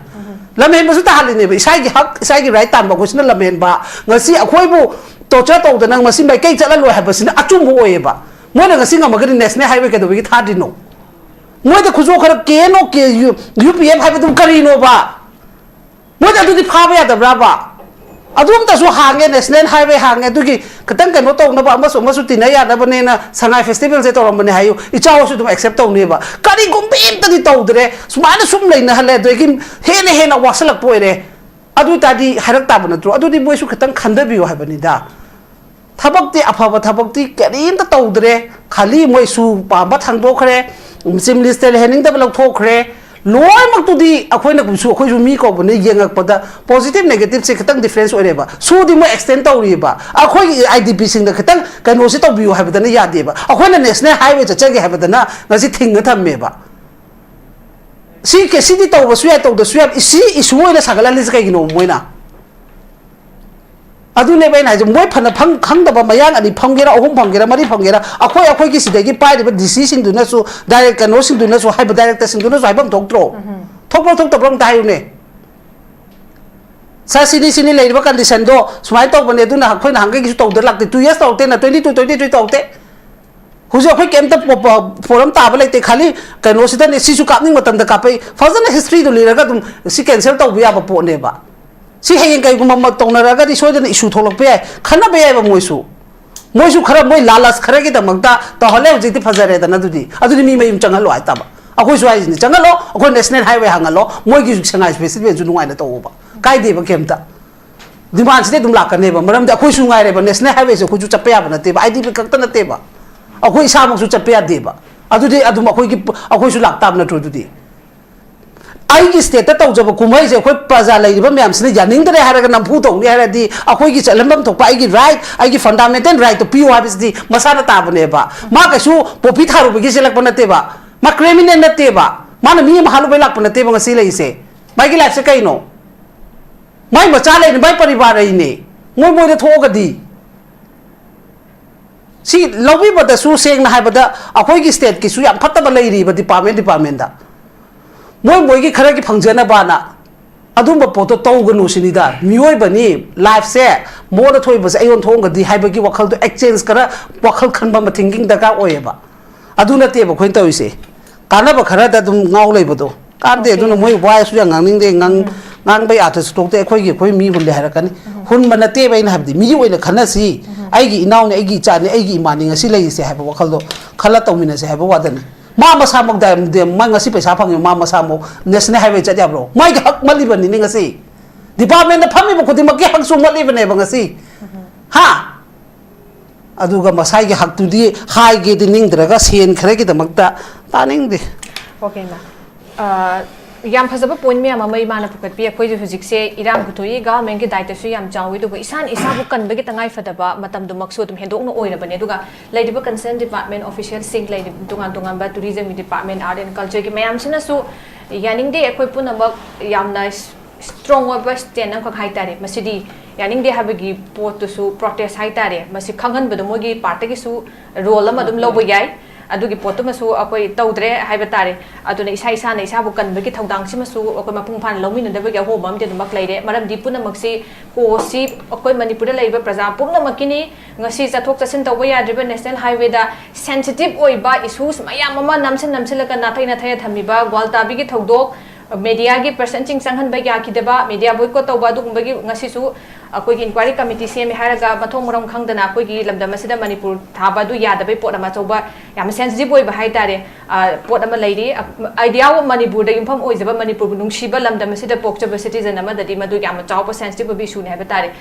ꯂꯝ ꯍꯦꯟꯕꯁꯨ ꯇꯥꯍꯜꯂꯤꯅꯦꯕ꯫ ꯏꯁꯥꯒꯤ ꯍꯛ, ꯏꯁꯥꯒꯤ right ꯇꯥꯟꯕ ꯑꯩꯈꯣꯏꯁꯤꯅ ꯂꯝ ꯍꯦꯟꯕ꯫ ꯉꯁꯤ ꯑꯩꯈꯣꯏꯕꯨ torture ꯇꯧꯗꯅ ꯉꯁꯤ ꯃꯥꯏꯀꯩ ꯆꯠꯍꯜꯂꯣꯏ ꯍꯥꯏꯕꯁꯤꯅ ꯑꯆꯨꯝꯕ ꯑꯣꯏꯌꯦꯕ꯫ ꯃꯣꯏꯅ ꯉꯁꯤ ꯉꯝꯃꯒꯗꯤ national highway ꯀꯩꯗꯧꯕꯒꯤ ꯊꯥꯗ꯭ꯔꯤꯅꯣ? ꯃꯣꯏꯗ ꯈꯨꯖꯣ ꯈꯔ K N O, K U, U P F ꯍꯥꯏꯕꯗꯨ ꯀꯔꯤꯅꯣꯕ? ꯃꯣꯏꯗ ꯑꯗꯨꯗꯤ ꯐꯥꯕ ꯌꯥꯗꯕ꯭ꯔꯥꯕ? ꯑꯗꯨ ꯑꯝꯇꯁꯨ ꯍꯥꯡꯉꯦ, national highway ꯍꯥꯡꯉꯦ, ꯑꯗꯨꯒꯤ ꯈꯤꯇꯪ ꯀꯩꯅꯣ ꯇꯧꯅꯕ, ꯑꯃꯁꯨ ꯑꯃꯁꯨ ꯇꯤꯟꯅ ꯌꯥꯅꯕꯅꯦꯅ ꯁꯉꯥꯏ festival ꯁꯦ ꯇꯧꯔꯝꯕꯅꯦ ꯍꯥꯏꯌꯨ, ꯏꯆꯥ ꯍꯣꯏꯁꯨ ꯑꯗꯨꯝ accept ꯇꯧꯅꯦꯕ꯫ ꯀꯔꯤꯒꯨꯝꯕ ꯑꯝꯇꯗꯤ ꯇꯧꯗ꯭ꯔꯦ, ꯁꯨꯃꯥꯏꯅ ꯁꯨꯝ ꯂꯩꯅꯍꯜꯂꯦ, ꯑꯗꯒꯤ ꯍꯦꯟꯅ ꯍꯦꯟꯅ ꯋꯥꯁꯜꯂꯛꯄ ꯑꯣꯏꯔꯦ꯫ ꯑꯗꯨ ꯑꯣꯏꯇꯥꯔꯗꯤ ꯍꯥꯏꯔꯛ ꯇꯥꯕ ꯅꯠꯇ꯭ꯔꯣ? ꯑꯗꯨꯗꯤ ꯃꯣꯏꯁꯨ ꯈꯤꯇꯪ ꯈꯟꯊꯕꯤꯌꯨ ꯍꯥꯏꯕꯅꯤꯗ꯫ ꯊꯕꯛꯇꯤ, ꯑꯐꯕ ꯊꯕꯛꯇꯤ ꯀꯔꯤꯝꯇ ꯇꯧꯗ꯭ꯔꯦ, ꯈꯥꯂꯤ ꯃꯣꯏ ꯁꯨ ꯄꯥꯝꯕ ꯊꯥꯡꯗꯣꯛꯈ꯭ꯔꯦ, chief minister ꯂꯩꯍꯟꯅꯤꯡꯗꯕ ꯂꯧꯊꯣꯛꯈ꯭ꯔꯦ꯫ ꯂꯣꯏꯅꯃꯛꯇꯨꯗꯤ ꯑꯩꯈꯣꯏꯅꯁꯨ, ꯑꯩꯈꯣꯏꯁꯨ ꯃꯤ ꯀꯧꯕꯅ ꯌꯦꯡꯉꯛꯄꯗ positive negative ꯁꯦ ꯈꯤꯇꯪ difference ꯑꯣꯏꯔꯦꯕ꯫ ꯁꯨꯗꯤ ꯃꯣꯏ extend ꯇꯧꯔꯤꯕ, ꯑꯩꯈꯣꯏꯒꯤ I D P ꯁꯤꯡꯗ ꯈꯤꯇꯪ ꯀꯩꯅꯣꯁꯤ ꯇꯧꯕꯤꯌꯨ ꯍꯥꯏꯕꯗꯅ ꯌꯥꯗꯦꯕ꯫ ꯑꯩꯈꯣꯏꯅ national highway ꯆꯠꯆꯒꯦ ꯍꯥꯏꯕꯗꯅ ꯉꯁꯤ ꯊꯤꯡꯉ ꯊꯝꯃꯦꯕ꯫ ꯁꯤ ꯀꯦ ꯁꯤꯗꯤ ꯇꯧꯕꯁꯨ ꯌꯥꯏ, ꯇꯧꯗꯁꯨ ꯌꯥꯏ, ꯁꯤ issue ꯑꯣꯏꯅ ꯁꯥꯒꯠꯍꯜꯂꯤꯁꯦ ꯀꯩꯒꯤꯅꯣ ꯃꯣꯏꯅ? ꯑꯗꯨꯅꯦꯕ ꯑꯩꯅ ꯍꯥꯏꯁꯦ, ꯃꯣꯏ ꯐꯅ ꯐꯪ-, ꯈꯪꯗꯕ ꯃꯌꯥꯡ ꯑꯅꯤ ꯐꯝꯒꯦꯔꯥ, ꯑꯍꯨꯝ ꯐꯝꯒꯦꯔꯥ, ꯃꯔꯤ ꯐꯝꯒꯦꯔꯥ, ꯑꯩꯈꯣꯏ, ꯑꯩꯈꯣꯏꯒꯤ ꯁꯤꯗꯒꯤ ꯄꯥꯏꯔꯤꯕ ꯗꯤ ꯁꯤꯁꯤꯡꯗꯨꯅꯁꯨ, ꯗꯥꯏꯔꯦꯛ ꯀꯩꯅꯣꯁꯤꯡꯗꯨꯅꯁꯨ ꯍꯥꯏꯕ, ꯗꯥꯏꯔꯦꯛꯇꯔꯁꯤꯡꯗꯨꯅꯁꯨ ꯍꯥꯏꯐꯝ ꯊꯣꯛꯇ꯭ꯔꯣ? ꯊꯣꯛꯄ꯭ꯔꯣ ꯊꯣꯛꯇꯕ꯭ꯔꯣ ꯑꯝꯇ ꯍꯥꯏꯌꯨꯅꯦ꯫ ꯁꯥꯔ, ꯁꯤꯅꯤ ꯁꯤꯅꯤ ꯂꯩꯔꯤꯕ ꯀꯟꯗꯤꯁꯟꯗꯣ ꯁꯨꯃꯥꯏꯅ ꯇꯧꯕꯅꯦ, ꯑꯗꯨꯅ ꯑꯩꯈꯣꯏ ꯅꯍꯥꯟꯈꯩꯒꯤꯁꯨ ꯇꯧꯗ ꯂꯥꯛꯇꯦ, ꯇꯨ ꯌꯔꯁ ꯇꯧꯔꯛꯇꯦꯅ, ꯇ꯭ꯋꯦꯟꯇꯤ ꯇꯨ, ꯇ꯭ꯋꯦꯟꯇꯤ ꯊ꯭ꯔꯤ ꯇꯧꯔꯛꯇꯦ꯫ ꯍꯧꯖꯤꯛ ꯑꯩꯈꯣꯏ ꯀꯩꯝꯇ ꯄꯣ-, ꯄꯣ-, ꯄꯣꯔꯝ ꯇꯥꯕ ꯂꯩꯇꯦ, ꯈꯥꯂꯤ ꯀꯩꯅꯣꯁꯤꯗꯅꯦ, ꯁꯤꯁꯨ ꯀꯥꯞꯅꯤꯡ ꯃꯇꯝꯗ ꯀꯥꯞꯄꯛꯏ꯫ ꯐꯖꯅ ꯍꯤꯁꯇ꯭ꯔꯤꯗꯨ ꯂꯤꯔꯒ ꯑꯗꯨꯝ ꯁꯤ ꯀꯦꯟꯁꯦꯜ ꯇꯧꯕ ꯌꯥꯕ ꯄꯣꯠꯅꯦꯕ꯫ ꯁꯤ ꯍꯌꯦꯡ ꯀꯩꯒꯨꯝꯕ ꯑꯃ ꯇꯧꯅꯔꯒꯗꯤ ꯁꯣꯏꯗꯅ issue ꯊꯣꯛꯂꯛꯄ ꯌꯥꯏ, ꯈꯟꯅꯕ ꯌꯥꯏꯕ ꯃꯣꯏꯁꯨ꯫ ꯃꯣꯏꯁꯨ ꯈꯔ ꯃꯣꯏ ꯂꯥꯂꯁ ꯈꯔꯒꯤꯗꯃꯛꯇ ꯇꯧꯍꯜꯂꯦ, ꯍꯧꯖꯤꯛꯇꯤ ꯐꯖꯔꯦꯗꯅ꯫ ꯑꯗꯨꯗꯤ, ꯑꯗꯨꯗꯤ ꯃꯤ ꯃꯌꯨꯝ ꯆꯪꯍꯜꯂꯣ ꯍꯥꯏꯇꯥꯕ꯫ ꯑꯩꯈꯣꯏꯁꯨ ꯍꯥꯏꯁꯤꯅꯤ, ꯆꯪꯍꯜꯂꯣ, ꯑꯩꯈꯣꯏ ꯅꯦꯁꯅꯦꯜ ꯍꯥꯏꯋꯦ ꯍꯥꯡꯍꯜꯂꯣ, ꯃꯣꯏꯒꯤꯁꯨ ꯁꯉꯥꯏ ꯐꯦꯁꯇꯤꯚꯦꯜꯁꯨ ꯅꯨꯡꯉꯥꯏꯅ ꯇꯧꯕ, ꯀꯥꯏꯗꯦꯕ ꯀꯩꯝꯇ꯫ ꯗꯤꯃꯥꯟꯁꯤꯗꯤ ꯑꯗꯨꯝ ꯂꯥꯛꯀꯅꯦꯕ, ꯃꯔꯝꯗꯤ ꯑꯩꯈꯣꯏꯁꯨ ꯉꯥꯏꯔꯦꯕ, ꯅꯦꯁꯅꯦꯜ ꯍꯥꯏꯋꯦꯁꯦ ꯑꯩꯈꯣꯏꯁꯨ ꯆꯠꯄ ꯌꯥꯕ ꯅꯠꯇꯦꯕ, ꯑꯥꯏ ꯗꯤ ꯄꯤ ꯈꯛꯇ ꯅꯠꯇꯦꯕ, ꯑꯩꯈꯣꯏ ꯏꯁꯥꯃꯛꯁꯨ ꯆꯠꯄ ꯌꯥꯗꯦꯕ꯫ ꯑꯗꯨꯗꯤ ꯑꯗꯨꯝ ꯑꯩꯈꯣꯏꯒꯤ, ꯑꯩꯈꯣꯏꯁꯨ ꯂꯥꯛꯇꯥꯕ ꯅꯠꯇ꯭ꯔꯣ? ꯑꯗꯨꯗꯤ ꯑꯩꯒꯤ ꯁ꯭ꯇꯦꯠꯇ ꯇꯧꯖꯕ ꯀꯨꯝꯍꯩꯁꯦ ꯑꯩꯈꯣꯏ ꯄ꯭ꯔꯖꯥ ꯂꯩꯔꯤꯕ ꯃꯌꯥꯝꯁꯤꯅ ꯌꯥꯅꯤꯡꯗ꯭ꯔꯦ ꯍꯥꯏꯔꯒ ꯅꯝꯐꯨ ꯇꯧꯅꯤ ꯍꯥꯏꯔꯗꯤ, ꯑꯩꯈꯣꯏꯒꯤ ꯆꯠꯍꯟꯐꯝ ꯊꯣꯛꯄ ꯑꯩꯒꯤ ꯔꯥꯏꯠ, ꯑꯩꯒꯤ ꯐꯟꯗꯥꯃꯦꯟꯇꯦꯜ ꯔꯥꯏꯠꯇꯣ ꯄꯤꯌꯨ ꯍꯥꯏꯕꯁꯤꯗꯤ ꯃꯁꯥꯅ ꯇꯥꯕꯅꯦꯕ꯫ ꯃꯥ ꯀꯩꯁꯨ ꯄꯣꯄꯤ ꯊꯥꯔꯨꯕꯒꯤ ꯆꯦꯜꯂꯛꯄ ꯅꯠꯇꯦꯕ, ꯃꯥ ꯀ꯭ꯔꯤꯃꯤꯅꯦꯜ ꯅꯠꯇꯦꯕ, ꯃꯥꯅ ꯃꯤ ꯑꯃ ꯍꯥꯠꯂꯨꯕꯩ ꯂꯥꯛꯄ ꯅꯠꯇꯦꯕ ꯉꯁꯤ ꯂꯩꯔꯤꯁꯦ꯫ ꯃꯥꯒꯤ ꯂꯥꯏꯐꯁꯦ ꯀꯩꯅꯣ? ꯃꯥꯏ ꯃꯆꯥ ꯂꯩꯅꯤ, ꯃꯥꯏ ꯄꯔꯤꯕꯥꯔ ꯂꯩꯅꯤ꯫ ꯃꯣꯏ ꯃꯣꯏꯗ ꯊꯣꯛꯑꯒꯗꯤ ꯁꯤ ꯂꯧꯕꯤꯕꯗꯁꯨ ꯁꯦꯡꯅ ꯍꯥꯏꯕꯗ ꯑꯩꯈꯣꯏꯒꯤ ꯁ꯭ꯇꯦꯠꯀꯤꯁꯨ ꯌꯥꯝ ꯐꯠꯇꯕ ꯂꯩꯔꯤꯕ ꯗꯤꯄꯥꯔꯠꯃꯦꯟ ꯗꯤꯄꯥꯔꯠꯃꯦꯟꯗ꯫ ꯃꯣꯏ ꯃꯣꯏꯒꯤ ꯈꯔꯒꯤ ꯐꯪꯖꯅꯕꯅ ꯑꯗꯨꯝꯕ ꯄꯣꯠꯇꯣ ꯇꯧꯒꯅꯨ ꯁꯤꯅꯤꯗ꯫ ꯃꯤꯑꯣꯏꯕꯅꯤ, ꯂꯥꯏꯐꯁꯦ ꯃꯉꯣꯟꯗ ꯊꯣꯛꯏꯕꯁꯦ ꯑꯩꯉꯣꯟꯗ ꯊꯣꯛꯑꯝꯒꯗꯤ ꯍꯥꯏꯕꯒꯤ ꯋꯥꯈꯜꯗꯣ, ꯑꯦꯛꯆꯦꯟꯖ ꯈꯔ, ꯋꯥꯈꯜ ꯈꯟꯕ ꯑꯃ ꯊꯤꯡꯀꯤꯡ ꯗꯔꯀꯥꯔ ꯑꯣꯏꯌꯦꯕ꯫ ꯑꯗꯨ ꯅꯠꯇꯦꯕ ꯑꯩꯈꯣꯏꯅ ꯇꯧꯔꯤꯁꯦ꯫ ꯀꯥꯟꯅꯕ ꯈꯔꯗ ꯑꯗꯨꯝ ꯉꯥꯎ ꯂꯩꯕꯗꯣ ꯀꯥꯟꯗꯦ꯫ ꯑꯣꯀꯦ꯫ ꯑꯗꯨꯅ ꯃꯣꯏ ꯋꯥꯁꯨ ꯌꯥꯝ ꯉꯥꯡꯅꯤꯡꯗꯦ, ꯉꯥꯡ-, ꯎꯝ꯫ ꯉꯥꯡꯕꯩ ꯑꯥꯔꯊꯁꯨ ꯊꯣꯛꯇꯦ꯫ ꯑꯩꯈꯣꯏꯒꯤ, ꯑꯩꯈꯣꯏ ꯃꯤ ꯍꯨꯜꯂꯦ ꯍꯥꯏꯔꯛꯀꯅꯤ꯫ ꯎꯝ꯫ ꯍꯨꯟꯕ ꯅꯠꯇꯦꯕ ꯑꯩꯅ ꯍꯥꯏꯕꯗꯤ, ꯃꯤ ꯑꯣꯏꯅ ꯈꯟꯅꯁꯤ꯫ ꯎꯝ꯫ ꯑꯩꯒꯤ ꯏꯅꯥꯎꯅꯤ, ꯑꯩꯒꯤ ꯏꯆꯥꯅꯤ, ꯑꯩꯒꯤ ꯏꯃꯥꯅꯤ ꯉꯁꯤ ꯂꯩꯔꯤꯁꯦ ꯍꯥꯏꯕ ꯋꯥꯈꯜꯗꯣ ꯈꯜꯂ ꯇꯧꯃꯤꯟꯅꯁꯦ ꯍꯥꯏꯕ ꯋꯥꯗꯅꯤ꯫ ꯃꯥ ꯃꯁꯥꯃꯛ ꯗꯥꯏ-, ꯗꯦ-, ꯃꯥ ꯉꯁꯤ ꯄꯩꯁꯥ ꯐꯪꯉꯦ, ꯃꯥ ꯃꯁꯥꯃꯛ ꯅꯦꯁꯅꯦꯜ ꯍꯥꯏꯋꯦ ꯆꯠ ꯌꯥꯕ꯭ꯔꯣ? ꯃꯥꯒꯤ ꯍꯛ ꯃꯠꯂꯤꯕꯅꯤꯅꯦ ꯉꯁꯤ꯫ ꯗꯤꯄꯥꯔꯠꯃꯦꯟꯗ ꯐꯝꯃꯤꯕ ꯈꯨꯗꯤꯡꯃꯛꯀꯤ ꯍꯛꯁꯨ ꯃꯠꯂꯤꯕꯅꯦꯕ ꯉꯁꯤ꯫ ꯎꯝ꯫ ꯍꯥ? ꯑꯗꯨꯒ ꯃꯁꯥꯒꯤ ꯍꯛꯇꯨꯗꯤ ꯍꯥꯏꯒꯦꯗꯤ ꯅꯤꯡꯗ꯭ꯔꯒ ꯁꯦꯟ ꯈꯔꯒꯤꯗꯃꯛꯇ ꯇꯥꯅꯤꯡꯗꯦ꯫ ꯑꯣꯀꯦ, ꯃꯦꯝ꯫ ꯑ, ꯌꯥꯝ ꯐꯖꯕ ꯄꯣꯏꯟ ꯃꯌꯥꯝ ꯑꯃ ꯏꯃꯥꯅ ꯄꯨꯈꯠꯄꯤ꯫ ꯑꯩꯈꯣꯏꯁꯨ ꯍꯧꯖꯤꯛꯁꯦ ꯏꯔꯥꯡ ꯄꯨꯊꯣꯛꯏ, ꯒꯚꯔꯟꯃꯦꯟꯠꯀꯤ ꯗꯥꯏꯇꯁꯨ ꯌꯥꯝ ꯆꯥꯎꯏ, ꯑꯗꯨꯒ ꯏꯁꯥꯅ ꯏꯁꯥꯕꯨ ꯀꯟꯕꯒꯤ ꯇꯉꯥꯏ ꯐꯗꯕ ꯃꯇꯝꯗꯨꯃꯛꯁꯨ ꯑꯗꯨꯝ ꯍꯦꯟꯗꯣꯛꯅ ꯑꯣꯏꯔꯕꯅꯦ꯫ ꯑꯗꯨꯒ ꯂꯩꯔꯤꯕ ꯀꯟꯁꯔꯟ ꯗꯤꯄꯥꯔꯠꯃꯦꯟꯠ ꯑꯣꯐꯤꯁꯤꯌꯦꯜꯁꯤꯡ ꯂꯩꯔꯤꯕ ꯇꯣꯉꯥꯟ ꯇꯣꯉꯥꯟꯕ ꯇꯨꯔꯤꯖꯝꯒꯤ ꯗꯤꯄꯥꯔꯠꯃꯦꯟꯠ, ꯑꯥꯔꯠ ꯑꯦꯟ ꯀꯜꯆꯔꯒꯤ ꯃꯌꯥꯝꯁꯤꯅꯁꯨ ꯌꯥꯅꯤꯡꯗꯦ, ꯑꯩꯈꯣꯏ ꯄꯨꯝꯅꯃꯛ ꯌꯥꯝꯅ ꯁ꯭ꯇꯔꯣꯡ ꯑꯣꯏꯕ ꯁ꯭ꯇꯦꯟ ꯑꯃꯈꯛ ꯍꯥꯏꯇꯥꯔꯦ꯫ ꯃꯁꯤꯗꯤ ꯌꯥꯅꯤꯡꯗꯦ ꯍꯥꯏꯕꯒꯤ ꯄꯣꯠꯇꯨꯁꯨ ꯄ꯭ꯔꯣꯇꯦꯁ ꯍꯥꯏꯇꯥꯔꯦ, ꯃꯁꯤ ꯈꯪꯍꯟꯕꯗꯨ ꯃꯣꯏꯒꯤ ꯄꯥꯔꯠꯇꯒꯤꯁꯨ ꯔꯣꯜ ꯑꯃ ꯑꯗꯨꯝ ꯂꯧꯕ ꯌꯥꯏ꯫ ꯑꯗꯨꯒꯤ ꯄꯣꯠꯇꯨꯃꯁꯨ ꯑꯩꯈꯣꯏ ꯇꯧꯗ꯭ꯔꯦ ꯍꯥꯏꯕ ꯇꯥꯔꯦ꯫ ꯑꯗꯨꯅ ꯏꯁꯥ ꯏꯁꯥꯅ ꯏꯁꯥꯕꯨ ꯀꯟꯕꯒꯤ ꯊꯧꯗꯥꯡꯁꯤꯃꯁꯨ ꯑꯩꯈꯣꯏ ꯃꯄꯨꯡ ꯐꯥꯅ ꯂꯧꯃꯤꯟꯅꯗꯕꯒꯤ ꯑꯍꯣꯕ ꯑꯃꯗꯤ ꯑꯗꯨꯃꯛ ꯂꯩꯔꯦ꯫ ꯃꯔꯝꯗꯤ ꯄꯨꯝꯅꯃꯛꯁꯤ ꯀꯣꯁꯁꯤ ꯑꯩꯈꯣꯏ ꯃꯅꯤꯄꯨꯔꯗ ꯂꯩꯔꯤꯕ ꯄ꯭ꯔꯖꯥ ꯄꯨꯝꯅꯃꯛꯀꯤꯅꯤ꯫ ꯉꯁꯤ ꯆꯠꯊꯣꯛ ꯆꯠꯁꯤꯟ ꯇꯧꯕ ꯌꯥꯗ꯭ꯔꯤꯕ ꯅꯦꯁꯅꯦꯜ ꯍꯥꯏꯋꯦꯗ ꯁꯦꯟꯁꯤꯇꯤꯚ ꯑꯣꯏꯕ ꯏꯁꯨꯁ ꯃꯌꯥꯝ ꯑꯃ ꯅꯝꯁꯤꯟ ꯅꯝꯁꯤꯜꯂꯒ ꯅꯥꯊꯩ ꯅꯥꯊꯩꯅ ꯊꯝꯃꯤꯕ ꯒ꯭ꯋꯥꯜꯇꯥꯕꯤꯒꯤ ꯊꯧꯗꯣꯛ, ꯃꯦꯗꯤꯌꯥꯒꯤ ꯄꯔꯁꯟꯁꯤꯡ ꯆꯪꯍꯟꯕ ꯌꯥꯈꯤꯗꯕ, ꯃꯦꯗꯤꯌꯥ ꯕꯣꯏꯀꯣꯠ ꯇꯧꯕ, ꯑꯗꯨꯒꯨꯝꯕꯒꯤ ꯉꯁꯤꯁꯨ ꯑꯩꯈꯣꯏꯒꯤ ꯏꯟꯀ꯭ꯋꯥꯏꯔꯤ ꯀꯃꯤꯇꯤ ꯁꯦꯝꯃꯦ ꯍꯥꯏꯔꯒ ꯃꯊꯣꯡ ꯃꯔꯝ ꯈꯪꯗꯅ ꯑꯩꯈꯣꯏꯒꯤ ꯂꯝꯗꯝ ꯑꯁꯤꯗ ꯃꯅꯤꯄꯨꯔ ꯊꯥꯕ ꯑꯗꯨ ꯌꯥꯗꯕꯩ ꯄꯣꯠ ꯑꯃ ꯑꯆꯧꯕ, ꯌꯥꯝꯅ ꯁꯦꯟꯁꯤꯇꯤꯚ ꯑꯣꯏꯕ ꯍꯥꯏꯇꯥꯔꯦ, ꯑ, ꯄꯣꯠ ꯑꯃ ꯂꯩꯔꯤ꯫ ꯑ, Idea of ꯃꯅꯤꯄꯨꯔꯗ ꯌꯨꯝꯐꯝ ꯑꯣꯏꯖꯕ, ꯃꯅꯤꯄꯨꯔꯕꯨ ꯅꯨꯡꯁꯤꯕ, ꯂꯝꯗꯝ ꯑꯁꯤꯗ ꯄꯣꯛꯆꯕ ꯁꯤꯇꯤꯖꯟ ꯑꯃꯗꯗꯤ ꯃꯗꯨ ꯌꯥꯝꯅ ꯆꯥꯎꯕ ꯁꯦꯟꯁꯤꯇꯤꯚ ꯑꯣꯏꯕ ꯏꯁꯨꯅꯤ ꯍꯥꯏꯕ ꯇꯥꯔꯦ꯫